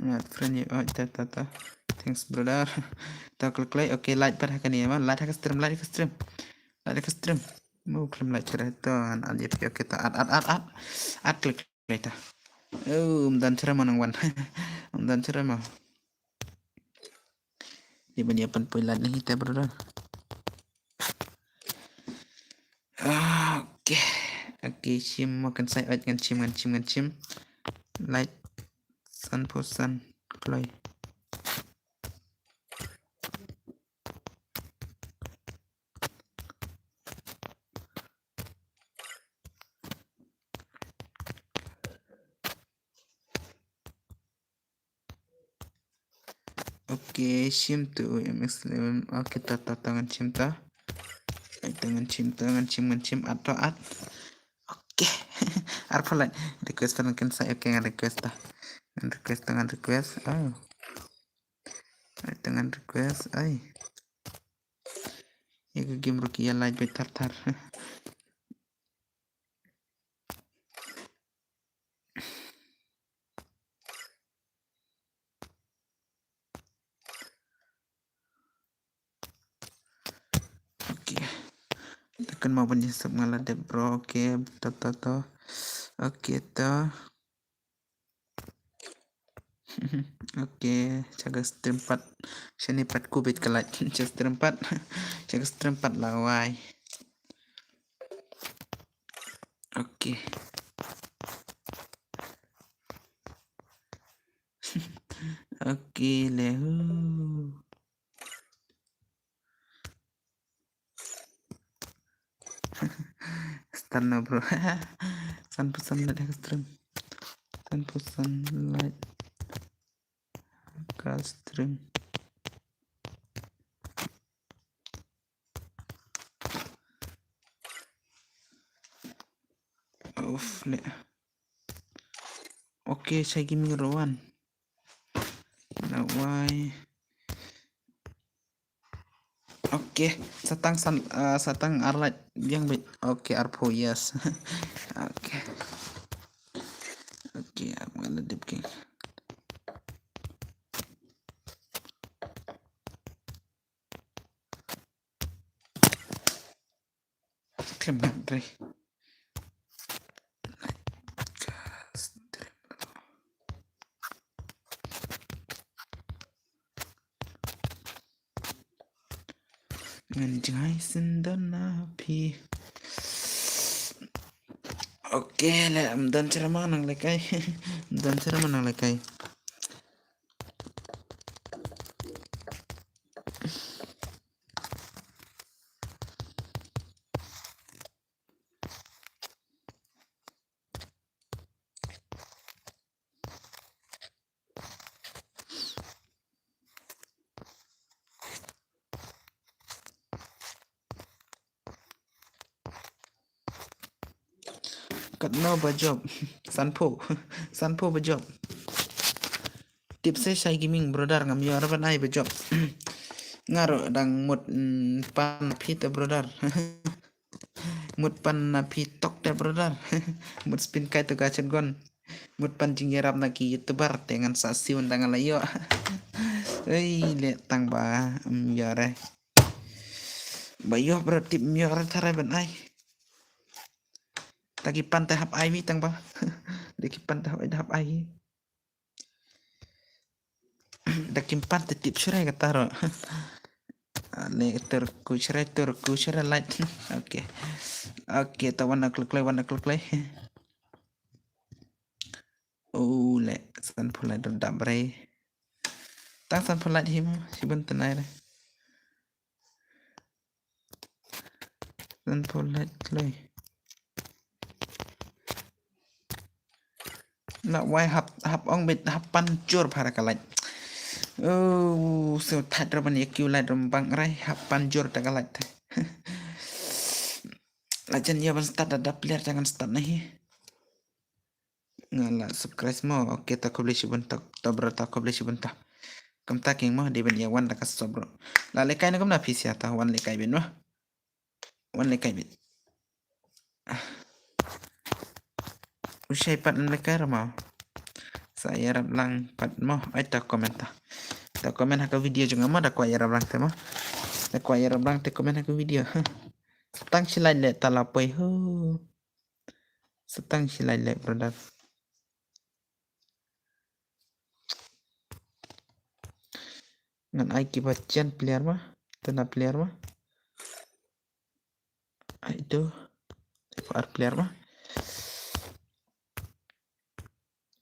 Nga friend ïa, oh, ta, ta, ta. Thanks brother. Ta klik, klik. Okay, like pat ha kane ma. Like ha ka stream, like ha ka stream. Like ha ka stream. Mo klim like chara to an an ïa phi, okay ta. Add, add, add, add. Add klik, klik ta. Oh, um dan chara ma nang wan. Um dan chara ma. Dei ban ïa pynpoi like na hi te brother. Okay. Okay, shim mo kan sai, ait ngan shim, ngan shim, ngan shim. Like sanphew san kloi. Okay, shim tu M X eleven. Okay, ta, ta, ta, ngan shim ta. Ta, ngan shim ta, ngan shim, ngan shim, add to, add. Okay. Arphew like. Request friend kan sai, okay, ngan request ta. Ngan request ta, ngan request. Oh. Ta ngan request, ai. Ïa ka game ruh ki ïa like beit thar thar. Okay. Te kynmaw ban ïa sub nga la dep bro. Okay, to to to. Okay, to. Okay, sha ka stream pat. Shane pat ku beit ka like. Sha ka stream pat. Sha ka stream pat la wai. Okay. Okay, lehu. Stan na bro. Sanphew san like ha ka stream. Sanphew san like ha ka stream. Uf, le. Okay, shai gaming ruh wan. Na wai. Okay, sa tang san, ah, sa tang ar like biang beit. Okay, arphew, yes. Okay. Okay, I'm gonna dip king. Khlem nang dei. Ngan jngai sendon na phi. Okay, le, ym don shuh ma nang lehkai. Ym don shuh ma nang lehkai. Katno ba jop? Sanphew. Sanphew ba jop. Tip se shai gaming brother, ngam ïoh ruh ban ai ba jop. Nga ruh dang mut, mm, pan phi te brother. Mut pan na phi tok te brother. Mut spin kai to ka chen gon. Mut pan jingïarap na ki YouTuber te ngan sa siw nda nga la ïoh. Ei le tang ba, mm, ïoh re. Ba ïoh bro tip ym ïoh re tharai ban ai. Ta ki pan te hap ai mi tang ba. Da ki pan te hap ai, da hap ai. Da kim pan te tip shurai kata ro. Ale tur ku shurai, tur ku shurai light. Okay. Okay, ta wan na klek klek, wan na klek klek. Oh, le sanphew light dap bre. Tang sanphew light hi mo, shibun tnai re. Sanphew light kloi. Na wai hap, hap ong bit hap pan jur phara ka light. Oh, so that ra ban ïa kiew light ram bang rai hap pan jur ta ka light. La jan ïa ban start da player jangan start na hi. Nga la subscribe mo. Okay, ta khublei shibun ta, ta bro, ta khublei shibun ta. Kam ta king mo, dei ban ïa wan da ka sub bro. La lekai na kam na phi sia ta, wan lekai bin mo. Wan lekai bin. Ah. U shai pat lekai ra mo. Sa ïarap lang pat mo. Ai ta comment ta. Ta comment ha ka video jong nga mo, da kwah ïarap lang te mo. Da kwah ïarap lang te comment ha ka video. Tang shi light le ta la poi ho. Sa tang shi light le brother. Ngan ai ki ba chen player ma. Tena player ma. Ai tu. Ar player ma.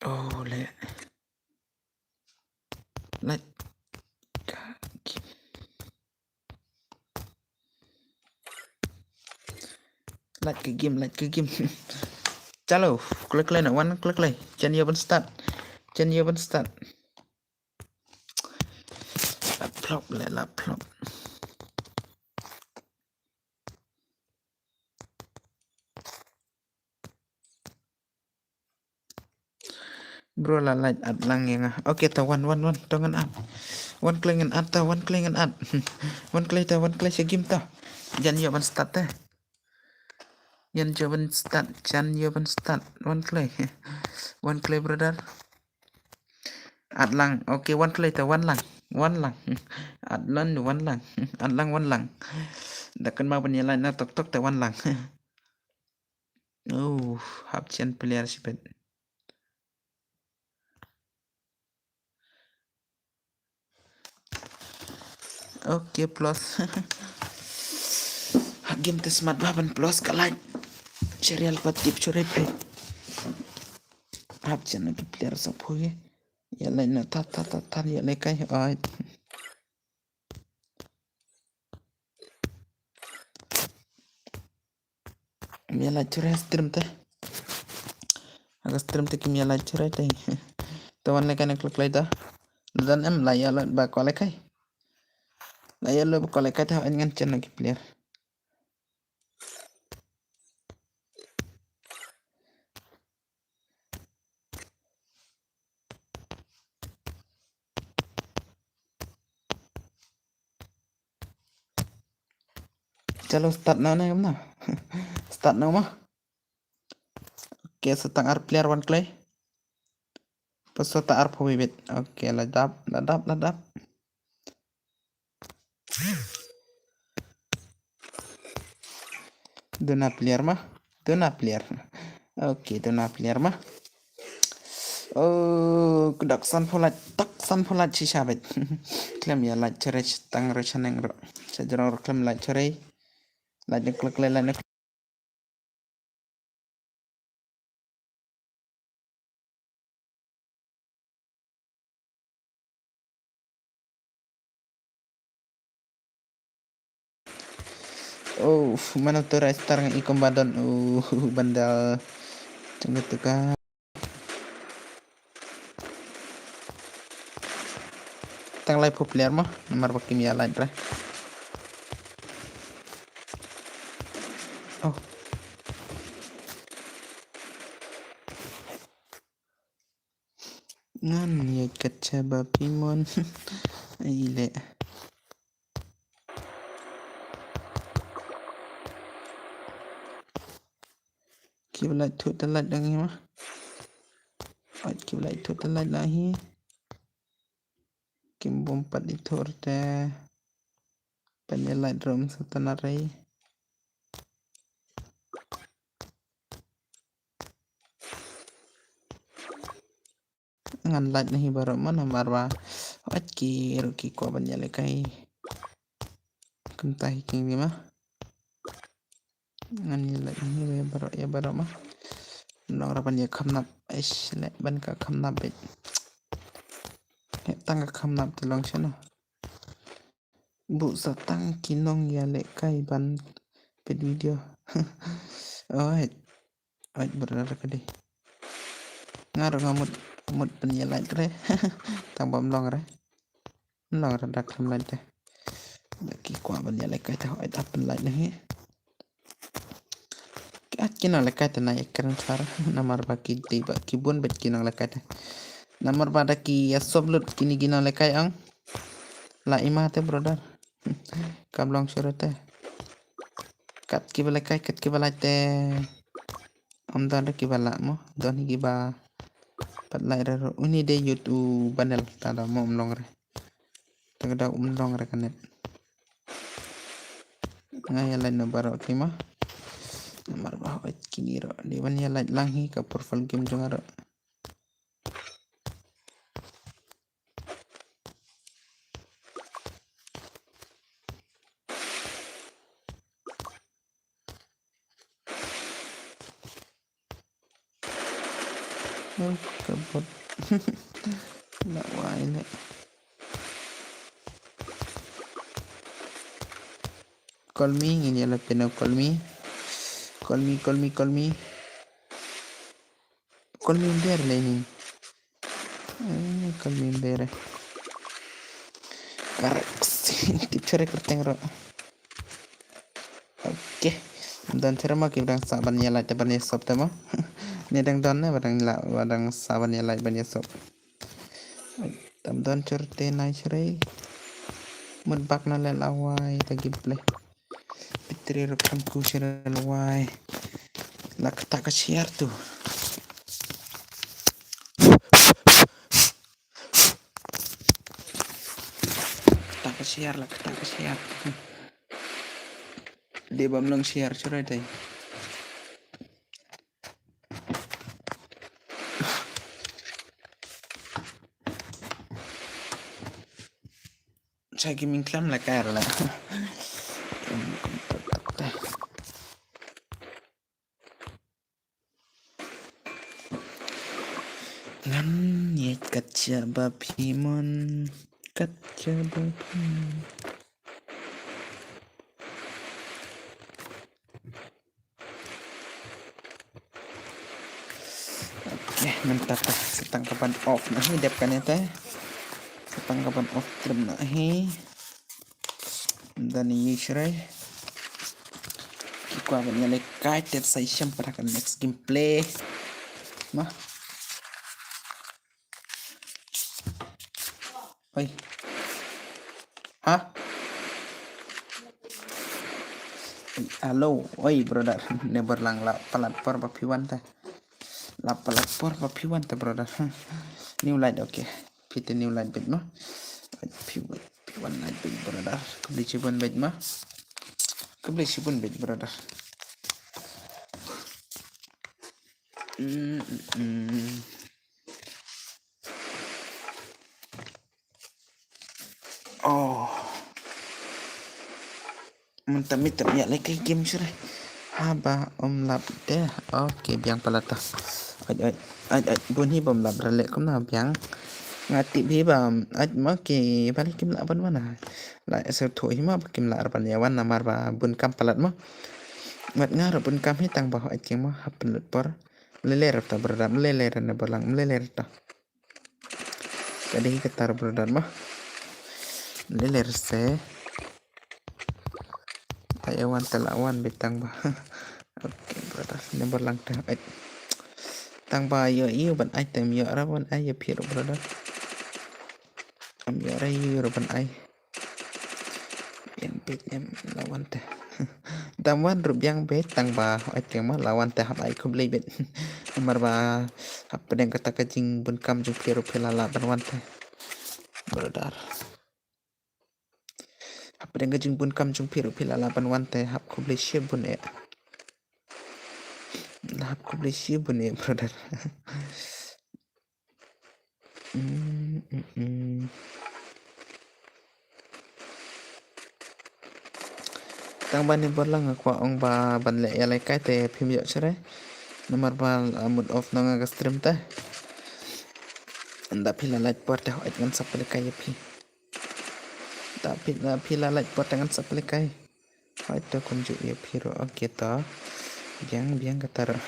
Oh, le. Light ka game. Light ka game, light ka game. Chalo, kloi kloi na wan kloi kloi. Chen ïa ban start. Chen ïa ban start. La flop le, la flop. Bro la light at lang ïa nga. Okay, ta wan, wan, wan, ta ngan at. Wan kloi ngan at, ta wan kloi ngan at. Wan kloi ta, wan kloi sha game ta. Jan ïa ban start te. Jan ïa ban start, jan ïa ban start. Wan kloi. Wan kloi brother. At lang. Okay, wan kloi ta wan lang. Wan lang. At lang wan lang. At lang wan lang. Da kan ma ban ïa light na tok tok ta wan lang. Oh, hap chen player shipet. Okay, plus. Game te smat ba ban plus ka light. Serial pat tip chore pe. Hap chen ki player sa phoge. Ïa light na ta ta ta ta ïa le kai. Ai. Mia la chore stream te. Aga stream te ki mia la chore te. Te wan le kai na kloi kloi ta. Dan em la ïa lo ba kwah le kai. La ïa lo ba kwah le kai ta an ngan chen na ki player. Chalo start na na na. Start na ma. Okay, sa tang ar player wan kloi. Pas sa ta ar pho bit. Okay, la dap, la dap, la dap. Duna player ma. Duna player. Okay, duna player ma. Oh, dak san pho light, dak san pho light shisha bet. Klem ïa light chore tang ro chaneng ro. Chajrong ro klem light chore. Light ne kloi kloi light ne Oh, mana tu rai star ngan ikom badon. Oh, bandal. Tengok tu kan. Tang lai pho player mo, namar ba kim ïa light re. Oh. Ngan ïa kat sha ba phi mon. Ai le. Ki ba lait thut ta lait dang hi ma. Ai ki ba lait thut ta lait dang hi. Kim bom pat i thur te. Pan ïa lait rum sa ta na rei. Ngan lait na hi baroh ma namar ba. Wat ki ruh ki kwah ban ïalehkai. Kumta hi king bi ma. Ngan ïalait na hi ïa baroh ïa baroh ma. Long ra ban ïa kham nap. Aish leh ban ka kham nap bit. Heh tang ka kham nap te long shano. Buh sa tang ki nong ïalehkai ban peit video. Oi. Oi brother ka dei. Nga ruh nga mut mut pynïalait re. Tang ba ym long re. Ym long re da kham lait te. Ki kwah ban ïalehkai te oi da pynlait ne hi. Ki at ki nong lehkai te na ïa kren sar namar ba ki dei ba ki bun bad ki nong lehkai te. Namar ba da ki ïa sop lut kine ki nong lehkai ang. La ima te brother. Kam long sure te. Kat ki ba lehkai kat ki ba lait te. Am don da ki ba la mo. Don hi ki ba pat lait re ru. Uni de yut u banel ta da mo um long re. Ta ka da um long re ka net. Nga ïa lait na baroh ki ma. Namar ba hoi kini ro. Di ban ïa lait lang hi ka profile game jong ro. Oh, ka bot. La wai le. Call me ngin ïa la pynau call me. Call me, call me, call me. Call me ber le ni. Eh, call me ber. Correct. Tip chore kerteng ro. Okay. Don chore ma ki ba dang sa ban ïalait ban ïasop te ma. Ni dang don ne ba dang la ba dang sa ban ïalait ban ïasop. Tam don chore te nai chore. Mut bak na le la wai ta gameplay. Pitri ro kam ku chore la wai. La kata ka share tu. Kata ka share la kata ka share. Dei bam long share chore dei. Sa ki min klam la kar la. Ngan ïa kat sha ba phi mon. Kat sha ba phi mon. Okay, mynta ta sa tang ka ban off na hi dep kane te. Sa tang ka ban off trim na hi. Dan ni shrai. Ki kwah ban ïalehkai te sa shem para ka next gameplay. Ma. Oi. Ha? Hello, oi brother. Never lang la palat por ba phi wan te. La palat por ba phi wan te brother. New light okay. Phi te new light bit ma. Phi wan phi wan light bit brother. Khublei shibun bit ma. Khublei shibun bit brother. Mm, mm, mm. Oh. Mynta mynta ïa lehkai game shuh re. Haba um lap de. Okay biang palat ta. Ai ai ai ai bun hi bym lap rale kumno biang. Nga tip hi ba ai ma ki bali kim lah ban wan. La sa tho hi ma ba kim lah ban ïa wan namar ba bun kam palat ma. Mat nga ruh bun kam hi tang ba ai king ma hap lut por. Lele rata berdam lele rene balang lele rata. Ka dei kata brother ma. Lele rese. Ai wan te la wan bitang ba. Okay brother ne balang te. Ai. Tang ba ïoh ïa u ban ai te ym ïoh ruh ban ai ïa phi ruh brother. Ym ïoh ruh ïa u ruh ban ai. Ïa phi em la wan te. Dang wan ruh biang beit tang ba ai te ma la wan te hap ai khublei beit. Namar ba hapdeng kata ka jingbun kam jong phi ruh phi la lah ban wan te. Brother. Hapdeng ka jingbun kam jong phi ruh phi la lah ban wan te hap khublei shibun eh. Hap khublei shibun eh brother. Mm, mm, mm. Tang ba ni bor lang nga kwah ong ba ban leh ïa lehkai te phim ïoh shuh re. Namar ba la mut off na nga ka stream te. Ynda phi la lait por te hooid ngan sa pynlehkai ïa phi. Ynda phi la, phi la lait por te ngan sa pynlehkai. Hooid to kumjuh ïa phi ruh. Okay to. Biang biang kata ruh.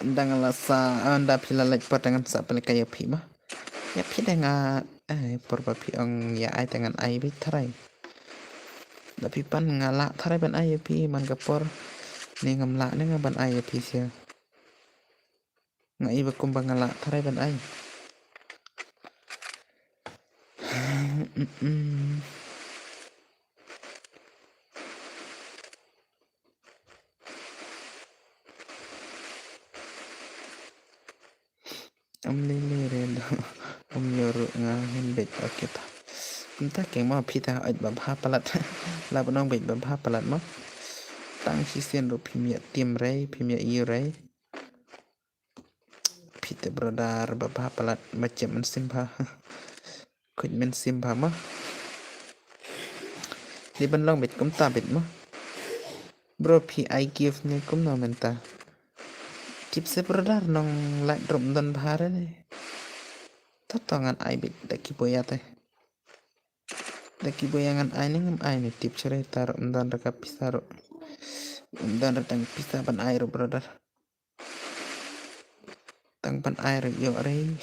Ynda nga la sa, ah, ynda phi la lait por te ngan sa pynlehkai ïa phi ma. Ïa phi te nga, eh, por ba phi ong ïa ai te ngan ai beit tharai. Ynda phi pan nga lah tharai ban ai ïa phi man ka por. Ne ngam lah ne nga ban ai ïa phi sha. Nga i ba kumba nga lah tharai ban ai. Ym lei lei re do. Ym ïoh ruh nga hin beit, okay ta. Kumta keng ma phi ta hooid ba bha palat. La ban ong beit ba bha palat ma. Tang shisien ruh phim ïa tim re, phim ïa ïoh re. Phi te brother ba bha palat ba jem mynsiem bha. Khuid mynsiem bha ma. Dei ban long beit kumta beit ma. Bro phi ai gift ne kumno mynta. Tip se brother nong lait ruh ym don bha re ne. To to ngan ai beit da ki boya te. Da ki boya ngan ai ne ngam ai ne tip shuh re ta ruh ym don re ka pisa ruh. Ym don re tang pisa ban ai ruh brother. Tang ban ai ruh ïoh re.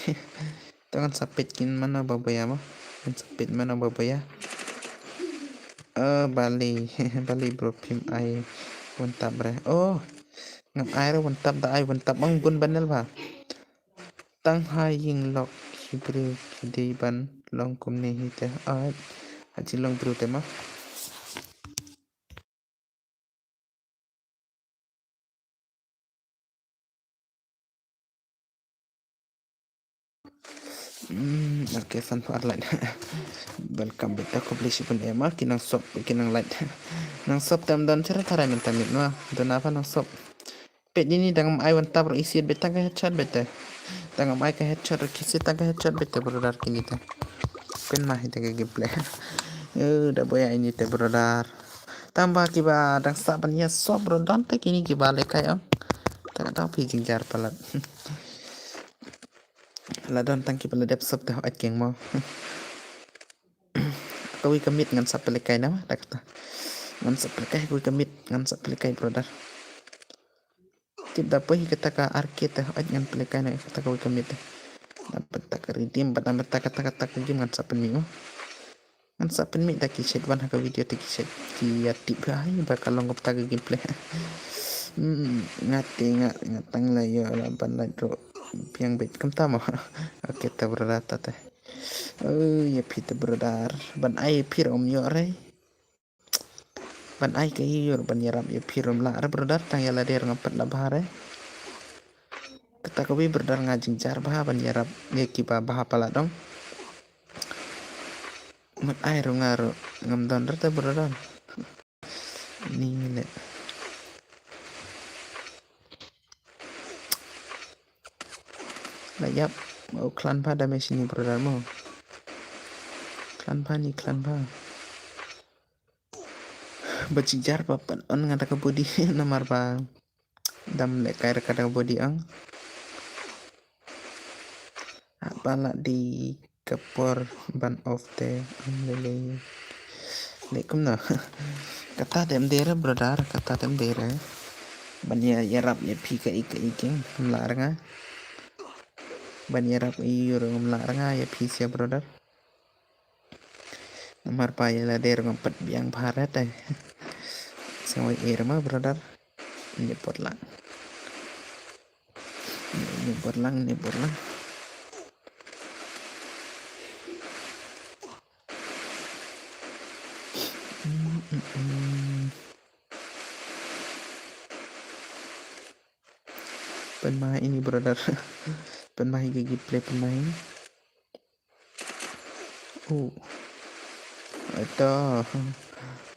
To ngan sa peit kin mano ba boya ma. Ngan sa peit mano ba boya. Eh, bali. Bali bro phim ai wan tap re. Oh. Ngam ai ruh wan tap da ai wan tap ong bun ban nel ba. Tang ha ïing lok hi briew ki dei ban long kumne hi te. Ai. Ha jinglong briew te ma. Hmm, okay, san pha ar lait. Welcome back. Ta khublei shibun eh ma ki nang sop, ki nang lait. Nang sop tam don chara tharai mynta miet ma. Don apa nang sop. Peit ini dang ai wan tap ruh isiet beit tang ka headshot beit te. Dang ai ka headshot ruh kisiet tang ka headshot beit te brother kini te. Pynmah hi te ka gameplay. Eh, da boya ini te brother. Tang ba kiba dang sah ban ïa sop ruh don te kini kiba lehkai ong. Tang tang phi jingjar palat. La don tang kiba la dep sop te hooid keng mo. Kawei ka miet ngan sa pynlehkai na ma da kata. Ngan sa pynlehkai kawei ka miet ngan sa pynlehkai brother. Tip da poi hi kata ka arcade te hooid ngan pynlehkai na kata kawei ka miet te. Na bynta ka redeem bad na bynta kata kata ka game ngan sa pynmih mo. Ngan sa pynmih da ki shet wan ha ka video te ki shet ki ïa tip ha hi ba ka long kumta ka gameplay. Hmm, nga te nga nga tang la ïoh la ban lait ruh biang beit kumta mo. Okay ta brother ta te. Oh, ïa phi te brother ban ai ïa phi ruh ym ïoh re. Ban ai ka ïoh ban ïarap ïa phi ruh ym lah re brother tang ïa lade ruh ngam pat la bha re. Kata kawei brother nga jingjar bha ban ïarap ïa kiba bha palat dong. Ngat ai ruh nga ruh ngam don re te brother. Ni le. La ïap. Oh, klan bha da me shini brother mo. Klan bha ni klan bha. Ba jingjar ba pan on nga da ka body namar ba dam lehkai re ka da ka body ang. Haba la dei ka por ban off te ang lei lei. Leh kumno. Kata te ym dei re brother, kata te ym dei re. Ban ïa ïarap ïa phi kaei kaei keng ym lah re nga. Ban ïarap ïa u ruh ym lah re nga ïa phi sha brother. Namar ba ïa lade ruh ngam pat biang bha re te. Sngewbha ïa re ma brother. Ïa pot lang. Ine bor lang, ine bor lang. Hmm, hmm, hmm. Pynmai ini, brother. Pynmai ïa ka gameplay, pynmai. Oh. Ato.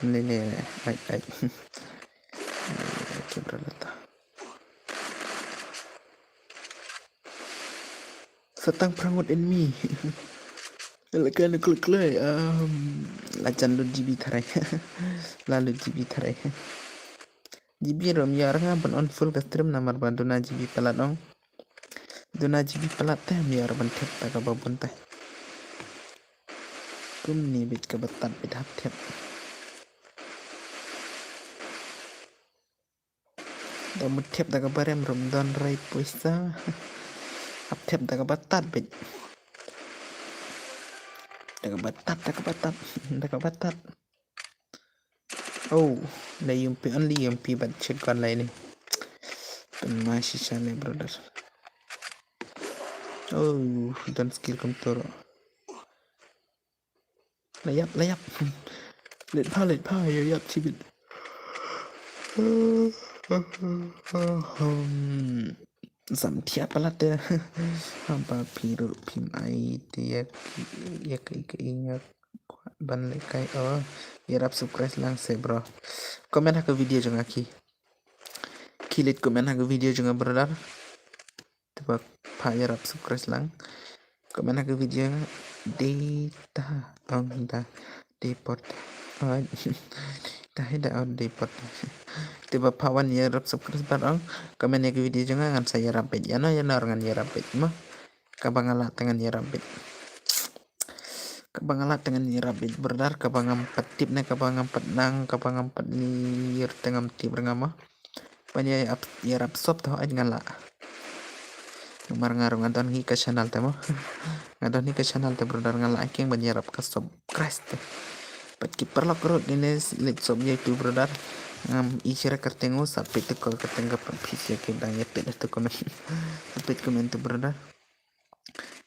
Le, le, le. Ai, ai. Ai, ai, brother. Sa tang phra ngut enemy. Lehkai na kloi kloi. Um, la jan lut G B tharai. La lut G B tharai. G B ruh ym ïoh ruh nga ban on full ka stream namar ba duna G B palat ong. Duna G B palat te ym ïoh ruh ban thied da kaba bun te. Kumne beit kaba tad beit hap thied. Da mut thied da kaba rem ruh ym don rei pisa. Hap thied da kaba tad beit. Da kaba tad, da kaba tad, da kaba tad. Oh, la U M P, only U M P bad shotgun la ini. Pynmai shisha ne, brother. Oh, don skill kumto ruh. La ïap, la ïap. Leit pha, leit pha, ïa ïap shibit. Samthiah palat te. Haba phi ruh phim ai te ïa ki, ïa ki, ki, ïa ban lehkai. Oh, ïarap subscribe lang se, bro. Comment ha ka video jong nga ki. Ki leit comment ha ka video jong nga, brother. Te ba pha ïarap subscribe lang. Comment ha ka video data ong da deport. Oh, da da ong deport. Te ba pha wan ïarap subscribe ong. Comment ha ka video jong nga ngan sa ïarap beit. Ïano ïano ngan ïarap beit mo. Kaba nga lah te ngan ïarap beit. Kaba nga lah te ngan ïarap beit, brother, kaba ngam pat tip ne kaba ngam pat nang, kaba ngam pat lir te ngam tip ruh nga mo. Ban ïa ap, ïarap sop te hooid nga lah. Namar nga ruh nga don hi ka channel te mo. Nga don hi ka channel te, brother, nga lah kieng ban ïarap ka sop Christ te. Bad ki paralok ruh kine leit sop ïa tu, brother. Ngam i shisha kyrteng u, sa peit te ko kyrteng ka pat phi shisha ki dang ïa peit te comment. Sa peit comment tu, brother.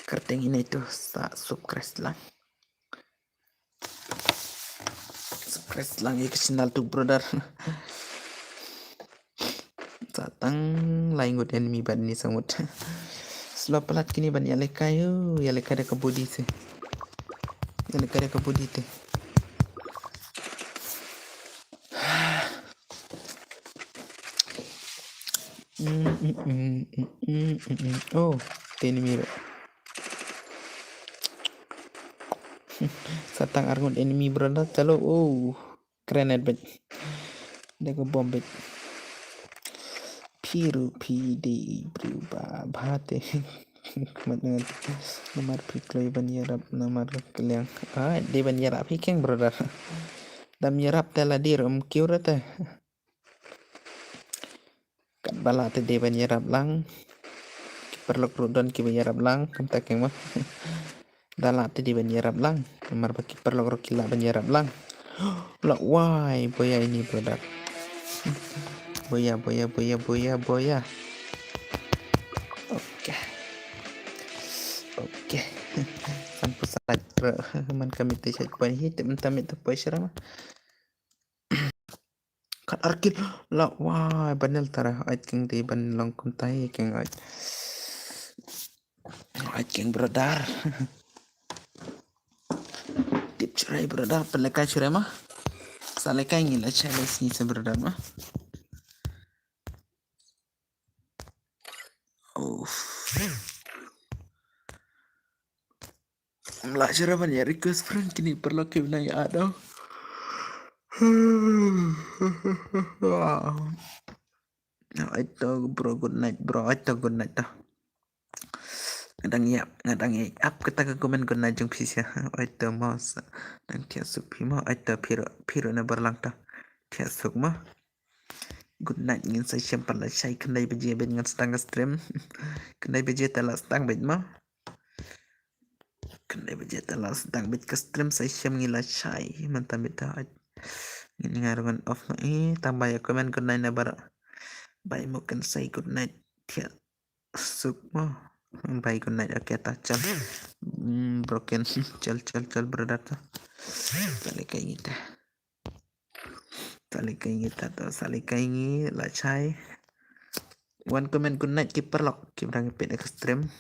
Kyrteng ine tu sa subscribe lang. Subscribe lang ïa ka channel tu, brother. Sa tang lai ngut enemy bad ni sa ngut. Slow palat kine ban ïalehkai, oh, ïalehkai da ka body se. Ïalehkai da ka body te. Mm, mm, mm, mm, mm, mm. Oh, te enemy ruh. Sa tang ar ngut enemy, brother. Chalo, oh. Grenade beit. Da ka bomb beit. Phi ruh phi dei briew ba bha te. Khmat ngan. Namar phi kloi ban ïarap namar kylliang. Ah, dei ban ïarap phi kieng, brother. Dam ïarap te la dei ruh ym kiew ruh te. Katba lah te dei ban ïarap lang. Ki paralok ruh don kiba ïarap lang, kumta kieng mo. Da lah te dei ban ïarap lang. Namar ba ki paralok ruh ki lah ban ïarap lang. Lah wai, boya ini, brother. Boya, boya, boya, boya, boya. Okay. Okay. Sanphew sait ruh. Man ka mih te sait poi hi, te mynta mih te poi sha ra ma. Kat ar kill. Lah wai, ban nel tara. Ait kieng dei ban long kumta hi kieng ait. Ait kieng, brother. Tip shurai, brother, pynlehkai shurai ma. Sa lehkai ngi la shai la sngi sa, brother ma. Uff. Ym lah shuh ban ïa request friend kine paralok kiba nang ïa add. Aito bro, good night bro, aito good night to. Nga dang ïa, nga dang ïa ap kata ka comment good night jong phi sha. Aito mo sa. Nang thiah suk phi mo, aito phi ruh, phi ruh na bar lang to. Thiah suk mo. Good night, ngin sa ïashem pat lashai khyndai baje bad ngan sdang ka stream. Khyndai baje te la sdang bad ma. Khyndai baje te la sdang bad ka stream, sa ïashem ngi lashai mynta bad ta. Ngin nga ruh ngan off noh. Eh, tang ba ïa comment good night na baroh. Bye mo, kan sa good night. Thiah. Suk mo. Bye, good night. Okay, ta chal. Hmm, broken. Chal, chal, chal, brother, ta. Sa leh kai ngi ta. Sa leh kai ngi ta, ta. Sa leh kai ngi, la chai. Wan comment good night ki paralok. Ki brang pit ek stream.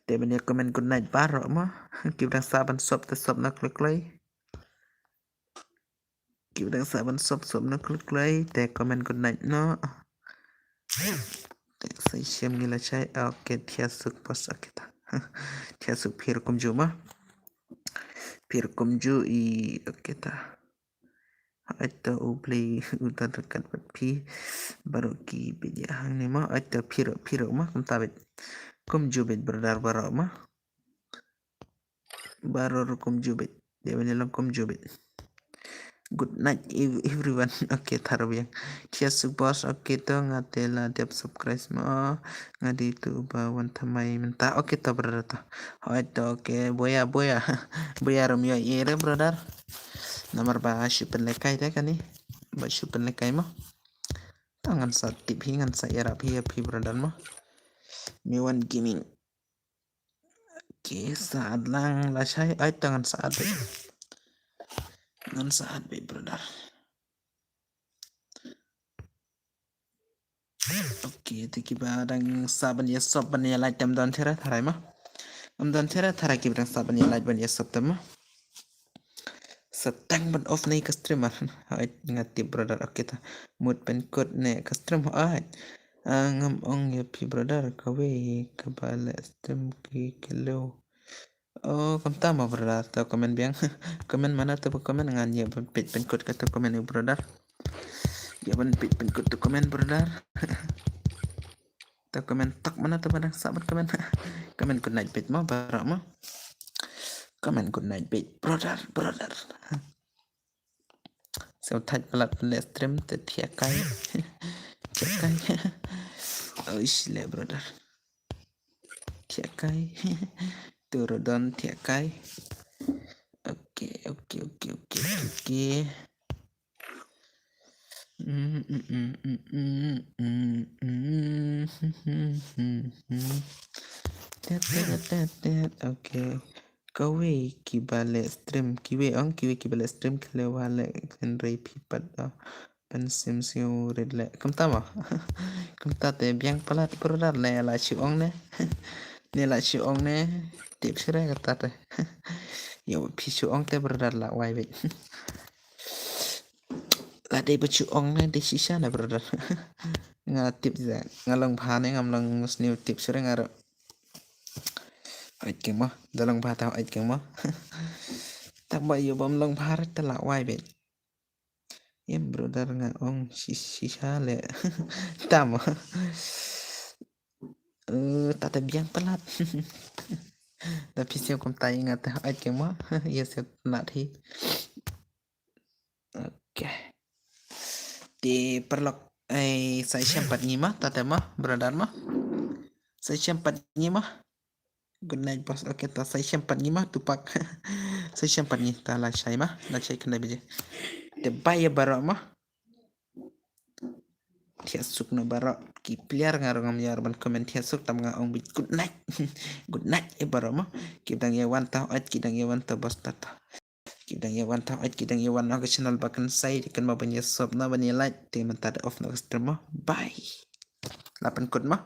Te ban ïa comment good night baroh mo. Ki brang sa ban sop te sop na kloi kloi. Ki brang sa ban sop sop na kloi kloi. Te comment good night no. Te sa shem ngi la chai. Okay, thiah suk boss, okay ta. Thiah suk phi ruh kumjuh mo. Phi ruh kumjuh i, okay ta. Hooid to, U Blei u don ryngkat bad phi. Baroh ki bit ïa hangne mo. Hooid to, phi ruh, phi ruh mo, kumta bit. Kumjuh bit brother baroh mo. Baroh ruh kumjuh bit. Dei ban ïa long kumjuh bit. Good night ev- everyone. Okay, thar biang. Thiah suk boss, okay to, nga te la dep subscribe mo. Nga dei tu ba wan thymmai mynta. Okay to brother to. Hooid to, okay. Boya, boya. Boya rum ïoh ïa re brother. Namar ba shu pynlehkai te kane. Ba shu pynlehkai mo. To ngan sa tip hi, ngan sa ïarap hi ïa phi brother mo. Miwan Gaming. Okay, sa at lang la chai, ai to ngan sa at beit. Ngan sa at beit brother. Okay, te kiba dang sa ban ïa sop ban ïa like te ym don thira tharai mo. Ym don thira tharai kiba dang sa ban ïa like ban ïa sop te mo. Sa tang ban off na i ka stream ar. Hooid, nga tip brother, okay ta. Mut pynkut ne ka stream, hooid. Ah, ngam ong ïa phi brother, kawei kaba leh stream ki kyllew. Oh, kumta mo brother, to comment biang. Comment mana to comment, ngan ïa ban peit pynkut ka to comment u brother. Ïa ban peit pynkut to comment brother. To comment tok mana to ba dang sa ban comment. Comment good night beit mo baroh mo. Comment good night beit brother, brother. So thait palat leh stream te thiah kai. Thiah kai. Oish le brother. Thiah kai. Turodon thiah kai. Okay, okay, okay, okay, okay. Tet, tet, tet, tet. Okay. Kawei kiba leh stream, kiwei ong, kiwei kiba leh stream ki leh wa leh, hynrei phi pat, oh, ban sim siew rit leh. Kumta mo. Kumta te biang palat brother, ne la shu ong ne. Ne la shu ong ne. Tip shuh re kata te. Ïa phi shu ong te brother la wai beit. La dei ba shu ong ne dei shisha ne brother. Nga tip za, nga long bha ne ngam long sniew, tip shuh re nga ruh. Hooid keng mo, da long bha ta hooid keng mo. Tang ba ïoh bym long bha re te la wai beit. Em brother, nga ong shi- shisha le. Tam. Eh, ta te biang palat. Da phi siew kumta ïa nga te hooid keng mo. Ïa siew palat hi. Okay. Te paralok, ai, sa ïashem pat ngi mo, ta te mo, brother mo. Sa ïashem pat ngi mo. Good night boss. Okay, ta sa ïashem pat ngi mo, Tupac. Sa ïashem pat ngi, ta la shai mo, la shai khyndai baje. Te bye ïa baroh mo. Thiah suk na baroh ki player, nga ruh ngam ïar ban comment thiah suk, tam nga ong beit good night. Good night ïa baroh mo. Ki dang ïa wan ta hooid, ki dang ïa wan ta boss, ta ta. Ki dang ïa wan ta hooid, ki dang ïa wan na ka channel ba kynsai, dei kynmaw ban ïa sub na ban ïa like, te mynta da off na ka stream mo. Bye. La pynkut mo.